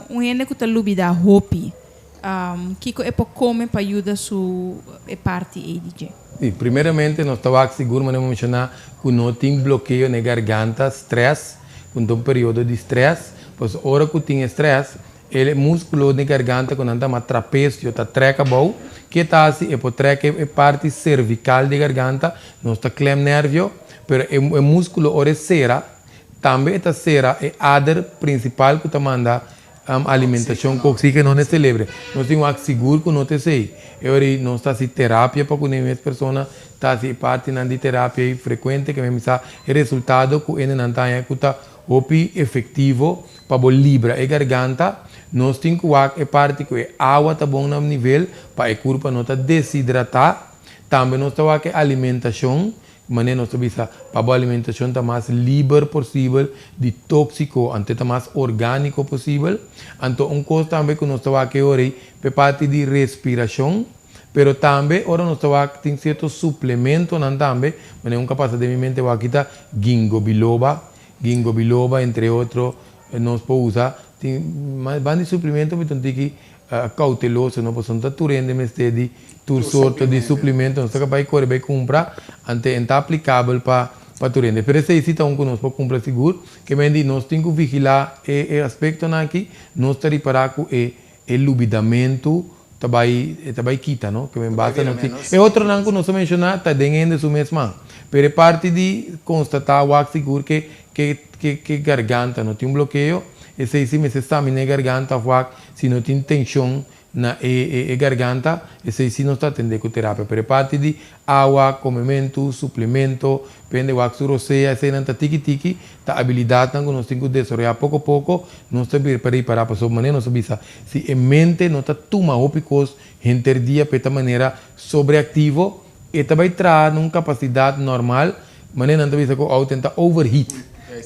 S4: Un hende ku ta lubidá hopi, kiko e por kome pa yuda su e parti ei di dje?
S2: Sí, primeramente nos ta wak sigur manera mi menshoná ku no tin blokeo na e garganta, strès, ku no ta un periodo di strès, pasobra ora ku tin e strès, e múskulo den garganta ku nan ta yama trapesio ta trèk abou, ke ta hasi? E por trèk e parti servikal di e garganta, nos ta klem nervio, pero e múskulo ora e sera, tambe e ta sera e ader prinsipal ku ta manda alimentashon ku oksígeno na e selebre. Nos tin wak sigur ku no ta esei. E ora ei nos ta hasi terapia pa ku e mes persona ta hasi e partinan di terapia ei frekuente ke mi sa e resultado ku hendenan ta haña ku ta hopi efektivo Pa bo libra e garganta, nos tin ku wak e parti ku e awa ta bon na nivel pa e kurpa no ta deshidratá. Tambe nos ta wak e alimentashon, manera nos ta bisa pa bo alimentashon ta mas liber posibel di tóksiko, anto e ta mas orgániko posibel. Anto un kos tambe ku nos ta wak e ora ei pa e parti di respirashon, pero tambe ora nos ta wak tin sierto suplementonan tambe, manera un ka pasa den mi mente wak kita gingo biloba, Ginkgo biloba entre otro nos por usa. Tin mas banda di suplemento mi ta un tiki cauteloso no pasobra no ta tur hende mester di tur sorto di suplemento. Nos ta capaz di core bay cumpra ante en ta aplicabel pa tur hende. Pero esey si ta un cu nos por cumpra sigur. Ke men di nos tin cu vigila e aspectonan aki. Nos ta ripara cu e e lubidamentu ta bai e ta bai kita no ke men basta no tin e otronan ku nos a menshoná ta den hende su mes man pero e parti di konstatá wak sigur ke ke ke ke garganta no tin un blokeo esei si mester saminá e garganta òf wak si no tin tenshon na e e e garganta esei si nos ta atendé ku terapia pero e parti di awa komementu suplemento Pende wak su rosea, eseinan ta tiki tiki, ta abilidatnan ku nos tin ku desaroyá poko poko, nos ta bir pa ripará pasobra manera nos a bisa, si e mente no ta tuma hopi kos henter dia pa e ta manera sobreaktivo, e ta bai traha na un kapasidat normal, manera nan ta bisa ku outo ta overheat,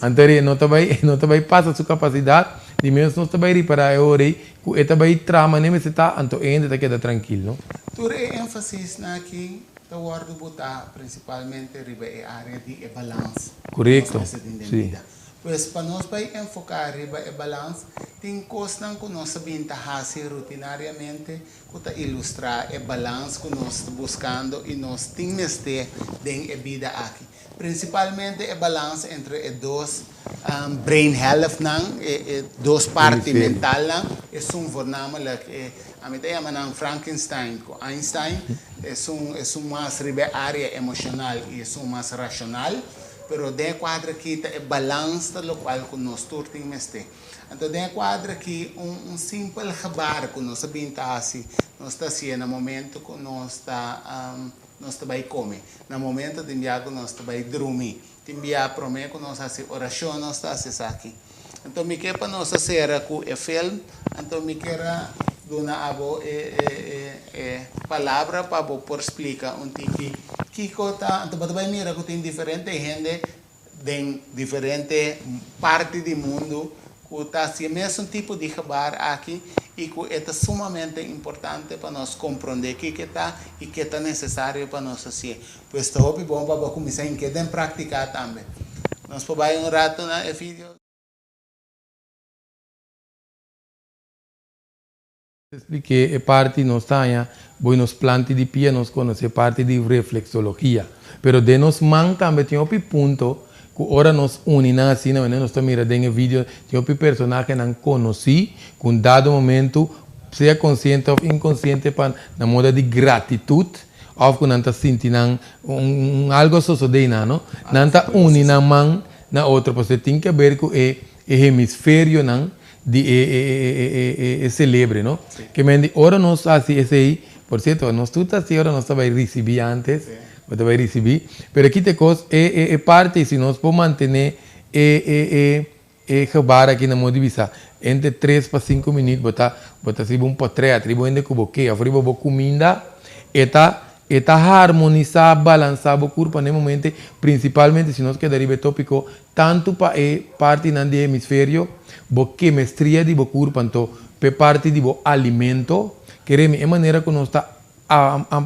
S2: anto e no ta bai e no ta bai pasa su kapasidat, di mes nos ta bai ripará e ora ei ku e ta bai traha manera mester ta, anto e hende ta keda trankil, no.
S1: Tur e énfasis-nan aki ta wòrdu botá prinsipalmente riba e área di e balans ku nos mester tin den bida. Pues pa nos bai enfoká riba e balans, tin kosnan ku nos ta bin ta hasi rutinariamente ku ta ilustrá e balans ku nos ta buskando i nos tin mester den e bida aki. Prinsipalmente e balans entre e dos brain helftnan, e dos parti mentalnan, esun voornamelijk e, ami ta yama nan Frankenstein ku Einstein, esun esun mas riba e área emoshonal i esun mas rashonal, pero den e kuadro aki ta e balans ta lokual ku nos tur tin mester. Anto den e kuadro aki un un simpel gebaar ku nos a bin ta hasi, nos ta hasié na momento ku nos ta Nos ta bai kome. Na momento tin bia ku nos ta bai drumi. Tin bia promé ku nos hasi orashon nos ta hasi esaki. Anto mi ke pa nos a sera ku e film, anto mi kier a duna abo e e e e palabra pa bo por splika un tiki kiko ta, anto bo ta bai mira ku tin diferente hende den diferente parti di mundu ku. ku ta hasi e mesun tipo di gebaar aki i ku e ta sumamente importante pa nos komprondé kiko e ta i ke ta nesesario pa nos hasié. Pues ta hopi bon pa bo kuminsá hink'é den praktiká tambe. Nos por bai un ratu na e video.
S2: Splik'é e parti nos ta haña bo nos planti di pia nos konosé parti di refleksologia. Pero den nos man tambe tin hopi punto ku ora nos uni nan asina manera nos ta mira den e video tin hopi personahenan konosí ku un dado momento sea konsiente òf inkonsiente pa na moda di gratitut òf ku nan ta sinti nan un algu a sosodé einan no nan ta uni nan man na otro pasobra tin ke ber ku e e hemisferionan di e e e e e celebre no. Ke men di ora nos hasi esei, por cierto nos tur ta hasi ora nos ta bai ricibi antes, bo ta bai ricibi, pero kita e cos e e e parti si nos por mantene e e e e gebaar aki na modo di bisa entre tres pa cinco minuut bo ta bo ta riba un potret riba un hende ku bo ke of riba bo cuminda e ta E ta harmonisá, balansá bo kurpa na e momente, prinsipalmente si nos keda riba e tópiko, tantu pa e partinan di e hemisferio, bo kemestria di bo kurpa, anto pa e parti di bo alimento. Keremi, e manera ku nos ta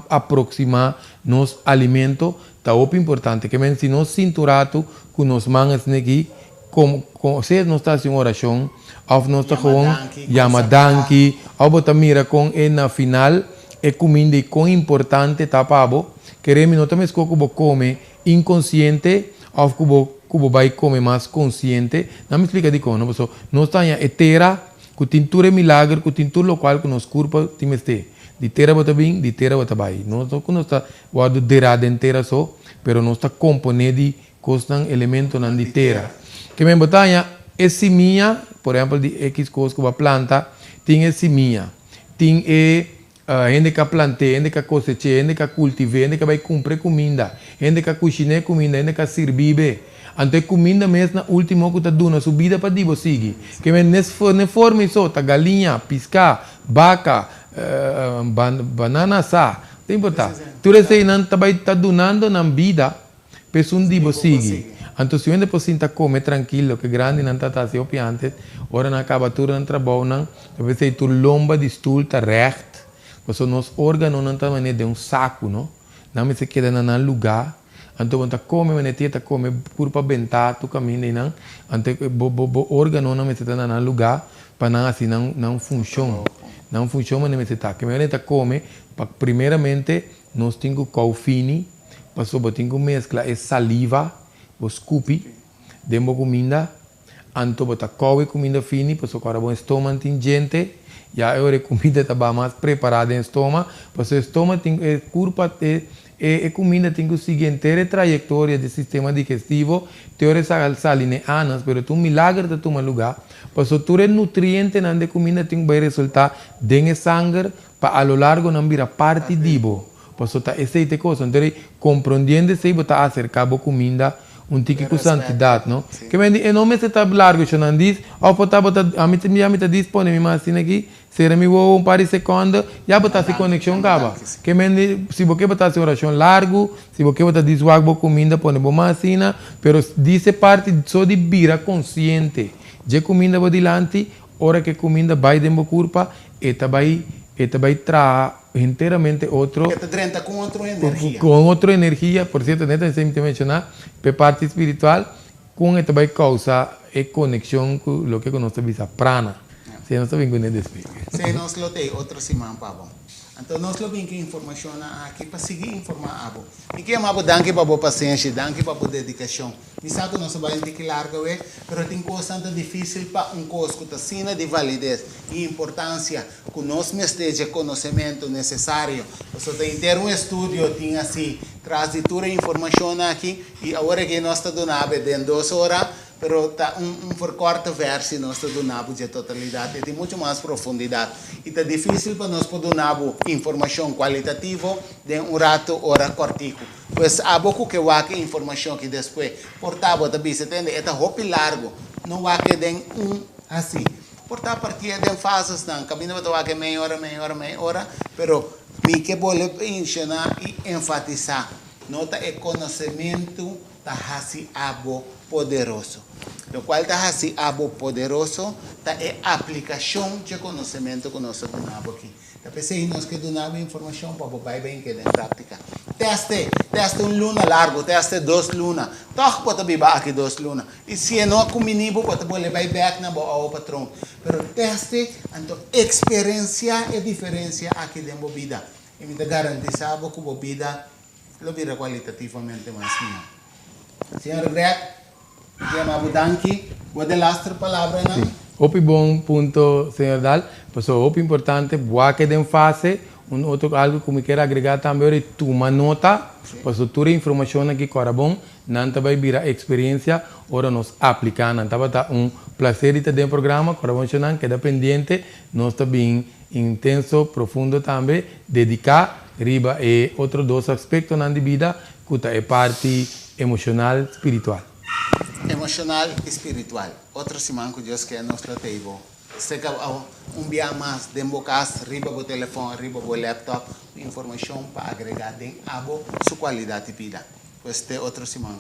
S2: aproksimá nos alimento ta hopi importante. Ke men si nos sinti un ratu ku nos man esne aki, komo, sea nos ta hasi un orashon òf nos ta gewoon yama danki, òf bo ta mira kon e na final E kuminda i kon importante ta pa bo. Kere mi no ta meskó ku bo kome inkonsiente òf ku bo ku bo bai kome mas konsiente. Nan mi splika dikon no, pasobra nos ta haña e tera ku tin tur e milager, ku tin tur lokual ku nos kurpa tin mester. Di tera bo ta bin, di tera bo ta bai. No no ku nos ta wòrdu derá den tera so, pero nos ta komponé di kosnan, elementonan di tera. Ke men bo ta haña e simia, por ehèmpel di ekis kos ku bo a planta, tin e simia. Tin e hende ka plant'é, hende ka kosech'é, hende ka kultiv'é, hende ka bai kumpra e kuminda, hende ka kushiná e kuminda, hende ka sirbibe. Anto e kuminda mes na último ku ta duna su bida pa di bo sigui. Ke men nes ne forma i so ta galiña, piská, baka, banana asá, ta importá. Tur eseinan ta bai ta dunando nan bida P'esun di bo sigui. Anto si un hende por sinta come trankil, loke grandinan ta ta hasi hopi antes, ora nan a kaba tur nan trabounan, ta p'esei tur lomba di stul ta règt, pasobra nos órganonan ta manera den un saku, no? Nan mester keda na nan lugá. Anto bo ta come manera tia ta come kurpa bentá tur kaminda einan, anto bo bo bo órganonan mester ta na nan lugá pa nan hasi nan nan funshon. Nan funshon manera mester ta. Ke manera ta come pa primeramente nos tin ku kou fini. Pasobra bo tin ku meskla e saliva, bo skupi, den bo kuminda, anto bo ta kou e kuminda fini, pasobra ora bo estoma tin djente, ya e ora e kuminda ta ba mas prepará den estoma, pasobra e estoma tin e kurpa e e kuminda tin ku sigui henter e trayektoria di sistema digestivo te ora e sali na e anas, pero ta un milager ta tuma lugá, pasobra tur e nutrientenan di e kuminda tin ku bai resultá den e sanger pa a lo largo nan bira parti di bo. Paso ta esei ta e kos. Anto rei komprondiendo esei bo ta aserká bo kuminda un tiki ku santidat, no? Ke men di e no mester ta largu sho nan dis, òf por ta bo ta ami ta mi ta dis pone mi man asina aki, sera mi wowo un par di sekònde, ya bo ta hasi konekshon kaba. Ke men di si bo ke bo ta hasi orashon largu, si bo ke bo ta dis wak bo kuminda pone bo man asina, pero dis e parti so di bira konsiente dje kuminda bo dilanti, ora ku e kuminda bai den bo kurpa e ta bai e ta bai traha Henteramente otro.
S1: E ta drenta con otro energia.
S2: Con otro energia, por cierto, net esei mi ta menciona, p'e parti spiritual, con e ta bay causa e conexion cu loke cu nos ta bisa prana. Si nos ta bin cune despues.
S1: Si, nos lo t'ey otro siman pa bo. Anto nos lo bin cu informacionnan aki pa sigui informa abo. Mi ke yama bo danki pa bo pasenshi, danki pa bo dedicacion. Mi sa ku nos a bai un tiki largu awe, pero tin kosnan ta difísil pa un kos ku ta asina di valides i importansia ku nos mester dje konosementu nesesario. Pasobra ta henter un estudio tin hasi tras di tur e informashonnan aki i awor aki nos ta duna bo den dos ora, pero ta un un verkorte versie nos ta duna bo dje totalidat. E tin muchu mas profundidat i ta difísil pa nos por duna bo informashon kualitativo den un ratu ora kòrtiku. Pues abo ku ke wak e informashon ki despue por ta bo ta bisa tende e ta hopi largu no wak e den un hasi por ta partié den fasesnan kaminda bo ta wak e mei ora mei ora mei ora pero mi ke bole menshoná i enfatisá no ta e konosementu ta hasi abo poderoso. Lokual ta hasi abo poderoso ta e aplikashon dje konosementu ku nos ta duna bo aki. Ta p'esei nos ke duna bo informashon pa bo bai ben keda en práktika. Tèste! Tèste un luna largu, tèste dos luna. Tòg bo ta biba aki dos luna. I si e no a kumbiní bo, bo ta bolbe bai bèk na bo ouwe patron. Pero tèste, anto eksperensiá e diferensia aki den bo bida. I mi ta garantisá bo ku bo bida lo bira kualitativamente mas mihó. Señor Greg, mi ta yama bo danki. Bo de laster palabranan?
S2: Sí. Hopi bon punto, señor Daal. Pasobra hopi importante, buake den fase. Un otro algo ku mi kier agregá tambe ora e tuma nota, pasobra tur e informashonnan ki kòrda bon, nan ta bai bira eksperensia ora nos apliká nan. Tabata un plaser di ta den programa. Kòrda bon shonnan, keda pendiente. Nos ta bin intenso, profundo tambe, dediká riba e otro dos aspektonan di bida ku ta e parti emoshonal, spiritual.
S1: Emoshonal i spiritual. Otro siman ku Dios ke nos lo tei bo. Seka un bia mas den bo kas, riba bo telefòn, riba bo laptop, ku informashon pa agregá den abo su kualidat di bida. Pues te otro siman.